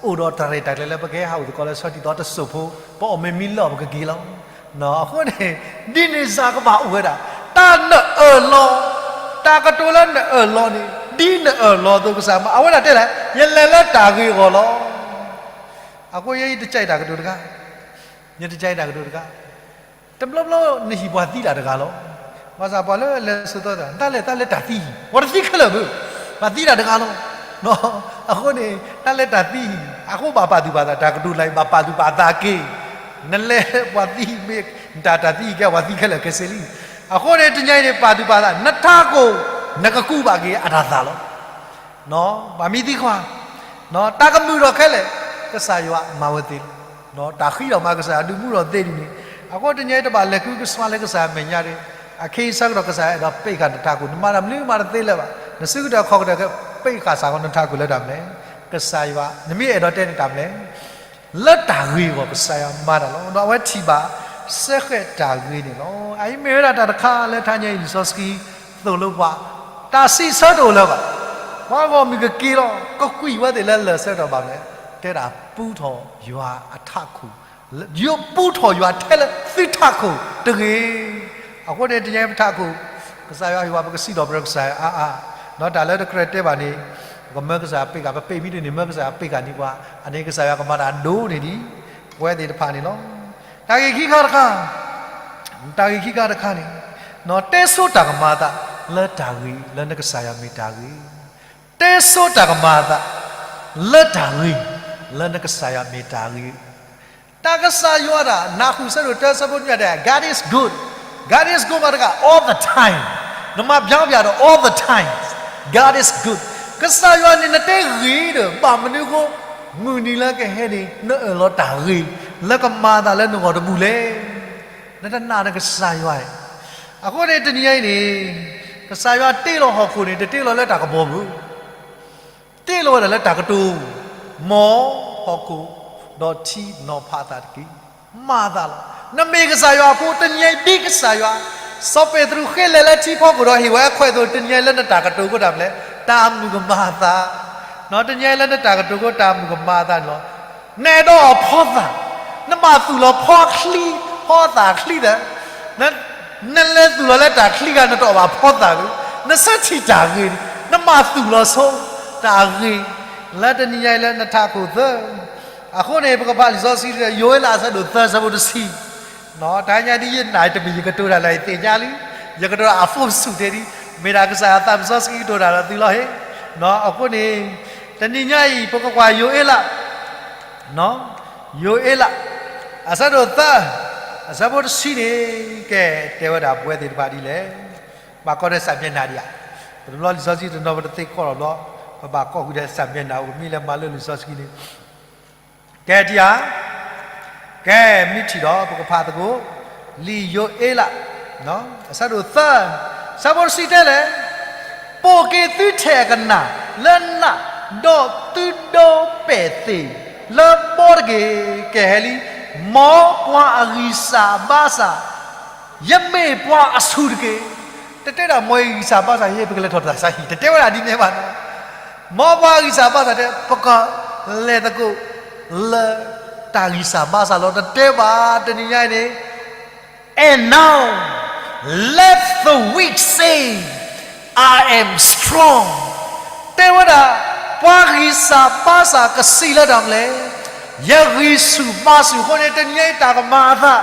အိၣ်ဒီးတၢ်ရဲၣ်တၢ်ကျဲၤလၢပကဟဲဟးအိၣ်သကိးလၢဆီတံၢ်သီတစိၢ်ဖိ, ပအီၣ်မ့ၤမံလၢအီၤပကက့ၤလီၤ. အဃိန့ၣ် ဒ်န့ၣ်စ့ၢ်ကီးဘၣ်အိၣ်ဝဲဒၣ် တၢ်နအၢၣ်လီၤ, တၢ်ကတိၤလၢနအၢၣ်လီၤန့ၣ် ဒ်နအၢၣ်လီၤအသိးကစၢ်မၤ အဝဲဒၣ်တဲလဲၣ် ယလဲၤလၢတၢ်ဂ့ၤအဂီၢ်လီၤ. အဃိယဲအံၤတကဲတၢ်ကတိၤတခါ, ယတကဲတၢ်ကတိၤတခါ, တဘျီဘျီနဟံၣ်ပှၤသံတၢ်တဂၤလီၤ. ဘၣ်ဆၣ်ပှၤလၢလဲၤစိၤသီတၢ် တၢ်လဲၣ်တၢ်လဲၣ်တၢ်သံဟံၣ် ပှၤတသံခဲလၢာ်ဘၣ်, ပှၤသံတၢ်တဂၤလီၤ. အဃိန့ၣ် တၢ်လဲၣ်တၢ်သံဟံၣ် အဃိဘၣ်ပာ်သူၣ်ပာ်သး တၢ်ကတိၤလၢအံၤ ဘၣ်ပာ်သူၣ်ပာ်သးက့ၤ, နလဲၤပှၤသံမ့ၢ် တၢ်တၢ်သံဟံၣ်ကဲ ပှၤသံခဲလၢာ်ခဲဆ့လံ. အဃိန့ၣ် တနံၤအံၤန့ၣ် ပာ်သူၣ်ပာ်သး နထးခိၣ် နကကူးဘၣ်က့ၤအတၢ်သးလီၤ. ပှၤမ့ၢ်သံကွၢ် တၢ်ကမုာ်ထီၣ်ခဲလၢာ် ကစၢ်ယွၤမၤဝဲသ့လီၤ. တၢ်ဃံထီၣ်မးကစၢ်ယွၤဒုးမူထီၣ်သ့ဒ်န့ၣ်, အဃိတနံၤအံၤတဘၣ်လဲၤဃုကဆှါလၢကစၢ်အမဲာ်ညါဒီး, အခဲအံၤဆၢကတီၢ်ကစၢ်ယွၤအဲၣ်ဒိးပ့းဃာ်နထးခိၣ် နမၤတၢ်မနုၤမၤတသ့လၢၤဘၣ်, နစုကတၢၢ်ခီၣ်ကတၢၢ် ပ့းဃာ်စ့ၢ်ကီးနထးခိၣ်လၢတၢ်မနုၤလဲၣ်, ကစၢ်ယွၤ နမ့ၢ်အဲၣ်ဒိးတဲန့ၣ်တၢ်မနုၤလဲၣ် လၢတၢ်ဂ့ၤအဂီၢ် ကစၢ်ယွၤမၤတၢ်လီၤ. ဒီးအဝဲထံၣ်ဘၣ်စ့ၢ်ကီးတၢ်ဂ့ၤန့ၣ်လီၤ. အအံၤမ့ၢ်ဝဲဒၣ်တၢ်တခါလၢထါညါအံၤ လံာ်စီဆှံသိၣ်လိပှၤ တၢ်စံးဆၢတအိၣ်လၢၤဘၣ်. ပှၤဂီၢ်မုၢ်ကက့ၤလီၤ ကကွံာ်ဝဲသ့ၣ်လၢလၢၢ်ဆၢကတီၢ်ဘၣ်မနုၤလဲၣ်, တဲဒၣ်ပူထီၣ်ယွၤအထးခိၣ်, ယပူထီၣ်ယွၤထဲလၢသုထးခိၣ်တဂ့ၤ. အဃိန့ၣ် တနံၤအံၤပထးခိၣ် ကစၢ်ယွၤဟ့ၣ်ဝဲ ပကစံးထီၣ်ပတြၢၤကစၢ်ယွၤအါအါ, ဒီးတၢ်လၢတကြၢးတဲဘၣ်န့ၣ် ပကမၢကစၢ်ယွၤပ့းဃာ် ပပ့းမံတန့ၢ် မၢကစၢ်ယွၤပ့းဃာ်န့ၢ်ပှၤ, အန့ၣ်ကစၢ်ယွၤကမၤတၢ်ဒိၣ်န့ၢ်ဒံး ပဝဲသ့ၣ်တဖၣ်န့ၣ်လီၤ. တၢ်ဂ့ၢ်ခံခါတခါ, တၢ်ဂ့ၢ်ခံခါတခါန့ၣ်, တဲဆိတၢ်ကမၤအသးလၢတၢ်ဂ့ၤ လၢနကစၢ်ယွၤမ့ၢ်တၢ်ဂ့ၤ, တဲဆိတၢ်ကမၤအသးလၢတၢ်ဂ့ၤ လၢနကစၢ်ယွၤမ့ၢ်တၢ်ဂ့ၤ. တၢ်ကစၢ်ယွၤဒၣ် နၢ်ဟူ ဆၢဒိၣ်တၢ ဆၢဖိနွံဒၣ် God is good, God is good မ့ၢ်တဂၤ all the time, နမၤဘၣ်ဘၣ်ဒီး all the time, God is good. ကစၢ်ယွၤန့ၣ် နတဲဂ့ၤဒီး ဘၣ်မနုၤအဃိ မုၢ်နံၤလၢကဟဲန့ၣ် နအၢၣ်လီၤတၢ်ဂ့ၤ လၢကမၤအသးလၢနဂီၢ်တဘူၣ်လဲၣ်. နတနာ်နကစၢ်ယွၤဧါ. အဃိန့ၣ် တနံၤအံၤန့ၣ် ကစၢ်ယွၤတ့လီၤဟီၣ်ခိၣ်န့ၣ် တတ့လီၤလၢတၢ်ကပီၤဘၣ် တ့လီၤဝဲဒၣ်လၢတၢ်ကတိၤ, မ်ဟီၣ်ခိၣ်ဒီးထံနီၤဖးအသးတက့ၢ်. မၤအသးလီၤ. နမ့ၢ်ကစၢ်ယွၤအဖိ တနံၤအံၤဒ်ကစၢ်ယွၤ, စီၤပ့းတရူးဃ့လဲၤလၢထံဖီခိၣ်ဒီးဟ့ၣ်ဝဲခွဲးအသိး တနံၤအံၤလၢနတၢ်ကတိၤအဃိတၢ်မနုၤလဲၣ်, တၢ်မုၣ်ကမၤအသး, တနံၤအံၤလၢနတၢ်ကတိၤအဃိတၢ်မုၣ်ကမၤအသးန့ၣ်လီၤ. နအဲၣ်ဒိးအီၤဖီသၣ်, နဘၣ်သူၣ်လီၤဖီချံ, ဖီသၣ်ချံဒီး နလဲၤသူၣ်လီၤလၢတၢ်ချံဂၤနတအီၣ်ဘၣ်ဖီသၣ်ဘၣ်, နဆၢထံၣ်တၢ်ဂ့ၤ, နဘၣ်သူၣ်လီၤဆိတၢ်ဂ့ၤ, လၢတနံၤညါအံၤလၢနထးခိၣ်သၢ, အဃိန့ၣ် ပကဖးလံာ်စီဆှံ ယိၤအ့လးအဆၢဒိၣ်သၢ အဆၢဖိတဆံ, တဟါညါဒ်ယနာ်တမံၤ ယကတိၤတၢ်လၢအသ့ၣ်ညါလံ, ယကတိၤတၢ်အဖိပစူၣ်တ့ၢ်ဒံး, မ့ၢ်ဒၣ်ကစၢ်ယွၤသးစီဆှံကတိၤတၢ်ဒီးသုလီၤဟ့ၣ်. အဃိန့ၣ် တနံၤညါအံၤ ပကကွၢ်ယိၤအ့လး ယိၤအ့လး အဆၢဒိၣ်သၢ အဆၢဖိတဆံန့ၣ် ကဲတဲဝဲဒၣ်ပဝဲသ့ၣ်တဖၣ်ဒ်လဲၣ်. ဘၣ်ကိးဒီးစၢ်မျဲၢ်နၢ်ဒံးဧါ. ပတဘျီလံာ်စီဆှံတနီၤ ပတသ့ကိးထီၣ်ဘျီ, ပဘၣ်ကိးဃုာ်ဒီးစၢ်မျဲၢ်နၢ် အိၣ်မံၤလၢမၤလိလံာ်စီဆှံန့ၣ် ကဲထံၣ်ဧါ. ကဲမ့ၢ်ထံၣ်ဒီး ပကဖးသကိး လံာ်ယိၤအ့လး အဆၢဒိၣ်သၢ အဆၢဖိတဆံတဲလဲၣ်, ပိာ်က့ၤသုထဲၣ်အကနၣ်လၢနး, ဒီးသုဒီပဲာ်သ့ၣ်လၢဘီတက့ၢ်. ကဲဟဲလံ, မ်ပှၤအဂံၢ်စၢ်ဘါစၢ် ယမ့ၢ်ပှၤအဆူၣ်တက့ၢ်. တတဲဒၣ်မ်ယဂံၢ်စၢ်ဘါစၢ် ယဲပကလဲၤထီၣ်တၢ်ဆါဟံၣ် တတဲဝဲဒၣ်ဒ်န့ၣ်ဘၣ်နီၤ. မ်ပှၤအဂံၢ်စၢ်ဘါစၢ်တဲ ပကလဲၤသကိးလၢတၢ်ဂံၢ်စၢ်ဘါစၢ်လီၤ တတဲဘၣ်. တနံၤညါအံၤန့ၣ် And now let the weak say, I am strong. တဲဝဲဒၣ် ပှၤဂံၢ်စၢ်ဘါစၢ်ကစံးလၢတၢ်မနုၤလဲၣ်, ယဂံၢ်ဆူၣ်ဘါဆူၣ်အဃိန့ၣ် တနံၤညါအံၤတၢ်ကမၤအသး,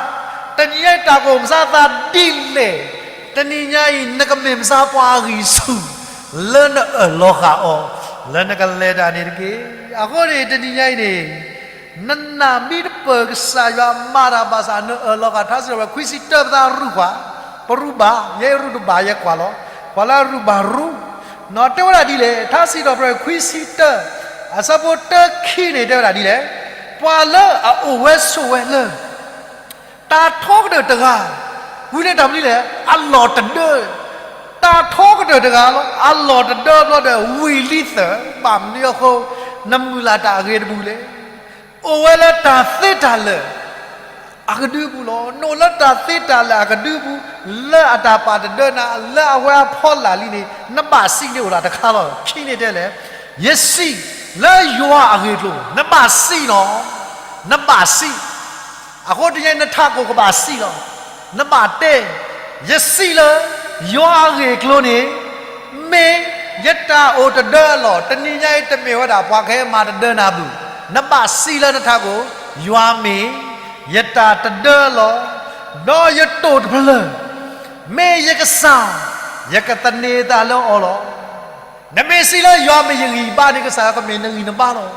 တနံၤညါအံၤတၢ်ကအိၣ်မၤအသးဒ်လဲၣ်. တနံၤညါအံၤ နကမ့ၢ်မၤပှၤအဂံၢ်ဆူၣ် လၢနအၢၣ်လီၤဃာ်အီၤ လၢနကလဲၤတၢ်န့ၣ်တက့ၢ်. အဃိန့ၣ် တနံၤညါအံၤန့ၣ် နနာ်မံတပၢၢ်ကစၢ်ယွၤမၤတၢ်ဘၣ်ဆၣ် နအၢၣ်လီၤဃာ် ထါစံးထီၣ်ပတြၢၤခွံဆံတၢ ပသးရူၢ်ကွၢ်, ပရူၢ်ဘၣ်, ယဲရူၢ်တဘၣ် ယဲကွၢ်လီၤ, ကွၢ်လၢရူၢ်ဘၣ်ရူၢ်, တဲဝဲဒၣ်ဒ်လဲၣ်, ထါစံးထီၣ်ပတြၢၤခွံဆံတၢ အဆၢဖိတၢခံန့ၣ် တဲဝဲဒၣ်ဒ်လဲၣ်, ပှၤလၢအအိၣ်ဝဲဆိးဝဲလၢ တၢ်ထီကတၢၢ်တဂၤ, ဝံၤလၢတၢ်မနုၤလဲၣ်, အလီၢ်တဒၢ, တၢ်ထီကတၢၢ်တဂၤလီၤ, အလီၢ်တဒၢဘျီဒီး ဝံၤလံသၢၣ်, ဘၣ်မနုၤအဃိ နမုၢ်လၢ်တၢ်အဂ့ၤတဘူၣ်လဲၣ်. အိၣ်ဝဲလၢတၢ်သ့တၢ်လၢာ် အကဒုပူၤလီၤ. နအိၣ်လၢတၢ်သ့တၢ်လၢာ်အကဒုပူၤ, လၢအတၢ်ပာ်တဒၢနၤ, လၢအဝဲအဖီလာ်လံန့ၣ် နဘၣ်စံးန့ၢ်အိၣ်ဒၣ်တခါလီၤ. ခံန့ၣ်တဲလဲၣ်, ယစံးလၢယွၤအဂ့ၢ်အကျိၤ, နဘၣ်စံးလီၤ. နဘၣ်စံး. အဃိတနံၤညါအံၤ နထးခိၣ်ကဘၣ်စံးလီၤ. နဘၣ်တဲ, ယစံးလၢယွၤအဂ့ၢ်အကျိၤန့ၣ် မ့ၢ်ယတၢ်အိၣ်တဒၢအလီၢ်, တနံၤညါအံၤတမ့ၢ်ဝဲဒၣ်ပှၤကဟဲမၤတဒၢနၤဘၣ်. နဘၣ်စံးလၢနထးခိၣ်, ယွၤမ့ၢ်ယတၢ်တဒၢအလီၢ်, ဒီးယတိာ်တဖျၢၣ်, မ့ၢ်ယကစၢ်, ယကသန့ၤအသးလၢအီၤလီၤ. နမ့ၢ်စံးလၢယွၤမ့ၢ်ယဂံၢ်ဘါန့ၣ် ကစၢ်ယွၤကမ့ၢ်နဂံၢ်နဘါလီၤ.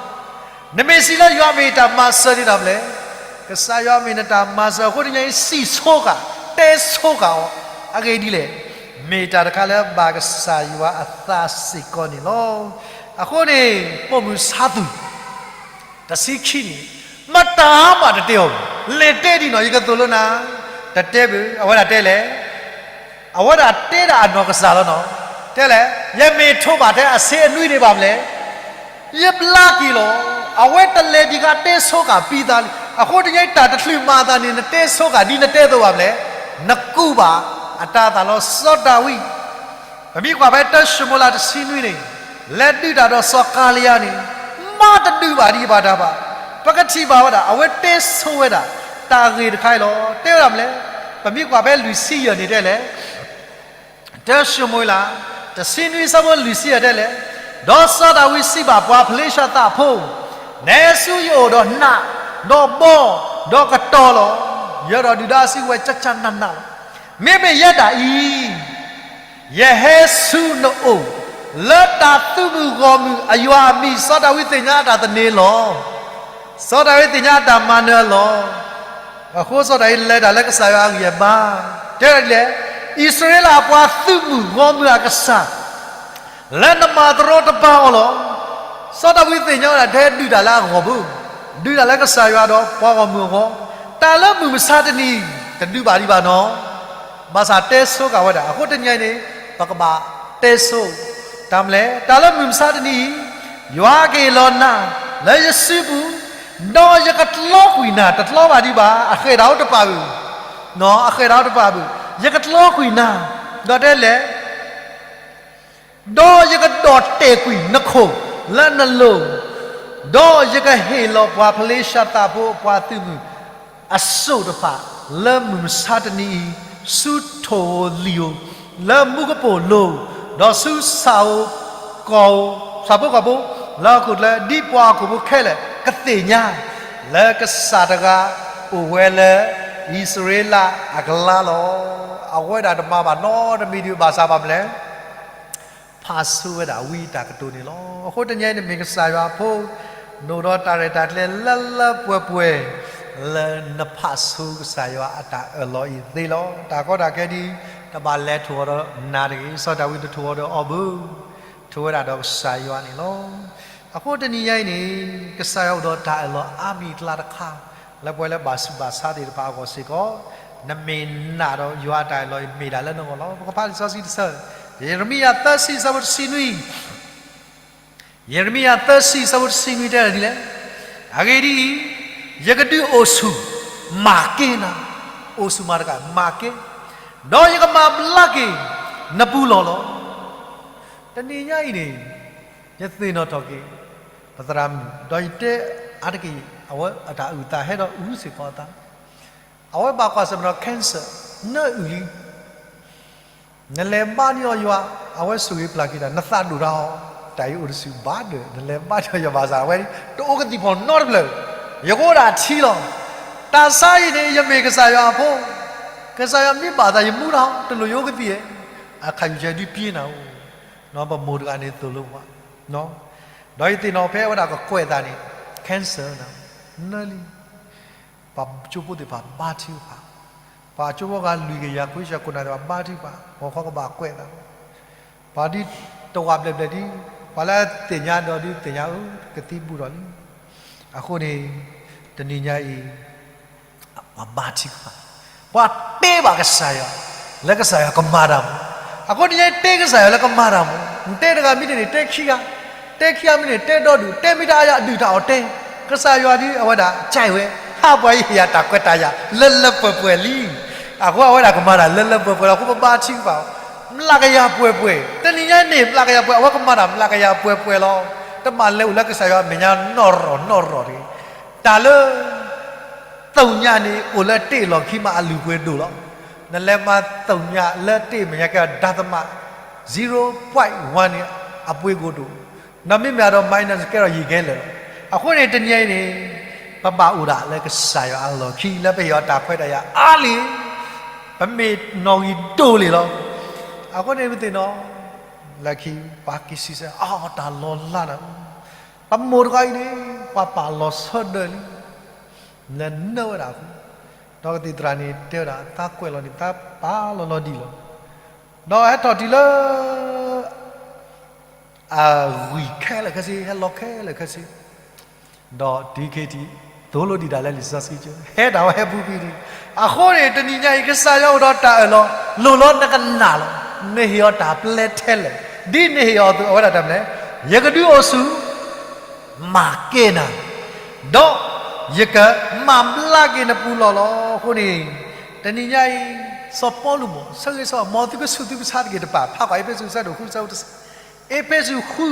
နမ့ၢ်စံးလၢယွၤမ့ၢ်ယတၢ်မၤစၢၤန့ၣ်တၢ်မနုၤလဲၣ်, ကစၢ်ယွၤမ့ၢ်နတၢ်မၤစၢၤ. အဃိတနံၤညါအံၤ စံးဆိဃာ်, တဲဆိဃာ်အီၤ, အဂ့ၢ်ဒ်လဲၣ်, မ့ၢ်တၢ်တခါလၢဘၣ်ကစၢ်ယွၤအသးစ့ၢ်ကီးန့ၣ်လီၤ. အဃိန့ၣ် ပိာ်မုၣ်ဆါသူၣ် တဆံခံန့ၣ်, မတၤမးတတဲအီၤဘၣ်, လဲၤတဲဒံးနီၤ ယကသိၣ်လိနၤ, တတဲဘၣ်, အဝဲဒၣ်တဲလဲၣ်, အဝဲဒၣ်တဲဒၣ်အနီၢ်ကစၢ်လီၤနီၤ, တဲလဲၣ်, ယမ့ၢ်ထိးဘၣ်ထဲအဆ့အနွံန့ၣ်ဘၣ်မနုၤလဲၣ်, ယဘျါက့ၤလီၤ. အဝဲတလဲၤဒံးဃာ်တဲဆိဃာ်ပံသးလံ. အဃိတနံၤညါအံၤ တၢ်တချုးမၤအသးန့ၣ် နတဲဆိဃာ်ဒ်နတဲအသိးဘၣ်မနုၤလဲၣ်, နကူးဘၣ်အတၤသၣ်လီၤ. စီၤဒၤဝံး ပမ့ၢ်ကွၢ်ဖဲတၢၡမူၤအ့လးတဆံနွံန့ၣ်, လဲၤဒုးတၢ်ဒီးစီၤကၤလံယါန့ၣ်, မၤတဒုးဘၣ်ဒံးဘၣ်တၢ်ဘၣ်. ပကထံၣ်ဘၣ်ဝဲဒၣ် အဝဲတဲဆိဝဲဒၣ် တၢ်ဂ့ၢ်တခါအံၤလီၤ. တဲဝဲဒၣ်မနုၤလဲၣ်, ပမ့ၢ်ကွၢ်ဖဲလွံၢ်ဆံယဲၢ်န့ၣ်တဲလဲၣ်, တၢၡမူၤအ့လး တဆံနွံ အဆၢဖိလွံၢ်ဆံယဲၢ်တဲလဲၣ်, ဒီးစီၤဒၤဝံးစံးဘၣ်ပှၤဖလ့ၡသးဖိ, နဲဆူယအိၣ်ဒီးနး, ဒီးဘီ, ဒီးကတီၤလီၤ. ယဲဒီးဒုၣ်ဒါအစုကဝဲၤကၠၢ်ကၠၢ်နးနးလီၤ. မ့မ့ၢ်ယဲဒၣ်အံၤ ယဟဲဆူနအိၣ် လၢတၢ်သုးမုၢ်ဂီၢ်မုၢ်အယွၤအမံၤ, စီၤဒၤဝံးသ့ၣ်ညါအတၢ်သန့ၤလီၤ. စီၤဒၤဝံးသ့ၣ်ညါအတၢ်မၤနၢၤအလီၢ်, အဃိစီၤဒၤဝံးလဲၤတၢ်လၢကစၢ်ယွၤအဂံၢ်အဘါ, တဲဒ်လဲၣ်, အံၣ်စရ့လးအပှၤသုးမုၢ်ဂီၢ်မုၢ်အကစၢ် လၢနမၤတရီတပါအီၤလီၤ. စီၤဒၤဝံးသ့ၣ်ညါဝဲဒၣ်ထဲဒုးတၢ်လၢအဂီၢ်ဘၣ်, ဒုးတၢ်လၢကစၢ်ယွၤဒီးပှၤဂီၢ်မုၢ်အဂီၢ်, တၢ်လၢမုၢ်မဆါတနံၤအံၤ တဒုးဘၣ်ဒံးဘၣ်နီၤ. ဘၣ်ဆၣ်တဲဆိဃာ်ဝဲဒၣ်, အဃိတနံၤအံၤန့ၣ် ပကဘၣ်တဲဆိ, တၢ်မနုၤလဲၣ်, တၢ်လၢမုၢ်မဆါတနံၤအံၤ ယွၤကဟ့ၣ်လီၤနၤလၢယစုပူၤ, ဒီးယကတြီကွံာ်နၤ, တတြီဘၣ်ဒံးဘၣ်, အဃဲၢ်တၢ်အိၣ်တပာ်ဘၣ်, အဃဲၢ်တၢ်အိၣ်တပာ်ဘၣ်, ယကတြီကွံာ်နၤ, ဒီးတဲလဲၣ် ဒီးယကဒီၣ်တဲာ်ကွံာ်နခိၣ်လၢနလိၤ, ဒီးယကဟ့ၣ်လီၤပှၤဖလ့ၡသးဖိအပှၤသုးမုၢ်အစိၣ်တဖၣ်လၢမုၢ်မဆါတနံၤအံၤ ဆူထိၣ်ဧိၤလံၤဧိၤ, လၢမူကပိာ်လိၤဧိၤ, ဒီးဆူဆၣ်ဧိၤကီၢ်ဧိၤ, ဆၣ်ဖိကီၢ်ဖိလၢဟီၣ်ခိၣ်ချၢ ကသ့ၣ်ညါ လၢကစၢ်တဂၤအိၣ်ဝဲလၢအံၣ်စရ့လးအကျါလီၤ. အဝဲဒၣ်တမၤဘၣ်နီတမံၤဒံးဘၣ်ဆၣ်ဘၣ်မနုၤလဲၣ်, ဖးဆိဝဲဒၣ်ဝံအတၢ်ကတိၤန့ၣ်လီၤ. အဃိတနံၤအံၤန့ၣ်မ့ၢ်ကစၢ်ယွၤအဖိ, နအိၣ်ဒီးတၢ်ရဲၣ်တၢ်ကျဲၤလၢလၢပှဲၤပှဲၤ လၢနဖးဆိကစၢ်ယွၤအတၢ်အၢၣ်လီၤအံၤသ့လီၤ. တၢ်ကီတၢ်ခဲဒ်အံၤ တဘၣ်လဲၤထိၣ်အီၤဒီးနၤတဂ့ၤ, စီၤဒၤဝံးတထိၣ်အီၤဒီးအီၤဘၣ်, ထိၣ်ဝဲဒၣ်ဒီးကစၢ်ယွၤန့ၣ်လီၤ. အဃိတနံၤညါအံၤန့ၣ် ကစၢ်ယွၤအိၣ်ဒီးတၢ်အၢၣ်လီၤအါမံၤအကျါတခါ လၢပှၤလၢဘၣ်ဆူးဘၣ်ဆါသ့ၣ်တဖၣ်အဂီၢ်စ့ၢ်ကီး, နမ့ၢ်နာ်ဒီးယွၤအတၢ်အၢၣ်လီၤအံၤမ့ၢ်ဒၣ်လၢနဂီၢ်လီၤ. ပကဖးလံာ်စီဆှံတဆၢ, ယံးရမံယၤသၢဆံ အဆၢဖိတဆံနွံ, ယံးရမံယၤသၢဆံ အဆၢဖိတဆံနွံတဲဒ်လဲၣ်, အဂ့ၢ်ဒ်အံၤ, ယကဒုးအိၣ်ဆူၣ်မၤကဲနၤ, အိၣ်ဆူၣ်မၤတကး မၤကဲ, ဒီးယကမၤဘျါက့ၤနပူၤလီၢ်လီၤ. တနံၤညါအံၤန့ၣ် ယသ့ၣ်နီၣ်ထီၣ်က့ၤ ပသရၣ်မုၣ် ဒီးယတဲအါတက့ၢ် အဝဲအတၢ်အုၣ်သးဟဲဒီးအုၣ်စ့ၢ်ကီးအသး, အဝဲဘၣ်ကွၢ်ဆၢၣ်မဲာ်ဒီး cancer နၢအုၣ်လံ. နလဲၤဘါန့ၢ်အီၤယွၤ, အဝဲဆိၣ်ဂ့ၤပျၢ်က့ၤတၢ်, နသးဒိၣ်တၢ်အီၤ, တၢ်အံၤအိၣ်တဆူၣ်ဘၣ်ဒၢး, နလဲၤဘါန့ၢ်အီၤယွၤဘၣ်ဆၣ် အဝဲတအိၣ်ကသံၣ်ဖီၣ်နီတဖျၢၣ်, ယကအိၣ်ဒၣ်ထံလီၤ. တၢ်ဆါအံၤန့ၣ် ယမ့ၢ်ကစၢ်ယွၤအဖိ, ကစၢ်ယွၤမ့ၢ်ဘၣ်သးယမူဒၣ်, တလိၣ်ယအိၣ်ကသံၣ်ဧါ, အခးယုၢ်ကဲဒုးပျ့ၤနၤအိၣ်, ပမိၢ်တဂၤန့ၣ်သိၣ်လိပှၤ ဒီးယသ့ၣ်နီၣ်ဖဲအဝဲဒၣ်ကကွဲးအသးန့ၣ် cancer နၢလံ. ပှၤကၠိဖိသ့ၣ်တဖၣ်ဘါထုကဖၣ်, ပှၤကၠိဖိဂၤလွံၢ်ကယၤခွံဆၢကိးနၤသ့ၣ်တဖၣ်ဘါထုကဖၣ်, ဂီၤခီကဘၣ်ကွဲးအသး, ပှၤဒ်တဝာ်ဘျဲၣ်ဘျဲၣ်ဒ်, ပှၤလၢသ့ၣ်ညါဒီးဒ်သ့ၣ်ညါဧၢ, ကသံဘူးထီၣ်လံ. အဃိန့ၣ် တနံၤညါအံၤ ပှၤဘါထုကဖၣ်, ပှၤတဲဘၣ်ကစၢ်ယွၤ လၢကစၢ်ယွၤကမၤတၢ်မး. အဃိတနံၤညါအံၤတဲကစၢ်ယွၤလၢကမၤတၢ်မး, နတဲတဂၤမ့ၢ်တန့ၢ်တဲခံဂၤ, တဲခံဂၤမ့ၢ်န့ၣ်တဲဒီဒူၣ်, တဲမ့ၢ်တအါယၤဒုၣ်တၢ်အီၣ်တဲ, ကစၢ်ယွၤဒ်အဝဲဒၣ်ကဲဝဲ, ဟးပှၤယံၤယၤတၢ်ကွဲးတၢ်ယာ်လၢလၢပှဲၤပှဲၤလံ. အဃိအဝဲဒၣ်ကမၤတၢ်လၢလၢပှဲၤပှဲၤလီၤ. အဃိပဘါထုကဖၣ် မျးကယၤပှဲၤပှဲၤ, တနံၤညါအံၤန့ၣ် မျးကယၤပှဲၤ အဝဲကမၤတၢ်မျးကယၤပှဲၤပှဲၤလီၤ. တမ့ၢ်လဲၤအိၣ်လၢကစၢ်ယွၤအမဲာ်ညါနီၢ်ရီၢ်နီၢ်ရီၢ်တဂ့ၤ. တၢ်လၢ သုးညါန့ၣ် အိၣ်လၢတ့ၢ်လီၢ်ခံမးအလုၢ်အပှ့ၤဒိၣ်လီၤ. နလဲၤမၤသုးညါလၢတ့ၢ်မဲာ်ညါကဲဒီး ဒသမ zero point one န့ၣ် အပှ့ၤကအိၣ်ဒိၣ်, နမ့မ့ၢ်ဒီး minus ကဲဒီးယံာ်ကဲလၢာ်လီၤ. အဃိန့ၣ်တနံၤအံၤန့ၣ် ပဘၣ်အိၣ်ဒၣ်လၢကစၢ်ယွၤအလီၢ်ခံ လၢပဟ့ၣ်အီၤတၢ်ခွဲးတၢ်ယာ်အါလံ, ပမ့ၢ်နီၣ်ဂံၢ်ဒိၣ်လံလီၤ. အဃိန့ၣ်ပသ့ၣ်နီၣ် လၢခံ ပှၤက့ၤစံးဆၢ အတၢ်လီၤလးနၤ, ပမိၢ်တဂၤအံၤန့ၣ် ပှၤပာ်လီၤဆီဒၢးလံ လၢနၢဝဲဒၣ်အဃိ, ဒီးကသံၣ်သရၣ်န့ၣ်တဲဝဲဒၣ် သးကွဲးလီၤန့ၣ် သးပာ်လီၤလီၤဒံးလီၤ. ဒီးဟဲထီၣ်တုၤလၢ အဂံၢ်ခဲလၢာ်ခဲဆ့, ဟဲလီၤခဲလၢာ်ခဲဆ့, ဒီးတုၤခဲထံး သိၣ်လိဒံးတၢ်လၢလံာ်စီဆှံကၠိ, ဟဲဒၣ်ဝဲဟဲပူၤကွံာ်ဒံး. အဃိန့ၣ် တနံၤညါအံၤ ကစၢ်ယွၤအိၣ်ဒီးတၢ်အၢၣ်လီၤ, လိၣ်လီၤနကနာ်လီၤ. နဟ့ၣ်အီၤတၢ်ပျဲထဲလဲၣ်, ဒ်နဟ့ၣ်အီၤအသိး အဝဲဒၣ်တၢ်မနုၤလဲၣ်, ယကဒုးအိၣ်ဆူၣ် မၤကဲနၤ, ဒီးယကမၤဘျါက့ၤနပူၤလီၢ်လီၤ. အဃိန့ၣ် တနံၤညါအံၤ စီၤပီလူးမ့ၢ် ဆၢဂ့ၤဆၢဝါ မ်သုကဆူးသုကဆါတက့ၢ်တပၤ, ဖးကွၢ်အ့းဖ့းစူး အဆၢဒိၣ်ဃု အဆၢဖိတဆံ, အ့းဖ့းစူးဃု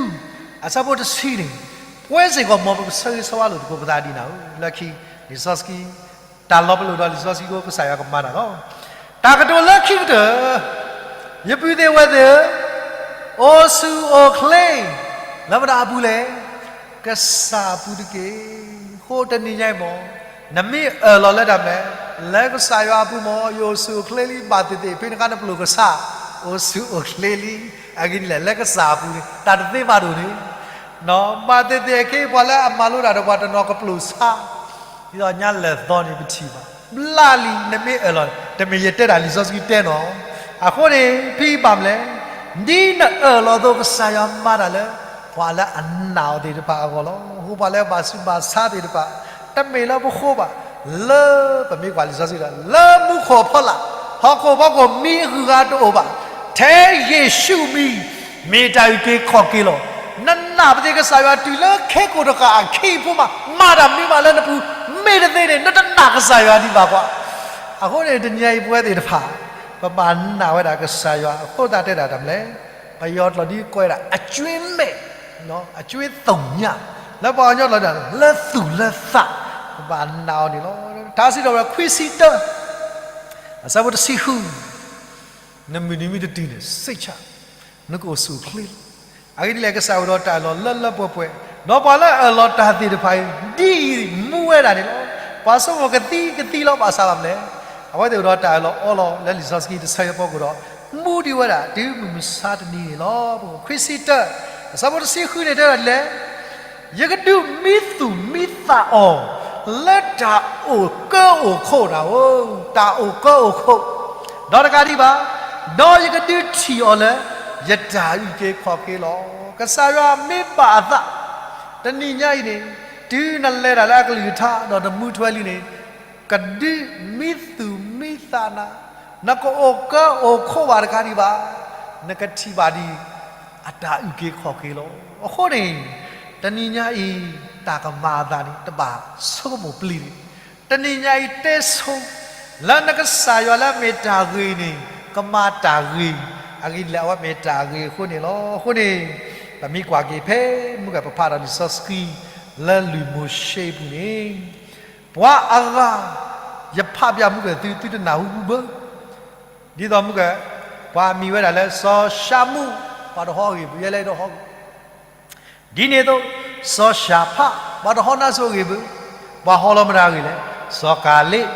အဆၢဖိတဆံန့ၣ်, ပဝဲစ့ၢ်ကီး မ်ပကဆၢဂ့ၤဆၢဝါလိာ်သကိးပသးဒ်နၤဧၢ, လၢခံ လံာ်စီဆှံ တၢ်လီၤပလိာ်ဒီးလံာ်စီဆှံအဃိ ကစၢ်ယွၤကမၤနၤလီၤ. တၢ်ကတိၤလၢခံကတၢၢ်, ယပုၢ်သ့ၣ်ဝဲၢ်သ့ၣ်ဧၢ, အိၣ်ဆူၣ်အိၣ်ချ့ လၢမတၤအပူၤလဲၣ်, ကစၢ်အပူၤတက့ၢ်. အဃိတနံၤညါအံၤမ့ၢ် နမ့ၢ်အၢၣ်လီၤလၢတၢ်မနုၤလဲၣ်, လၢကစၢ်ယွၤအပူၤမ့ၢ် ယအိၣ်ဆူၣ်အိၣ်ချ့လံ ဘၣ်သ့ၣ်သ့ၣ် ဖဲန့ၣ်အခါနပျိၢ်ကဆါ, အိၣ်ဆူၣ်အိၣ်ချ့လံ, အဂ့ၢ်ဒ်လဲၣ် လၢကစၢ်အပူၤန့ၣ် တၢ်တသ့ဘၣ်ဒိၣ်န့ၣ် ဘၣ်သ့ၣ်သ့ၣ်အခါ ပှၤလၢအမၤလိတၢ်ဒီးပှၤတနီၤကပျိၢ်ဆါ, ဒ်သိးညါလၢာ်သီန့ၣ်ပထံၣ်ဘၣ်, ဘျါလံ နမ့ၢ်အၢၣ်လီၤ, တမ့ၢ်ယတဲတၢ်လံာ်စီဆှံတဲနီၤ. အဃိန့ၣ် ဖဲအံၤဘၣ်မနုၤလဲၣ်, ဒ်နအၢၣ်လီၤအသိးကစၢ်ယွၤမၤတၢ်လၢ ပှၤလၢအနာ်အီၤသ့ၣ်တဖၣ်အဂီၢ်လီၤ. အဃိပှၤလၢအဘၣ်ဆူးဘၣ်ဆါသ့ၣ်တဖၣ်, တမ့ၢ်လၢပဃိဘၣ်, လၢပမ့ၢ်ကွၢ်လံာ်စီဆှံဒီး လၢမူခိၣ်အဖီလာ်, ဟီၣ်ခိၣ်ဖီခိၣ်မံအဂုၤအဂၤတအိၣ်ဘၣ်, ထဲယ့ၣ်ၡူးမံၤ မ့ၢ်တၢ်အုၣ်က့ၤခီၣ်က့ၤလီၤ. နနာ်ပသ့ၣ်ကစၢ်ယွၤတုၤလၢခဲကိာ်တဃာ်အခံအပူၤမး, မၤတၢ်မနုၤမးလၢနပူၤ, မ့ၢ်တသ့န့ၣ် နတနာ်ကစၢ်ယွၤဒံးဘၣ်ကွၢ်. အဃိန့ၣ် တနံၤအံၤပဝဲသ့ၣ်တဖၣ် ပဘၣ်နာ်ဝဲဒၣ်ကစၢ်ယွၤအဃိသတးတဲဒၣ်တၢ်မနုၤလဲၣ်, ပယီၤကျိာ်ဒ်ကိးဝဲဒၣ် အကြွင်းမဲ့, အကြွင်းသုးညၣ်, လၢပှၤကညီကျိာ်ဒ် လၢသူၣ်လၢသး, ပဘၣ်နာ်အီၤန့ၣ်လီၤ. ထါစံးထီၣ်ပတြၢၤ ခွံဆံတၢ အဆၢဖိတဆံဃု, နမုၢ်နံၤမ့ၢ်တတုၤန့ၣ် စိတ်ချ, နကအိၣ်ဆူၣ်အိၣ်ချ့လီၤ. အဂ့ၢ်ဒ်လဲၣ် ကစၢ်အိၣ်ဒီးတၢ်အၢၣ်လီၤလၢလၢပှဲၤပှဲၤ ဒီးပှၤလၢအအၢၣ်လီၤတၢ်သ့ၣ်တဖၣ်အံၤ ဒ်အံၤမူဝဲဒၣ်န့ၣ်လီၤ. ပှၤဆိကမိၣ်ကသံကသံလီၤ ဘၣ်ဆၣ်ဘၣ်မနုၤလဲၣ်, အဝဲသ့ၣ်အိၣ်ဒီးတၢ်အၢၣ်လီၤအီလီၤလၢလံာ်စီဆှံတဆၢအဖီခိၣ်ဒီး မူဒံးဝဲဒၣ်တုၤမုၢ်မဆါတနံၤန့ၣ်လီၤ. ပခွံဆံတၢ အဆၢဖိတဆံဃုန့ၣ်တဲဒၣ်ဒ်လဲၣ်, ယကဒုးမံသူၣ်မံသးအီၤ လၢတၢ်အိၣ်ကၢအိၣ်ခိးနၤဧၢ, တၢ်အိၣ်ကၢအိၣ်ခိး, ဒီးတကးဒံးဘၣ်, ဒီးယကဒုးထံၣ်အီၤလၢ ယတၢ်အုၣ်က့ၤခီၣ်က့ၤလီၤ. ကစၢ်ယွၤမ့ၢ်ဘၣ်အသး တနံၤညါအံၤန့ၣ် တုၤနလဲၤတၢ်လၢအကလုၢ်ကထါ ဒီးနမူထွဲလံန့ၣ် ကဒုးမံသူၣ်မံသးနၤ, နကအိၣ်ကၢအိၣ်ခိးဘၣ်တခါဒံးဘၣ်, နကထံၣ်ဘၣ်ဒံး အတၢ်အုၣ်က့ၤခီၣ်က့ၤလီၤ. အဃိန့ၣ် တနံၤညါအံၤ တၢ်ကမၤအသးန့ၣ် တဘၣ်ဆိကမိၣ်ပျံၤန့ၣ်, တနံၤညါအံၤတဲဆိ လၢနကစၢ်ယွၤလၢအမ့ၢ်တၢ်ဂ့ၤန့ၣ် ကမၤတၢ်ဂ့ၤ, အဂ့ၢ်ဒ်လဲၣ် အဝဲမ့ၢ်တၢ်ဂ့ၤအဃိန့ၣ်လီၤ. အဃိန့ၣ် ပမ့ၢ်ကွၢ်က့ၤဖဲ မုၢ်ကပဖးဒီးလံာ်စီဆှံ လၢလံာ်မိၤၡ့အပူၤန့ၣ် ပှၤအဂၤ ယဖးပျၢ်မုၢ်ကသု သုတနၢ်ဟူဘၣ်. ဒ်သိးမုၢ်က ပှၤအမံၤဝဲဒၣ်လၢ စီၤၡၤမူ, ပှၤတဟီဂ့ၤဘၣ်, ယဲလဲၤတဟီဂ့ၤ ဒ်န့ၣ်အသိး စီၤၡၤဖး, ပှၤတဟီနါစိၤဂ့ၤဘၣ်, ပှၤဟီလီၤမတၤဂ့ၤလဲၣ်, စီၤကၤလ့း,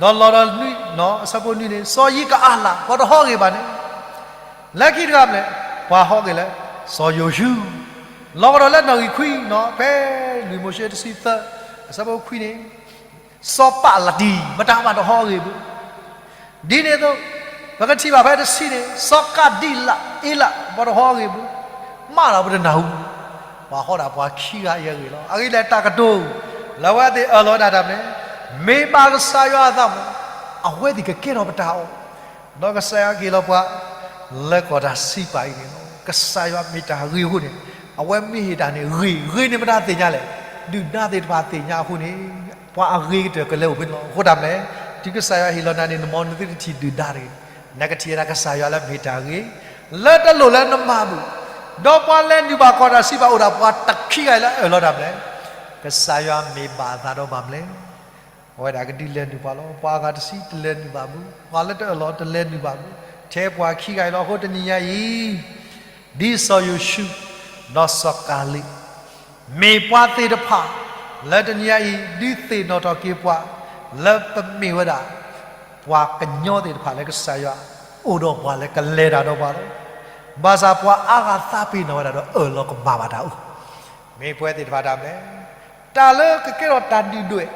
ဒီးလီၤဒီးနွံ, အဆၢဖိနွံန့ၣ် စီၤယံးကအလး, ပှၤတဟီဂ့ၤဘၣ်န့ၣ်, လၢခံတဂၤမနုၤလဲၣ်, ပှၤဟီဂ့ၤလၢ စီၤယိၤၡူ, လီၤကဒီးလၢနီၣ်ဂံၢ်ခွံ, ဖဲလံာ်မိၤၡ့တဆံသၢ, အဆၢဖိခွံန့ၣ် စီၤပးလတံ, မတၤမးတဟီဂ့ၤဘၣ်. ဒ်န့ၣ်အသိး ပကထံၣ်ဘၣ်ဖဲတဆံန့ၣ် စီၤကၤဒံလး, အ့လး, ပှၤတဟီဂ့ၤဘၣ်, မးဒီးပတနၢ်ဟူ, ပှၤဟီဒၣ်ပှၤခံဂၤအံၤအဂ့ၢ်လီၤ. အဂ့ၢ်ဒ်လဲၣ် တၢ်ကတိၤ လၢအဝဲသ့ၣ်အၢၣ်လီၤဒၣ်တၢ်မနုၤလဲၣ်, မ့ၢ်ဘၣ်ကစၢ်ယွၤအသးမး အဝဲသ့ၣ်ကကဲထီၣ်ပတၢ်အီၣ်, ဒီးကစၢ်ယွၤကဟ့ၣ်လီၤပှၤ လၢကီၢ်တၢ်စံးပာ်အံၤန့ၣ်လီၤ. ကစၢ်ယွၤမ့ၢ်တၢ်ဂ့ၤအဃိန့ၣ် အဝဲမ့ၢ်ဟ့ၣ်တၢ်န့ၣ်ဂ့ၤ, ဂ့ၤန့ၣ်မတၤသ့ၣ်ညါလဲၣ်, ဒုၣ်ဒါသ့ၣ်တဖၣ်သ့ၣ်ညါအဃိန့ၣ် ပှၤအဂ့ၤကတၢၢ်ကလဲၤအိၣ်ဖဲန့ၣ်လီၤ. အဃိတၢ်မနုၤလဲၣ်, တုၤကစၢ်ယွၤဟ့ၣ်လီၤနၤန့ၣ် နမ်နသုတထံၣ်ဒုၣ်ဒါတဂ့ၤ, နကထံၣ်ဝဲဒၣ်ကစၢ်ယွၤလၢမ့ၢ်တၢ်ဂ့ၤ, လၢတလိၣ်လၢနမၤဘၣ်, ဒီးပှၤလဲၤနုာ်ဘၣ်ကီၢ်တၢ်စံးပာ်အိၣ်ဒၣ်ပှၤတခံဂၤအံၤလၢအၢၣ်လီၤတၢ်မနုၤလဲၣ်, ကစၢ်ယွၤမ့ၢ်ဘၣ်အသးဒီးဘၣ်မနုၤလဲၣ် အဝဲဒၣ်ကဒုးလဲၤနုာ်ပှၤလီၤ. ပှၤအဂၤတဆံတလဲၤနုာ်ဘၣ်ဘၣ်, ပှၤလၢတအၢၣ်လီၤတလဲၤနုာ်ဘၣ်ဘၣ်, ထဲပှၤခံဂၤအံၤလီၤ. အဃိတနံၤညါအံၤ ဒ်စီၤယိၤၡူ ဒီးစီၤကၤလ့း မ့ၢ်ပှၤသ့ၣ်တဖၣ် လၢတနံၤညါအံၤ ဒုးသ့ၣ်နီၣ်ထီၣ်က့ၤပှၤ လၢပမ့ၢ်ဝဲဒၣ် ပှၤကညီသ့ၣ်တဖၣ်လၢကစၢ်ယွၤ အိၣ်ဒီးပှၤလၢကလဲၤတၢ်ဒီးပှၤလီၤ. ဘၣ်ဆၣ်ပှၤအါဂၤသးပ့ၤနီၣ်ဝဲဒၣ်ဒီးအၢၣ်လီၤကမၤဘၣ်တၢ်အိၣ် မ့ၢ်ပှၤသ့ၣ်တဖၣ်တၢ်မနုၤလဲၣ်, တၢ်လၢကကဲထီၣ်တၢ်ဒုၣ်ဒွဲၣ်,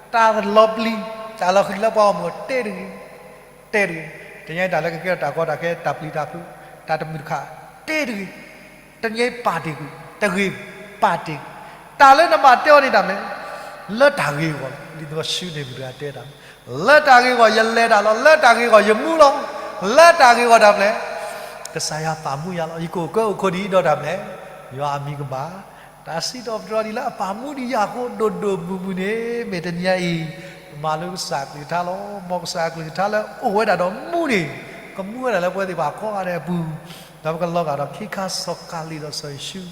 တၢ်လီၤပျံၤ, တၢ်လီၤဃံၤလၢပှၤဂီၢ်မုၢ်တဲတဂ့ၤ, တဲတဂ့ၤ, တနံၤညါအံၤတၢ်လၢကကဲထီၣ်တၢ်ကီတၢ်ခဲ တၢ်ပျံၤတၢ်ဖုး, တၢ်တမုာ်တခါ, တဲတဂ့ၤ, တနံၤညါအံၤပာ်တ့ၢ်ကွံာ်, တဂ့ၤ, ပာ်တ့ၢ်ကွံာ်, တၢ်လၢနဘၣ်တဲအီၤန့ၣ်တၢ်မနုၤလဲၣ်, လၢတၢ်ဂ့ၤအဂီၢ်လီၤ. ဒ်သိးစီၤၡူန့ၣ်မုၢ်တဂၤတဲတၢ် လၢတၢ်ဂ့ၤအဂီၢ်ယလဲၤတၢ်လီၤ, လၢတၢ်ဂ့ၤအဂီၢ်ယမူလီၤ, လၢတၢ်ဂ့ၤအဂီၢ်တၢ်မနုၤလဲၣ်, ကစၢ်ယွၤပာ်မူယၤလီၤ. ယကအိၣ်ကၢအိၣ်ခိးဒ်အံၤဒီးတၢ်မနုၤလဲၣ်, ယွၤအမံၤကဘၣ်. တၢ်စံးထီၣ်ပတြၢၤဒ်လၢအပာ်မူဒံးယၤအဃိ ဒိၣ်ဒိၣ်မုၢ်မုၢ်န့ၣ် မ့ၢ်တနံၤညါအံၤ မၤလိကစၢ်အကလုၢ်ကထါလီၤ. မ်ကစၢ်အကလုၢ်ကထါလၢအိၣ်ဝဲဒၣ်ဒီးမူန့ၣ် ကမူဝဲဒၣ်လၢပဝဲသ့ၣ်တဖၣ်ကိးဂၤဒဲးအပူၤ, ဒီးပကလီၤဂာ်ဒီးခ့ခါစီၤကၤလ့းဒီးစီၤယိၤၡူ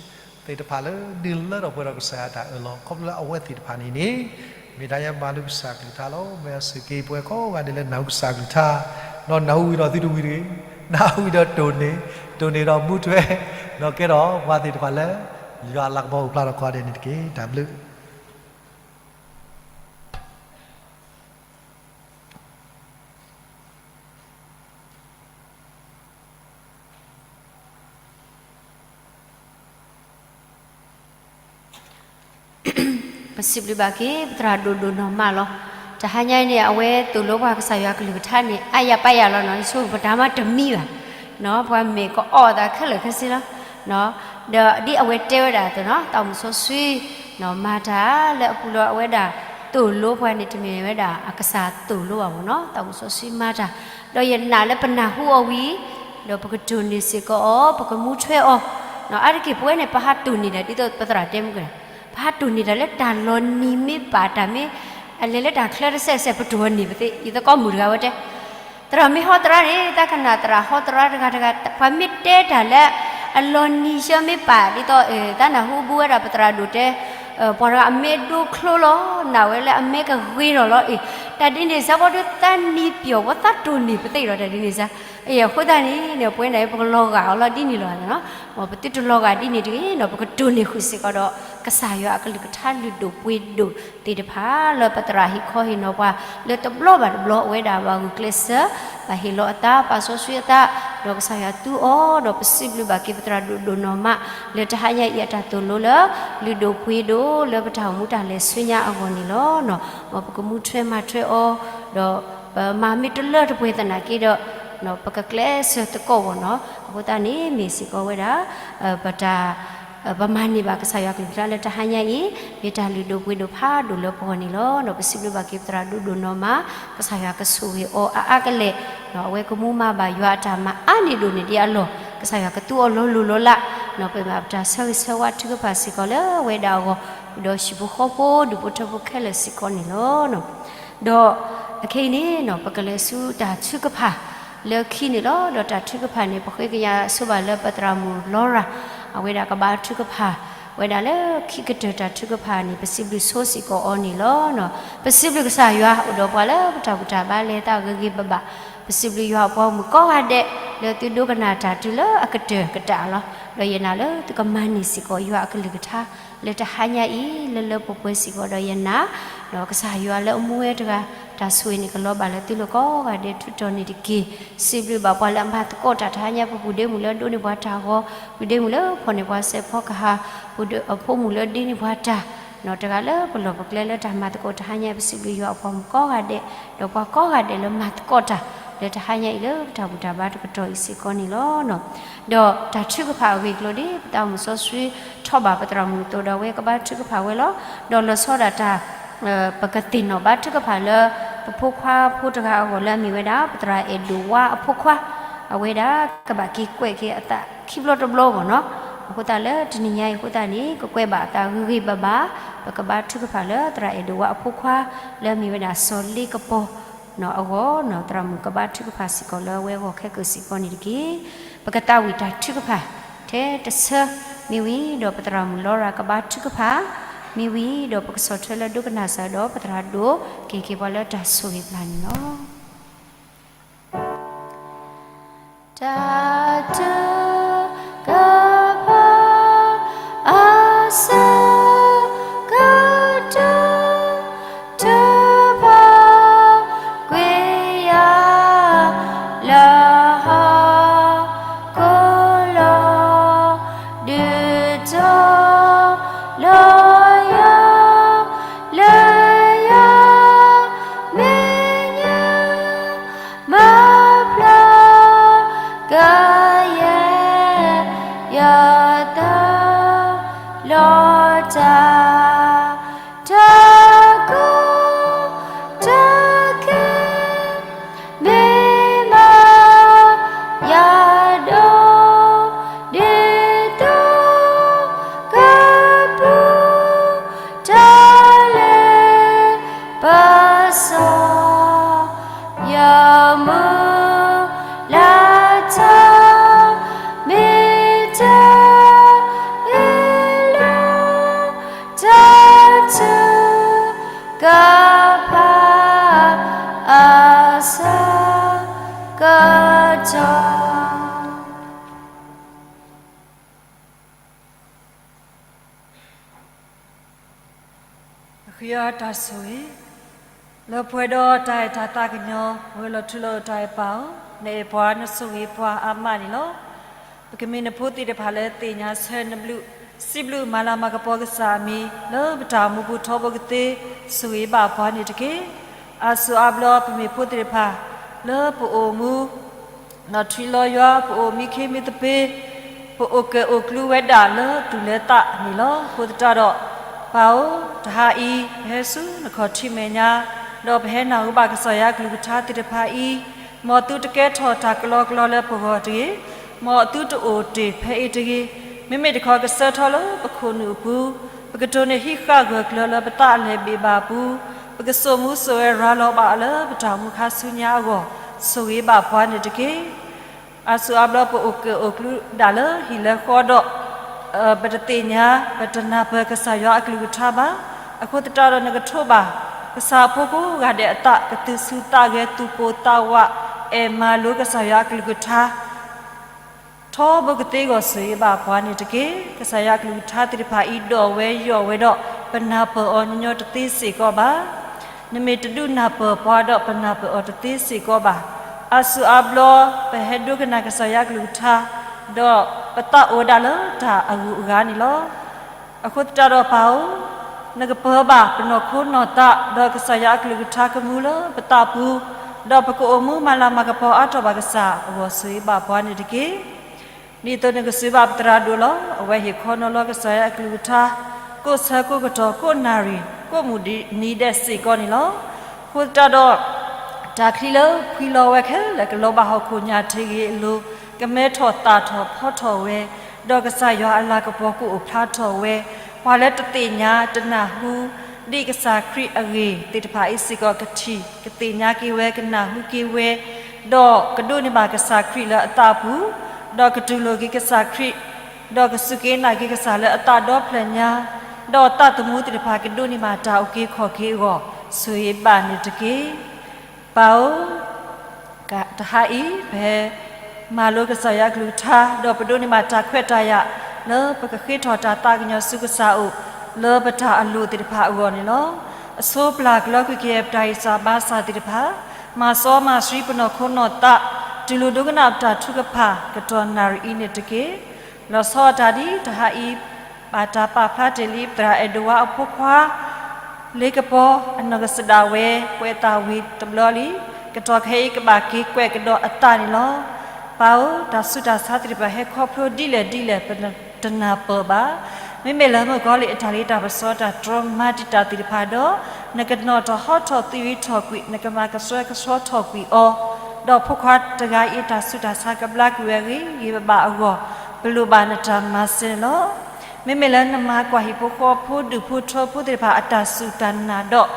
သ့ၣ်တဖၣ်လၢဒုးလၢထီၣ်ပှဲၤဒီးကစၢ်ယွၤတၢ်အၢၣ်လီၤ ခီဖျိလၢအဝဲသ့ၣ်တဖၣ်န့ၣ်န့ၣ် မ့ၢ်တၢ်ယဲမၤလိကစၢ်အကလုၢ်ကထါလီၤ. မ့ၢ်အစူၢ်က့ၤပဝဲကိးဂၤဒဲးလၢနၢ်ဟူကစၢ်အကလုၢ်ကထါ, ဒီးနၢ်ဟူဝံၤဒီးသုတဝံၤတဂ့ၤ, နၢ်ဟူဝံၤဒီးတိၢ်န့ၢ်, တိၢ်န့ၢ်ဒီးမူထွဲ, ဒီးကဲထီၣ်ပှၤသ့ၣ်တဖၣ်လၢ ယွၤအလၤကပီၤအိၣ်ဖျါထီၣ်ကိးဂၤဒဲးန့ၣ်တက့ၢ်. တၢ်ဘျုး ပစံးဘျုးဘၣ်က့ၤ ပသရၣ်ဒိၣ်ဒိၣ်နီၢ်မးလီၤ. တဟါညါအံၤန့ၣ် အဝဲသိၣ်လိပှၤကစၢ်ယွၤကလုၢ်ကထါန့ၣ် အါယၤပါယၤလီၤနီၤ, ယဆိကမိၣ်ပတၢ်မၤတမံၤဘၣ်. ပှၤမဲာ်ကအီၣ်သးခဲလၢာ်ခဲဆ့လီၤ. ဒီးဒ်အဝဲတဲဝဲဒၣ်အသိးနီၤ, သးမုၣ်စီဆှံ မၤတၢ်လၢအပူၤလီၤ, အဝဲဒၣ်သိၣ်လိပှၤန့ၣ် တမ့ၢ်ဝဲဒၣ်အကစၢ်သိၣ်လိဘၣ်မ့ၢ်နီၤ, သးမုၣ်စီဆှံမၤတၢ်, ဒီးယနာ်လၢပနၢ်ဟူအီၤဝံၤ ဒီးပကတိၢ်န့ၢ်စ့ၢ်ကီးအီၤ, ပကမူထွဲအီၤ. အါတက့ၢ်ပဝဲန့ၣ် ပဟးတိၢ်န့ၢ်ဒၣ် ဒ်သိးပသရၣ်တဲမုၢ်ကနၣ်, ပဟးတိၢ်န့ၢ်ဒၣ်လၢတၢ်လီၤနံၤမ့ၢ်ပာ်တၢ်မ့ၢ် အလဲၤလၢတၢ်ချၢတစဲးစဲး ပတိၢ်အီၤန့ၢ်ပသ့, ယသကိးမုၣ်တဂၤဝဲတဲ, သရၣ်မ့ၢ်ဟီသရၣ်န့ၣ် တၢ်ကနၣ်သရၣ်ဟီသရၣ်တဂၤတဂၤ, ပှၤမ့ၢ်တဲတၢ်လၢ အလီၤနံၤဆၢမ့ၢ်ပာ် ဒ်သိး တၢ်နၢ်ဟူဘူးဝဲဒၣ်ပသရၣ်ဒိၣ်တဲ ပှၤတဂၤအမဲဒိချိလီၤ, နာ်ဝဲလၢအမဲကဂ့ၤထီၣ်လီၤ. အ့ၣ်, တၢ်ဒ်န့ၣ်စါ ပှၤဒုးသးနံၤပျီၣ် ပှၤသးတိၢ်န့ၢ်ပသ့ၣ်ဒီး တၢ်ဒ်န့ၣ်စါ. အ့ၣ်, အဃိသတးန့ၣ် ပဝဲဒၣ်အံၤ ပကလီၤဂာ်အီၤလီၤဒ်န့ၣ်လီၤ. မ်ပသုတလီၤဂာ်ဒ်န့ၣ်တဂ့ၤနီၤ, ပကတိၢ်န့ၢ်ဃုာ်စ့ၢ်ကီးဒီး ကစၢ်ယွၤအကလုၢ်ကထါလုၢ်ဒိၣ်ပှ့ၤဒိၣ်သ့ၣ်တဖၣ် လၢပသရၣ်ဟ့ၣ်ခီဟ့ၣ်နီၤပှၤ လၢတဘျီဘၣ်တဘျီ အဝဲဒၣ်ဘၣ်ဂုာ်ကျဲးစၢး ဘၣ်ဟ့ၣ်လီၤအသး ပာ်စီဆှံအသး, ဒီးကစၢ်ယွၤသူအီၤ, ဒီးပစံးဘျုးဘၣ်က့ၤပသရၣ်ဒိၣ်ဒိၣ်နီၢ်မး လၢတဟါညါအံၤအတၢ်သိၣ်လိလၢ လုၢ်ဒိၣ်ပှ့ၤဒိၣ်လၢပတၢ်အိၣ်မူတၢ်လဲၤဆူညါအဂီၢ်န့ၣ်လီၤ. မ်ပကမူထွဲမၤထွဲအီၤ, ဒီးပမၤမ့ၢ်တလၢတပှဲၤသနာ်က့ဒီး ပကကျဲးစၢးသကိးဘၣ်နီၤ. အဃိသတးန့ၣ် မ့ၢ်စ့ၢ်ကီးဝဲဒၣ် ပတၢ် ပမၤန့ၢ်ဘၣ်ကစၢ်ယွၤကလုၢ်ကထါလၢတဟါညါအံၤ မ့ၢ်တၢ်လုၢ်ဒိၣ်ပှ့ၤဒိၣ်ဖးဒိၣ်လၢပဂီၢ်န့ၣ်လီၤ. ဒီးပစံးဘျုးဘၣ်က့ၤပသရၣ်ဒိၣ်ဒိၣ်နီၢ်မး ကစၢ်ယွၤကဆိၣ်ဂ့ၤအီၤအါအါကလဲာ်, ဒီးအဝဲကမူမၤဘၣ်ယွၤအတၢ်မၤအါန့ၢ်ဒိၣ်န့ၢ်ဒံးအလီၢ်, ကစၢ်ယွၤကသူအီၤလီၤလိၤလီၤလး, ဒီးပမၤပတၢ်ဆၢဂ့ၤဆၢဝါထုကဖၣ်စ့ၢ်ကီး လၢအဝဲဒၣ်အဂီၢ်, ဒီးဟံၣ်ဖိဃီဖိ ဒူၣ်ဖိထၢဖိခဲလၢာ်စ့ၢ်ကီးန့ၣ်လီၤ. ဒီးအခဲအံၤန့ၣ် ပကလဲၤဆူတၢ်ထုကဖၣ်လၢခံန့ၣ်လီၤ. ဒီးတၢ်ထုကဖၣ်န့ၣ် ပဃ့ကညးဆိဘၣ်လၢပသရၣ်မုၣ်လီရၤ အဝဲဒၣ်ကဘါထုကဖၣ်ဝဲဒၣ်လၢခံကတၢၢ်တၢ်ထုကဖၣ်န့ၣ် ပစံးဘျုးဆိစ့ၢ်ကီးအီၤန့ၣ်လီၤ. ပစံးဘျုးကစၢ်ယွၤ အိၣ်ဒီးပှၤလၢပတၢ်ဘူၣ်တၢ်ဘါလဲၤသးဂ့ၤဂ့ၤဘၣ်ဘၣ်, ပစံးဘျုးယွၤအပှၤဂီၢ်မုၢ်ကိးဂၤဒဲး လၢသုဒိကနၣ်တၢ်တုၤလၢအကတၢၢ်ကတၢၢ်လီၤ. ဒီးယနာ်လၢသုကမၤန့ၢ်စ့ၢ်ကီးယွၤအကလုၢ်ကထါ လၢတဟါညါအံၤ လၢလၢပှဲၤပှဲၤစ့ၢ်ကီးဒီးယနာ်, ဒီးကစၢ်ယွၤလၢအမူဝဲတဂၤ တၢ်ဆိၣ်ဂ့ၤန့ၣ်ကလီၤဘၣ်လၢသုလိၤကိးဂၤဒဲး ထုးထီၣ်န့ၢ်တက့ၢ်. စံးဘျုးဘၣ်ပှၤလၢအမၤသကိးတၢ်တဟါညါ ပပုၢ်ဒ့မုၣ်လၢဒိးန့ၢ်ပှၤတၢ်ဂီၤ, ပုၢ်ဒ့မုၣ်လၢဖီၣ်န့ၢ်ပှၤစဲးဖီကဟၣ်, ပပုၢ်ဒ့မုၣ်လၢဒိးန့ၢ်ပှၤတၢ်, နီၢ်တဂၤလၢပလီၢ်ပကျဲလၢတၢ်မၤသကိးတဟါညါ ပစံးဘျုးယွၤအပှၤမုၣ်ကိးဂၤဒဲး, ဒီးပှၤကိးဂၤဒဲးလၢမၤသကိးတၢ် လၢတဟါညါအံၤလၢပတၢ်ဘူၣ်တၢ်ဘါတကတီၢ်အံၤစ့ၢ်ကီးန့ၣ်လီၤ. ဒီးတၢ်ထုကဖၣ်အဂ့ၢ်အကျိၤဒ် ပသးမုၣ်စီဆှံထီၣ်ဘၣ်ပသရၣ်မုၣ်အသိးဒီး အဝဲကဘါထုကဖၣ်ဝဲလီၤ. ဒီးလီၤဆီဒၣ်တၢ် ပကသ့ၣ်နီၣ်ဘါထုကဖၣ်လၢ ပဖိခွါဖိတဂၤအဂီၢ်လၢအမ့ၢ်ဝဲဒၣ် ပသရၣ်အဲၣ်ဒိၣ်ဝါအဖိခွါ, အဝဲဒၣ်ကဘၣ်က့ၤကွဲးက့ၤအသးခံဘျီတဘျီဘၣ်နီၤ. အဃိသတးလၢတနံၤညါအံၤအဃိသတးန့ၣ် ကကွဲးဘၣ်အသးဂ့ၤဂ့ၤဘၣ်ဘၣ်, ပကဘါထုကဖၣ်လၢသရၣ်အဲၣ်ဒိၣ်ဝါအဖိခွါ လၢအမ့ၢ်ဝဲဒၣ်စီၤလ့ကပီၤနီၤအဂီၢ်, သရၣ်မုၣ်ကဘါထုကဖၣ်စ့ၢ်ကီးလၢအဝဲအဂီၢ်ခဲကိာ်စ့ၢ်ကီးန့ၣ်တက့ၢ်. ပကသးဝံၣ်တၢ်ထုကဖၣ်ထဲတဆၢ, မ့ၢ်ဝံၤဒီးပသရၣ်မုၣ်လီရၤကဘါထုကဖၣ်, မ့ၢ်ဝံၤဒီးပကဆီၣ်ထွဲလၢဒိကနၣ်စၢၤဒီးပသရၣ်ဒိၣ် ကဟ့ၣ်က့ၤပှၤလၢတၢ်ဆိၣ်ဂ့ၤပျၢ်န့ၣ်လီၤ. တၢ်ထုကဖၣ် အဆၢကတီၢ် ထုကဖၣ် ကွံာ်ယၤ လၢဟီၣ်ခိၣ်လီၤ, ဒုးတီၤလီၤယၤ လၢယၤမဲာ်ညါ မၤဖျါ ကယဲၢ်ယသး လီၤတၢ် တၢ်ကိၢ်တၢ်ဂီၤ မ့ၢ်မၤယၤဒီး ဒ်သိးကပူၤ တၢ်လဲၤပစီ ယမုၢ်လၢ်တၢ် မ့ၢ်တၢ်အ့ၣ်လိာ် တၢ်ထုကဖၣ် အဆၢကတီၢ် ဃ့အီၤတၢ်ဆိၣ်ဂ့ၤ, လၢပှဲၤဒီးတၢ်အဲၣ်တၢ်သးကညီၤ ပှဲၤလီၤထူလီၤယိာ်တၢ်အဲၣ်ပၢ်ဧၢ, နအဲၣ်ပှၤ နဆိၣ်ဂ့ၤပှၤအါမးန့ၣ်လီၤ. ပကမ့ၢ်နဖိသ့ၣ်တဖၣ်လၢသ့ၣ်ညါဆၢနဘျုး, စံးဘျုးမၤလၤမၤကပီၤကစၢ်အမံၤ လၢပတၢ်အိၣ်မူပူၤထီဘိကသ့ ဆိၣ်ဂ့ၤဘၣ်ပှၤန့ၣ်တက့ၢ်. အါစုအါဘျီ ပမ့ၢ်ဖိသ့ၣ်တဖၣ် လၢပအိၣ်မူ လီၤထွံလီၤယွၤ ပအိၣ်မံခ့မံသပ့ၤ, ပအိၣ်ကၢၣ်အိၣ်ကျူဝဲဒၣ်လၢသူၣ်လၢသးန့ၣ်လီၤ. အဃိသတးဒီး ပၢ်ဧၢ, တဟါအံၤ ပဟဲဆူနခီၣ်ထံးမဲာ်ညါ, ဒီးပဟဲနၢ်ဟူဘၣ်ကစၢ်ယွၤကလုၢ်ကထါသ့ၣ်တဖၣ်အံၤ, မ်သုတကဲထီၣ်တၢ်ကလီကလီလၢပဂီၢ်တဂ့ၤ, မ်သုတအိၣ်တ့ၢ်ဖဲအံၤတဂ့ၤ, မ့မ့ၢ်တခီကဆၢထီၣ်လၢပခိၣ်နူာ်အပူၤ, ပကတိၢ်န့ၢ်ဟံးဃာ်ဂၢၢ်ကျၢၤလၢပသးအလဲၤဘ့ၣ်ဘၣ်အပူၤ, ပကစိာ်မူစိာ်ဝဲရၤလီၤဘၣ်လၢပတၢ်အိၣ်မူခါဆူညါအဂီၢ်, ဆိၣ်ဂ့ၤဘၣ်ပှၤန့ၣ်တက့ၢ်. အါစုအါဘျီပအိၣ်ကၢၣ်အိၣ်ကျူဒၣ်လၢဟံၣ်လၢဃီဒီး, ပတသ့ၣ်ညါ ပတနၢ်ပၢၢ်ကစၢ်ယွၤအကလုၢ်ကထါဘၣ်. အဃိသတးဒီးနကထိးဘၣ် ကစၢ်အဖိကိးဂၤဒဲးအသး ကသူၣ်ဆူၣ်သးဂဲၤ သူၣ်ပိၢ်သးဝး အဲၣ်မၤလိကစၢ်ယွၤအကလုၢ်ကထါ ထီဘိကသ့အဂီၢ် ဆိၣ်ဂ့ၤဘၣ်ပှၤန့ၣ်တက့ၢ်. ကစၢ်ယွၤအကလုၢ်ကထါသ့ၣ်တဖၣ်အံၤ ဒိၣ်ဝဲယိာ်ဝဲဒီး ပနၢ်ပၢၢ်အီၤညီညီတသ့စ့ၢ်ကီးဘၣ်. နမ့ၢ်တဒုးနၢ်ပၢၢ်ပှၤဒီး ပနၢ်ပၢၢ်အီၤတသ့စ့ၢ်ကီးဘၣ်. အါစုအါဘျီ ပဟဲဒိကနၣ်ကစၢ်ယွၤအကလုၢ်ကထါ ဒီးပသးအိၣ်ဝဲဒၣ်လၢတၢ်အဂုၤအဂၤန့ၣ်လီၤ. အဃိသတးဒီးပၢ်ဧၢ, နကပၢၤဘၣ်ပနီၢ်ခိနီၢ်သး ဒီးကစၢ်ယွၤအကလုၢ်ကထါကမူလၢပသးပူၤ, ဒီးပကအိၣ်မူမၤလၤမၤကပီၤအါထီၣ်ဘၣ်ကစၢ်အဂီၢ် ဆိၣ်ဂ့ၤဘၣ်ပှၤန့ၣ်တက့ၢ်. ဒ်သိးနကစၢ်ဘၣ်ပသရၣ်ဒိၣ်လီၤ. အဝဲဟ့ၣ်ခီနီၤလီၤကစၢ်ယွၤအကလုၢ်ကထါ ကိးဆၢကိးကတီၢ် ကိးနၣ်ရံၣ် ကိးမုၢ်နံၤဒဲးစ့ၢ်ကီးန့ၣ်လီၤ. အဃိသတးဒီး တၢ်ချံလၢဖှံလီၤဝဲခဲလၢာ် ကလီၤဘၣ်ဟီၣ်ခိၣ်ညၣ်ထံဂ့ၤအလိၤ ကမဲထီၣ်သၣ်ထီၣ်ဖီထီၣ်ဝဲ, ဒီးကစၢ်ယွၤအလၤကပီၤကအိၣ်ဖျါထီၣ်ဝဲ, ပှၤလၢတသ့ၣ်ညါတနၢ်ဟူ ဒ်ကစၢ်ခရံာ်အဂ့ၢ်သ့ၣ်တဖၣ်အံၤစ့ၢ်ကီး ကထံၣ်ကသ့ၣ်ညါက့ၤဝဲ ကနၢ်ဟူက့ၤဝဲ, ဒီးကဒိးန့ၢ်ဘၣ်ကစၢ်ခရံာ်လၢအသးအပူၤ, ဒီးကတူၢ်လိာ်က့ၤကစၢ်ခရံာ်, ဒီးကစူၢ်က့ၤနာ်က့ၤကစၢ်လၢအသးဒီဖျၢၣ်ညါ, ဒီးသးသမူသ့ၣ်တဖၣ်ကဒိးန့ၢ်ဘၣ်တၢ်အုၣ်က့ၤခီၣ်က့ၤအဂီၢ် ဆိၣ်ဂ့ၤဘၣ်န့ၣ်တက့ၢ်. ပၢ်ဧၢ, တဟါအံၤ ပဟဲမၤလိကစၢ်ယွၤအကလုၢ်ကထါ ဒီးပဒိးန့ၢ်ဘၣ်တၢ်ခွဲးတၢ်ယာ် လၢပကဃ့ထီၣ်တၢ်သးကညီၤဆူကစၢ်အအိၣ် လၢပတၢ်အလိၣ်သ့ၣ်တဖၣ်အဂီၢ်န့ၣ်လီၤ. အဆိပျၢ်ကလီကွံာ်က့ၤပတၢ်ဂံၢ်စၢ်ဘါစၢ်သ့ၣ်တဖၣ်, မၤစီမၤဆှံပနီၢ်ခိနီၢ်သး, တူၢ်လိာ်ဒိကနၣ်ပတၢ်ထုကဖၣ် ကတီၢ်နၣ်ရံၣ်အံၤန့ၣ်တက့ၢ်. လီၤဆီအတၢ်ဒ်တဟါအံၤ ဘၣ်တၢ်ပာ်ဖျါတ့ၢ်လံ ပသရၣ်အဲၣ်ဒိးဝါအဖိခွါ လ့ကပီၤ အနီၢ်ကစၢ်ဒၣ်ဝဲ ကွဲးအသးဝံၤတဘျီလံ, ကတီၢ်ခဲအံၤကဘၣ်က့ၤကွဲးကဒီးအသးန့ၣ်လီၤ. ပၢ်ဧၢ, တၢ်ဆူးတၢ်ဆါသ့ၣ်တဖၣ်ဟဲခီဖျိဒ်လဲၣ်ဒ်လဲၣ် ပတနၢ်ပၢၢ်ဘၣ်. မ့မ့ၢ်လၢမုၣ်ကီၤလံၢ်အတၢ်လ့တၢ်ပစီတၢ်တြီမၤတံာ်တာ်သ့ၣ်တဖၣ်ဒီး နကနီၣ်ထီၣ်ဟီထီၣ်သံဝံၤထီၣ်ကွံာ် နကမၤကဆှဲကဆှီထီၣ်ကွံာ်အီၤ, ဒီးဖိခွါတဂၤအံၤအတၢ်ဆူးတၢ်ဆါကဘျါကွံာ်ဝဲဂ့ၤဂ့ၤဘၣ်ဘၣ်အဂီၢ် ပလိၣ်ဘၣ်နတၢ်မၤစၢၤန့ၣ်လီၤ. မ့မ့ၢ်လၢနမၤကွၢ်ဟံၣ်ဖိဃီဖိဒူၣ်ဖိထၢဖိသ့ၣ်တဖၣ် အတၢ်စူၢ်တၢ်နာ်ဒီး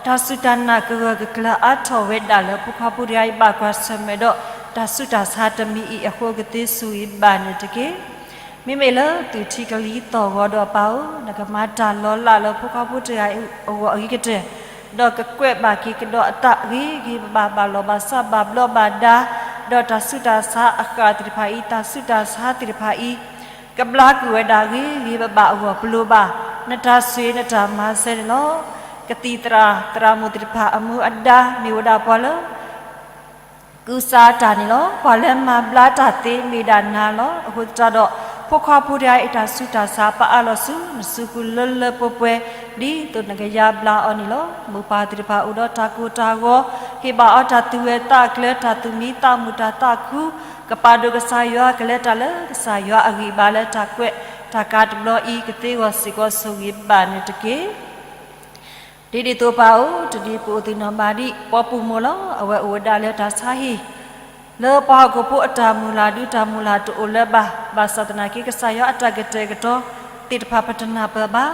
တၢ်စူၢ်တၢ်နာ်ကဂၢၢ်ကကျၢၤအါထီၣ်ဝဲဒၣ်လၢ ဖိခွါဖိတဂၤအံၤဘၣ်ကွၢ်ဆၢၣ်မဲာ်ဒီး တၢ်ဆူးတၢ်ဆါတမံၤအံၤအဃိ ကသ့ဆိၣ်ဂ့ၤဘၣ်န့ၣ်တက့ၢ်. မ့မ့ၢ်လၢသုးထံကလံၤသီၣ်ဂီၤဒီးပၢ်ဧၢ, နကမၤတၢ်လီၤလးလၢဖိခွါဖိတဂၤအံၤအဂီၢ်အဂ့ၤကတၢၢ်, ဒီးကကွဲးဘၣ်က့ၤကဒီးအသးဂ့ၤဂ့ၤဘၣ်ဘၣ် ဘၣ်လီၤဘၣ်စးဘၣ်ဘျီးဘၣ်ဒါ, ဒီးတၢ်ဆူးတၢ်ဆါအဃၣ်သ့ၣ်တဖၣ်အံၤ တၢ်ဆူးတၢ်ဆါသ့ၣ်တဖၣ်အံၤ ကဘျါကွံာ်ဝဲဒၣ်ဂ့ၤဂ့ၤဘၣ်ဘၣ်အဂီၢ် ပလိၣ်ဘၣ် နတၢ်ဆိၣ်ဂ့ၤနတၢ်မၤစၢၤန့ၣ်လီၤ. ကသံၣ်သရၣ်သရၣ်မုၣ်သ့ၣ်တဖၣ်အမူအဒါ မ့ၢ်ဝဲဒၣ်ပှၤလၢ ကုၢ်စၢ်တၢ်န့ၣ်လီၤ. ပှၤလၢမၤဘျါတၢ်သ့မ့ၢ်ဒၣ်နၤလီၤ. အဃိသတးဒီး ဖိခွါဖိတဂၤအံၤ တၢ်ဆူးတၢ်ဆါပာ်အါလီၤဆူ နစုပူၤလၢလၢပှဲၤပှဲၤ ဒ်သိးနကယါဘျါအီၤန့ၣ်လီၤ. မိၢ်ပၢ်သ့ၣ်တဖၣ်အိၣ်ဒီးတၢ်ကိၢ်တၢ်ဂီၤ ဟ့ၣ်ဘၣ်အီၤတၢ်သူၣ်ဂဲၤသးကျၢၤ တၢ်သူၣ်မံသးမုာ်တၢ်သးခု ကပာ်ဒိၣ်ကစၢ်ယွၤ ကလဲၤတၢ်လၢကစၢ်ယွၤအဂံၢ်ဘါလၢတၢ်ကွဲးတၢ်ကးတဘျီအံၤ ကသ့ဂီၤစ့ၢ်ကီး ဆိၣ်ဂ့ၤဘၣ်န့ၣ်တက့ၢ်. ဒ်ဒ်သိးပၢ်ဧၢ, တနံၤပအိၣ်သ့ၣ်နီၣ်ဘၣ်ဒံး ပှၤပိာ်မုၣ်လီၤ. အဝဲအိၣ်ဝဲဒၣ်လၢတၢ်ဆါဟံၣ် လၢပှၤဟီၣ်ခိၣ်ဖိအတၢ်မုၢ်လၢ်ဒုးတၢ်မုၢ်လၢ်တအိၣ်လၢၤဘၣ်. ဘၣ်ဆၣ်သနာ်က့ ကစၢ်ယွၤအတၢ်ကတဲာ်ကတီၤသ့ၣ်တဖၣ် ပတနၢ်ပၢၢ်ဘၣ်.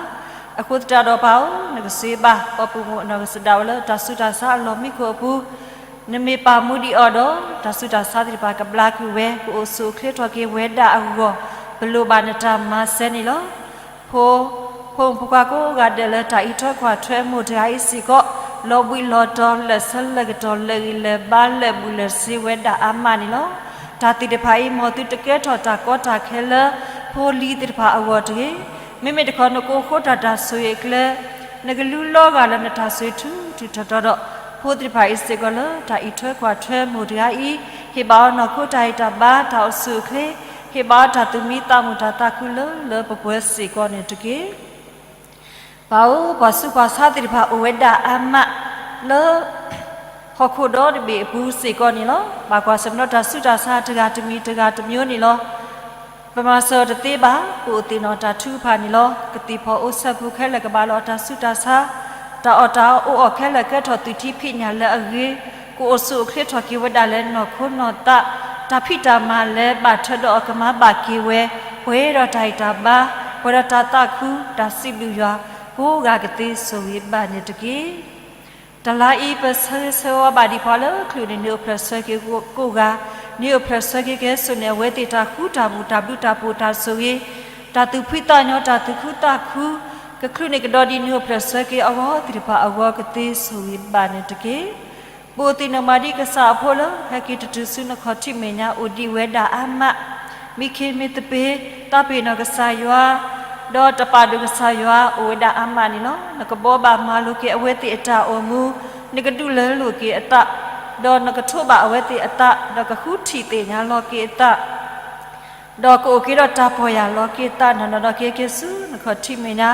အဃိသတးဒီးပၢ်ဧၢ, နကဆိၣ်ဂ့ၤဘၣ် ပှၤပိာ်မုၣ်အနီၢ်ကစၢ်ဒၣ်ဝဲလၢ တၢ်ဆူးတၢ်ဆါအလီၢ်မံခိၣ်အပူၤ နမ့ၢ်ပာ်မူဒံးအီၤဒီး တၢ်ဆူးတၢ်ဆါသ့ၣ်တဖၣ်ကဘျါကွံာ်ဝဲ ကအိၣ်ဆူၣ်အိၣ်ချ့ထီၣ်က့ၤဝဲဒၣ်အဂီၢ် ပလိၣ်ဘၣ်နတၢ်မၤစၢၤန့ၣ်လီၤ. ဖိ ဖိမုၣ်ဖိခွါကိးဂၤဒဲးလၢတၢ်အံးထွဲကွၢ်ထွဲမိၢ်တဂၤအံၤစ့ၢ်ကီး လီၤဘှံးလီၤတီၤ လၢာ်ဆၢလၢာ်ကတီၢ် လၢာ်ဂံၢ်လၢာ်ဘါ လၢာ်ဘူၣ်လၢာ်စ့ဝဲဒၣ်အါမးန့ၣ်လီၤ. တၢ်သ့ၣ်တဖၣ်အံၤ မ်သုတကဲထီၣ်တၢ်ကီတၢ်ခဲလၢ ဖိလံၤသ့ၣ်တဖၣ်အဂီၢ်တဂ့ၤ. မ့မ့ၢ်တခီ နကအိၣ်ဃိတၢ်တၢ်ဆိၣ်ဂ့ၤအကျဲ နကလူလီၤဂာ်လၢနတၢ်ဆိၣ်ဂ့ၤထူထူထီထီဒီး ဖိသ့ၣ်တဖၣ်အံၤစ့ၢ်ကီးလၢ တၢ်အံးထွဲကွၢ်ထွဲမိၢ်တဂၤအံၤ ဟ့ၣ်ဘၣ်အီၤနီၢ်ခိတၢ်ဂံၢ်တၢ်ဘါ တၢ်အိၣ်ဆူၣ်အိၣ်ချ့ ဟ့ၣ်ဘၣ်အီၤတၢ်သူၣ်မံသးမုာ်တၢ်သးခုလၢလၢပှဲၤပှဲၤစ့ၢ်ကီးန့ၣ်တက့ၢ်. ပၢ်ဧၢ, ပှၤဆူးပှၤဆါသ့ၣ်တဖၣ်အိၣ်ဝဲဒၣ်အါမးလၢ ဟီၣ်ခိၣ်ဒီတဘ့ၣ်အပူၤစ့ၢ်ကီးန့ၣ်လီၤ. ဘၣ်ကွၢ်ဆၢၣ်မဲာ်ဒီးတၢ်ဆူးတၢ်ဆါတဂၤတမံၤတဂၤတမျိုးန့ၣ်လီၤ. ပမၤစၢၤအီၤတသ့ဘၣ်. ပအိၣ်သ့ၣ်နီၣ်တၢ်ထုကဖၣ်န့ၣ်လီၤ. ကသံၣ်ဖီၣ်အိၣ်ဆၢပူၤခဲလၢာ်ကဘၣ်လီၤတၢ်ဆူးတၢ်ဆါ, တၢ်အီၣ်တၢ်အီအိၣ်အီၣ်ခဲလၢာ်ကဲထီၣ်သုးထံဖံးညၣ်လၢအဂ့ၤ, ကအိၣ်ဆူၣ်အိၣ်ချ့ထီၣ်က့ၤဝဲဒၣ်လၢနီၢ်ခိနီၢ်သး, တၢ်ဖံးတၢ်မၤလၢဘၣ်ထွဲဒီးအီၤကမၤဘၣ်က့ၤဝဲ, ပှဲၤဒီးတၢ်ဂံၢ်တၢ်ဘါ, ပှဲၤဒီးတၢ်သးခု, တၢ်စံးဘျုးယွၤ, ကိးဂၤကသ့ဆိၣ်ဂ့ၤဘၣ်န့ၣ်တက့ၢ်. တလါအံၤ ပဆၢဂ့ၤဆၢဝါဘၣ်ဒံးပှၤလၢချုးန့ၣ် န့ၢ်အိၣ်ဖျဲၣ်ဆၢက့ၤကိးဂၤ, န့ၢ်အိၣ်ဖျဲၣ်ဆၢက့ၤကဲစိာ်န့ၣ် အဝဲသ့ၣ်တၢ်ဃူတၢ်ဖိး တၢ်ဘျုးတၢ်ဖှိၣ်တၢ်ဆိၣ်ဂ့ၤ, တၢ်သူၣ်ဖှံသးညီ တၢ်သူၣ်ခုသးခု ကချုးန့ၢ်ကဒီးဒ်နဟၣ်ဖျၢၣ်ဆၢက့ၤအဂီၢ်သ့ၣ်တဖၣ်အဂီၢ် ကသ့ဆိၣ်ဂ့ၤဘၣ်န့ၣ်တက့ၢ်. ပအိၣ်သ့ၣ်နီၣ်မၤဒ်ကစၢ်အဖိလၢ ဟဲက့ၤတတုၤဆူနခီၣ်ထံးမဲာ်ညါ အိၣ်ဒံးဝဲဒၣ်အါမး, မံခ့မ့ၢ်သပ့ၤ, သးပ့ၤနီၣ်ကစၢ်ယွၤ ဒီးတပာ်ဒိၣ်ကစၢ်ယွၤ အိၣ်ဝဲဒၣ်အါမးန့ၣ်လီၤ. နကဘှီဘၣ်မၤလိာ်က့ၤအဝဲသ့ၣ်အတၢ်အိၣ်မူ, နကဒုးလၢလိာ်က့ၤအသး, ဒီးနကထိးဘၣ်အဝဲသ့ၣ်အသး, ဒီးကဃုထံၣ်သ့ၣ်ညါလီၤက့ၤအသး ဒီးကအိၣ်က့ၤဒီးတၢ်ပီၢ်ယၢ်လီၤက့ၤသး နီၢ်နီၢ်ဒီးက့ၤက့ၤဆူနခီၣ်ထံးမဲာ်ညါ,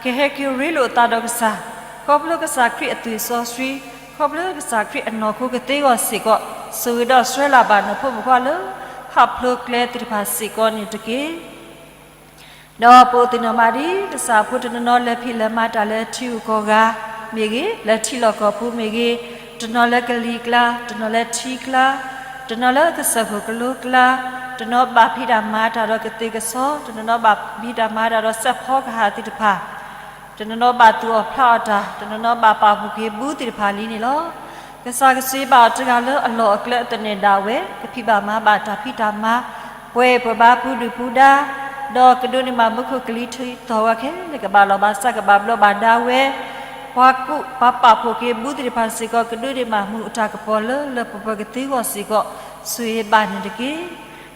ကဟဲက့ၤရ့လိာ်သးဒီးကစၢ်, ခီဖျိကစၢ်ခရံာ်အသွံၣ်စီဆှံ, ခီဖျိကစၢ်ခရံာ်အနီၢ်ခိကသ့အဂီၢ်စ့ၢ်ကီး, ဆိၣ်ဂ့ၤဒီးဆှၢလၢ်ဘၣ်နဖိမုၣ်ခွါလၢ ဟးဖျိးကျဲသ့ၣ်တဖၣ်စ့ၢ်ကီးန့ၣ်တက့ၢ်. ဒီးပအိၣ်သ့ၣ်နီၣ်မၤဒ် ကစၢ်အဖိတနီၤနီၤလၢဖံးလၢမၤတၢ်လၢထံဂုၤကီၢ်ဂၤမ့ၢ်ဂ့ၤ, လၢထံလီၢ်ကီၢ်ပူၤမ့ၢ်ဂ့ၤ, တနီၤလၢကလံၤကျါ, တနီၤလၢထံကျါ, တနီၤလၢကစၢၢ်ခိၣ်ကလိကျါ, တနီၤဘၣ်ဖံးတၢ်မၤတၢ်ဒီးကသ့ၣ်ကဆီ, တနီၤနီၤဘၣ်ဖံးတၢ်မၤတၢ်ဒီးစဲးဖီကဟၣ်သ့ၣ်တဖၣ် တနီၤနီၤဘၣ်သူၣ်အီၣ်ဖျးအီၣ်တၢ်, တနီၤနီၤဘၣ်ပာ်ဖှိၣ်က့ၤဘုသ့ၣ်တဖၣ်လံန့ၣ်လီၤ. ကစၢ်ကဆိၣ်ဂ့ၤဘၣ်အီၤတဂၤလၢအလီၢ်အကျဲအသန့ၤဒၣ်ဝဲ, ကဖံးဘၣ်မၤဘၣ်တၢ်ဖံးတၢ်မၤ, ပှဲၤပှဲၤဘါပူၤဒုၣ်ပူၤဒါ, ဒီးကဒိးန့ၢ်ဘၣ်မူခိၣ်ကလံၤထံးသီၣ်ဝဲခဲလၢာ် ကဘၣ်လီၢ်ဘၣ်စးကဘၣ်ဘျီးဘၣ်ဒါဝဲ, ပှၤကူၣ်ပှၤပာ်ဖှိၣ်က့ၤဘုသ့ၣ်တဖၣ်စ့ၢ်ကီး ကဒိးန့ၢ်ဘၣ်မူးအတၢ်ကပီၤလၢလၢပှဲၤပှဲၤကသ့အဂီၢ်စ့ၢ်ကီး ဆိၣ်ဂ့ၤဘၣ်န့ၣ်တက့ၢ်.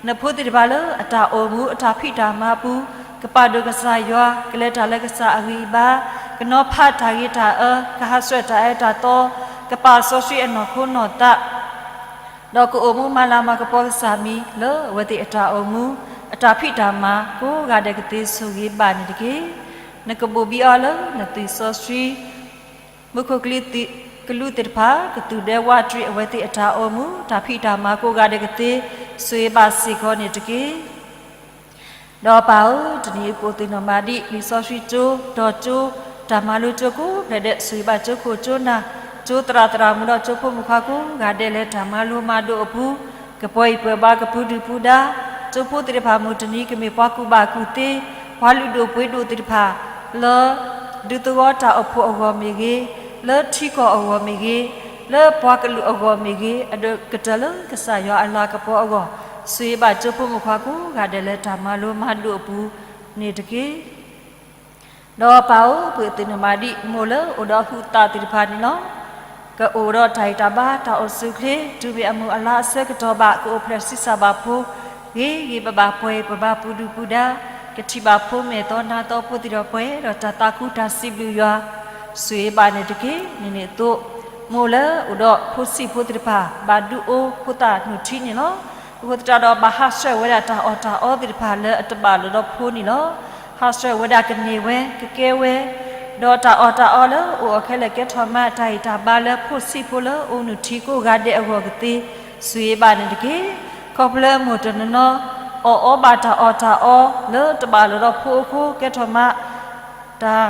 နဖိသ့ၣ်တဖၣ်လၢအတၢ်အိၣ်မူအတၢ်ဖံးတၢ်မၤအပူၤ ကပာ်ဒိၣ်ကစၢ်ယွၤ, ကလဲၤတၢ်လၢကစၢ်အဂံၢ်အဘါ, ကနီၤဖးတၢ်ဂ့ၤတၢ်အၢ, ကဟးဆှဲးတၢ်အၢတၢ်သီ, ကပာ်စီဆှံအနီၢ်ခိနီၢ်သး ဒီးကအိၣ်မူမၤလၤမၤကပီၤကစၢ်မံၤလၢအဝဲသ့ၣ်အတၢ်အိၣ်မူ, အတၢ်ဖံးတၢ်မၤကိးဂၤဒဲးကသ့ဆိၣ်ဂ့ၤဘၣ်န့ၣ်တက့ၢ်. နကဘိၣ်ဘံအီၤလၢနသွံၣ်စီဆှံ, မူခိၣ်ကလူးသ့ၣ်တဖၣ် ကသူၣ်ဒဲဝးတရံးအဝဲသ့ၣ်အတၢ်အိၣ်မူ, တၢ်ဖံးတၢ်မၤကိးဂၤဒဲးကသ့ဆိၣ်ဂ့ၤဘၣ်စ့ၢ်ကီးန့ၣ်တက့ၢ်. ဒီးပၢ်ဧၢ, တနံၤအံၤပအိၣ်သ့ၣ်နီၣ်မၤဒ်လံာ်စီဆှံကၠိ, ဒီးကၠိ, တၢ်မၤလိကၠိကိးဖျၢၣ်ဒဲး ဆိၣ်ဂ့ၤဘၣ်ကၠိခိၣ်ကၠိနၢ်, ကၠိသရၣ်သရၣ်မုၣ်ဒီးကၠိဖိမုၣ်ခွါကိးဂၤဒဲး လၢတၢ်မၤလိမၤဒိးအပူၤ ကပှဲၤအံၤပှဲၤဘါကပူၤဒုၣ်ပူၤဒါ, ကၠိဖိသ့ၣ်တဖၣ်မုၢ်တနံၤကမ့ၢ်ပှၤကူၣ်ဘၣ်ကူၣ်သ့, ပှၤလုၢ်ဒိၣ်ပှ့ၤဒိၣ်သ့ၣ်တဖၣ် လၢဒူသဝီတၢ်အိၣ်ဖှိၣ်အဂီၢ်မ့ၢ်ဂ့ၤ, လၢထံကီၢ်အဂီၢ်မ့ၢ်ဂ့ၤ, လၢပှၤကလုာ်အဂီၢ်မ့ၢ်ဂ့ၤ, အဒိးကတၢၢ်လၢကစၢ်ယွၤအလၤကပီၤအဂီၢ်, ဆိၣ်ဂ့ၤဘၣ်ကၠိဖိမုၣ်ခွါကိးဂၤဒဲးလၢတၢ်မၤလိမၤဒိးအပူၤန့ၣ်တက့ၢ်. ဒီးပၢ်ဧၢ, ပှၤသ့ၣ်နီၣ်မၤဒ်မိၢ်လၢအိၣ်ဒီးဟုးသးသ့ၣ်တဖၣ်န့ၣ်လီၤ. ကအိၣ်ဒီးတၢ်ဂံၢ်တၢ်ဘါတၢ်အိၣ်ဆူၣ်အိၣ်ချ့ တုၤမ့ၢ်အမုၢ်အလါအဆၢကတီၢ်ဘၣ် ကအိၣ်ဖျဲၣ်ဆံးစၢ်ဘၣ်ဖိ ဂ့ၤဂ့ၤဘၣ်ဘၣ်ပှဲၤပှဲၤဘါပူၤဒုၣ်ပူၤဒါ, ကထံၣ်ဘၣ်ဖိမဲာ်သီနါသီဖိသ့ၣ်ဒီးပှဲၤဒီးတၢ်သးခုတၢ်စံးဘျုးယွၤ ဆိၣ်ဂ့ၤဘၣ်န့ၣ်တက့ၢ်. န့ၣ်န့ၣ်အသိး မိၢ်လၢအိၣ်ဒီးဖိဆံးဖိသ့ၣ်တဖၣ် ဘၣ်ဒုးအိၣ်ဖိသၣ်နုၢ်ထံန့ၣ်လီၤ. အဃိသတးဒီးဘၣ်ဟးဆှဲးဝဲဒၣ်တၢ်အီၣ်တၢ်အီသ့ၣ်တဖၣ်လၢအတဘၣ်လိာ်ဒီးဖိန့ၣ်လီၤ. ဟးဆှဲးဝဲဒၣ်ကန့ၢ်ဝဲ ကကဲဝဲ ဒီးတၢ်အီၣ်တၢ်အီလၢအိၣ်အီၤခဲလၢာ်ကဲထီၣ်မး တၢ်ဂံၢ်တၢ်ဘါလၢဖိဆံးဖိလၢအိၣ်နုၢ်ထံကိးဂၤဒဲးအဂီၢ်ကသ့ ဆိၣ်ဂ့ၤဘၣ်န့ၣ်တက့ၢ်. ခီဖျိမိၢ်တနီၤနီၤ အီၣ်အီဘၣ်တၢ်အီၣ်တၢ်အီလၢတဘၣ်လိာ်ဒီးဖိအဃိ ကဲထီၣ်မး တၢ်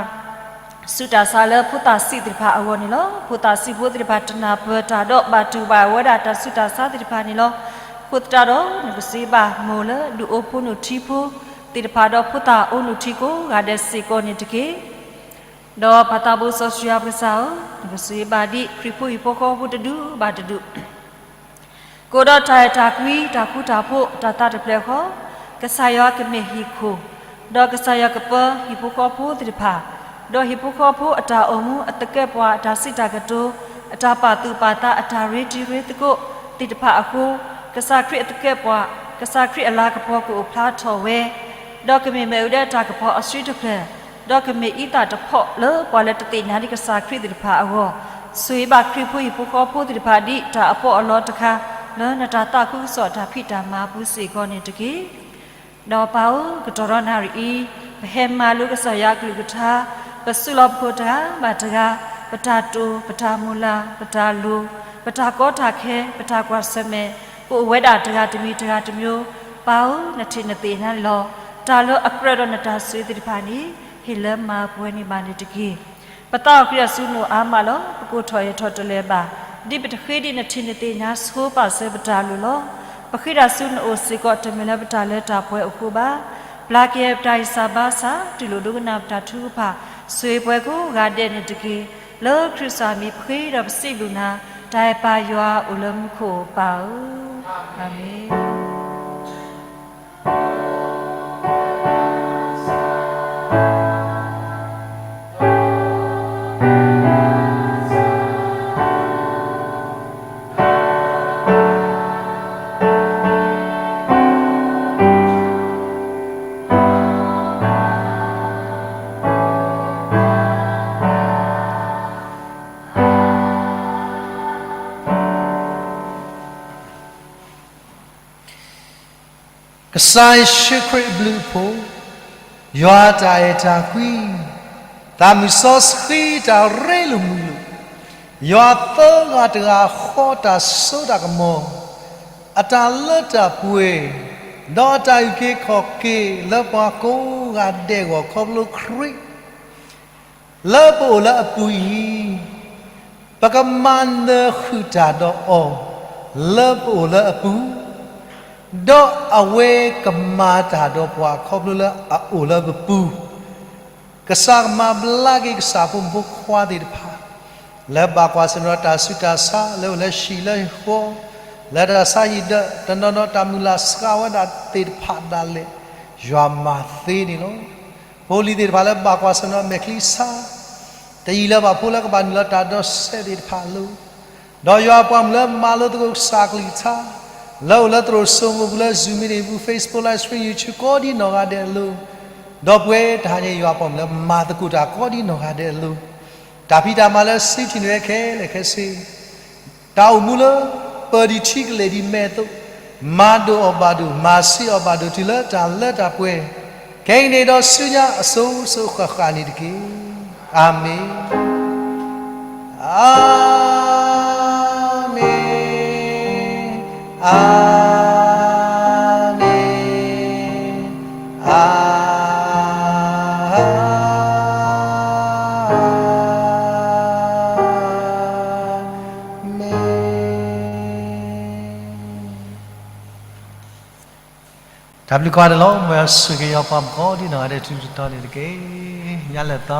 ဆူးတၢ်ဆါလၢဖိသၣ်ဆံးသ့ၣ်တဖၣ်အဂီၢ်န့ၣ်လီၤ. ဖိသၣ်ဆံးဖိသ့ၣ်တဖၣ်တနၢ်ပၢၢ်တၢ်ဒီးဘၣ်တူၢ်ဘၣ်ဝဲဒၣ်တၢ်ဆူးတၢ်ဆါသ့ၣ်တဖၣ်န့ၣ်လီၤ. အဃိသတးဒီး နကဆိၣ်ဂ့ၤဘၣ်မိၢ်လၢဒုးအိၣ်ဖိနုၢ်ထံဖိသ့ၣ်တဖၣ်ဒီးဖိသၣ်အိၣ်နုၢ်ထံကိးဂၤဒဲးစ့ၢ်ကီးန့ၣ်တက့ၢ်. ဒီးပၢ်သးဘိစီဆှံယွၤပကစၢ်ဧၢ, နကဆိၣ်ဂ့ၤဘၣ်ဒ်ခရံာ်ဖိဟံၣ်ဖိဃီဖိတဒူၣ်ဘၣ်တဒူၣ် ကအိၣ်ဒီးတၢ်အဲၣ်တၢ်ကွံ တၢ်ဃူတၢ်ဖိး တၢ်သးတဖျၢၣ်ဃီ, ကစၢ်ယွၤကမ့ၢ်ဟံၣ်ခိၣ်, ဒီးကစၢ်ယွၤကပၢဟံၣ်ဖိဃီဖိသ့ၣ်တဖၣ်, ဒီးဟံၣ်ဖိဃီဖိအတၢ်အိၣ်မူအသကဲးပဝး အတၢ်စံးတၢ်ကတိၤ, အတၢ်ပာ်သူၣ်ပာ်သး အတၢ်ရ့တံၤရ့သကိးသ့ၣ်တဖၣ်အဃိ, ကစၢ်ခရံာ်အသကဲးပဝး, ကစၢ်ခရံာ်အလၤကပီၤကအိၣ်ဖျါထီၣ်ဝဲ, ဒီးကမ့ၢ်မ့ၣ်အူဒၢတၢ်ကပီၤအစုတဖျၢၣ်, ဒီးကမ့ၢ်အံသၣ်တဖီၣ်လၢပှၤလၢတသ့ၣ်ညါဒံးကစၢ်ခရံာ်သ့ၣ်တဖၣ်အဂီၢ်, ဆိၣ်ဂ့ၤဘၣ်ခရံာ်ဖိဟံၣ်ဖိဃီဖိသ့ၣ်တဖၣ်ဒ်တၢ်အပီးအလီတခါ, လၢနတၢ်သးခုကစီၣ်တၢ်ဖံးတၢ်မၤအပူၤစ့ၢ်ကီးန့ၣ်တက့ၢ်. ဒီးပၢ်ဧၢ, ကတီၢ်ဒီးနၣ်ရံၣ်အံၤ, ပဟဲမၤလိကစၢ်ယွၤအကလုၢ်ကထါ, ပစုလီၤပခိၣ်တဂၤဘၣ်တဂၤ, ပတၢ်တိာ်, ပတၢ်မုၢ်လၢ်, ပတၢ်လိၤ, ပတၢ်ကီတၢ်ခဲ, ပတၢ်ကွၢ်ဆၢၣ်မဲာ်, ပအိၣ်ဝဲဒၣ်တဂၤတမံၤတဂၤတမျိုး, ပၢ်ဧၢ, နထံၣ်နသ့ၣ်ညါန့ၣ်လီၤ. တၢ်လၢအကြၢးဒီးနတၢ်ဆိၣ်ဂ့ၤသ့ၣ်တဖၣ်န့ၣ်, ဟ့ၣ်လၢမၤပှဲၤန့ၢ်ဘၣ်န့ၣ်တက့ၢ်. ပသးအိၣ်ဃံးဒီးဆူနအိၣ်အါမးလီၤ. ပကိးထီၣ်အၢထီၣ်တလၢာ်ဘၣ်, ဒ်ပတဃ့ဒံးနထံၣ်နသ့ၣ်ညါဆိပာ်စၢၤပတၢ်လိၤလီၤ. ပဃ့တၢ်ဆူနအိၣ်စ့ၢ်ကီး တမ့ၢ်လၢပတၢ်လၢတၢ်ပှဲၤအဃိဘၣ်. ပျၢ်က့ၤပတၢ်ဂံၢ်စၢ်ဘါစၢ်, တူၢ်လိာ်ဒိကနၣ်ပတၢ်ထုကဖၣ်, ဆိၣ်ဂ့ၤပှဲၤကိးဂၤဒဲးန့ၣ်တက့ၢ်. လၢခရံာ်ကစၢ်မံၤပဃ့ဒီးပစံးဘျုးနၤ, တၢ်အဲၣ်ပၢ်ယွၤအိၣ်လၢမူခိၣ်ပၢ်ဧၢ, အၤမ့ၣ်. ကစၢ်ယ့ၣ်ၡူးခရံာ်အဘျုးအဖှိၣ်, ယွၤတၢ်အဲၣ်တၢ်ကွံ, သးမုၢ်စီဆှံတၢ်ရ့လိာ်မုာ်လိာ်, ယွၤသၢဂၤတဂၤဃီတၢ်စိတၢ်ကမီၤ, အတၢ်လၢတၢ်ပှဲၤ, ဒီးအတၢ်အုၣ်က့ၤခီၣ်က့ၤလၢပှၤကိးဂၤဒဲးအဂီၢ် ခီဖျိခရံာ် လၢပအိၣ်လၢအပူၤအံၤ, ပကမၤနၢၤဃုာ်တၢ်ဒီးအီၤ လၢပအိၣ်လၢအပူၤ, ဒီးအဝဲကမၤတၢ်ဒီးပှၤခီဖျိလၢအအိၣ်လၢပပူၤ, ကစၢ်ကမၤဘျါက့ၤကစၢ်ဖိမုၣ်ဖိခွါသ့ၣ်တဖၣ် လၢဘၣ်ကွၢ်ဆၢၣ်မဲာ်ဒီးတၢ်ဆူးတၢ်ဆါ လၢအိၣ်လၢဟံၣ်လၢဃီ, လၢတၢ်ဆါဟံၣ်ဒၢး တနီၤနီၤတၢ်မုၢ်လၢ်စှၤဝဲဒၣ်သ့ၣ်တဖၣ်ဒၣ်လဲာ် ယွၤမၤသ့န့ၣ်လီၤ. ဖိလံၤသ့ၣ်တဖၣ်လၢဘၣ်ကွၢ်ဆၢၣ်မဲာ်ဒီးမဲာ်ချံစါ, တယံာ်လၢၤဘၣ်ဖိလၢကဘၣ်နုာ်လီၤတၢ်ဒီးစဲးသ့ၣ်တဖၣ်အလိၤ, ဒီးယွၤပှၤမုၣ်လၢမၤလိသကိးကစၢ်ကလုၢ်ကထါ, လၢအိၣ်လၢသရိာ်စိမိၤပူၤလၢ Zoom meeting ပူၤ Facebook live stream YouTube ကိးဒ်နီၢ်ဂၤဒဲးအလိၤ, ဒီပုၢ်ဝဲၢ်တဟါညါ ယွၤပှၤမုၣ်လၢမၤသကိးတၢ်ကိးဒ်နီၢ်ဂၤဒဲးအလိၤ, တၢ်ဖံးတၢ်မၤလၢ city န့ၣ်ဝဲခဲလၢာ်ခဲဆ့ တၢ်အိၣ်မူလၢ ပၢၢ်ဒံးထံကလဲၤဒံးမဲာ်အသိး, မၤဒိၣ်အီၣ်ဘၣ်ဒိၣ်, မၤဆံးအီၣ်ဘၣ်ဒိၣ် တုၤလၢတၢ်လၢတၢ်ပှဲၤ, ခဲအံၤန့ၣ်ဒီးဆူညါအစိၤစိၤဃၣ်ဃၣ်န့ၣ်တက့ၢ်. အၤမ့ၣ်, အၤမ့ၣ်, အၤမ့ၣ်, အၤမ့ၣ်. တၢ်ဘျုးကိးဂၤဒဲးလီၤ. မ်ယွၤဆိၣ်ဂ့ၤက့ၤယွၤပှၤကိးဒ်နီၢ်ဂၤဒဲး တုၤတတီၤန့ၣ်တက့ၢ်. ညါလၢသီ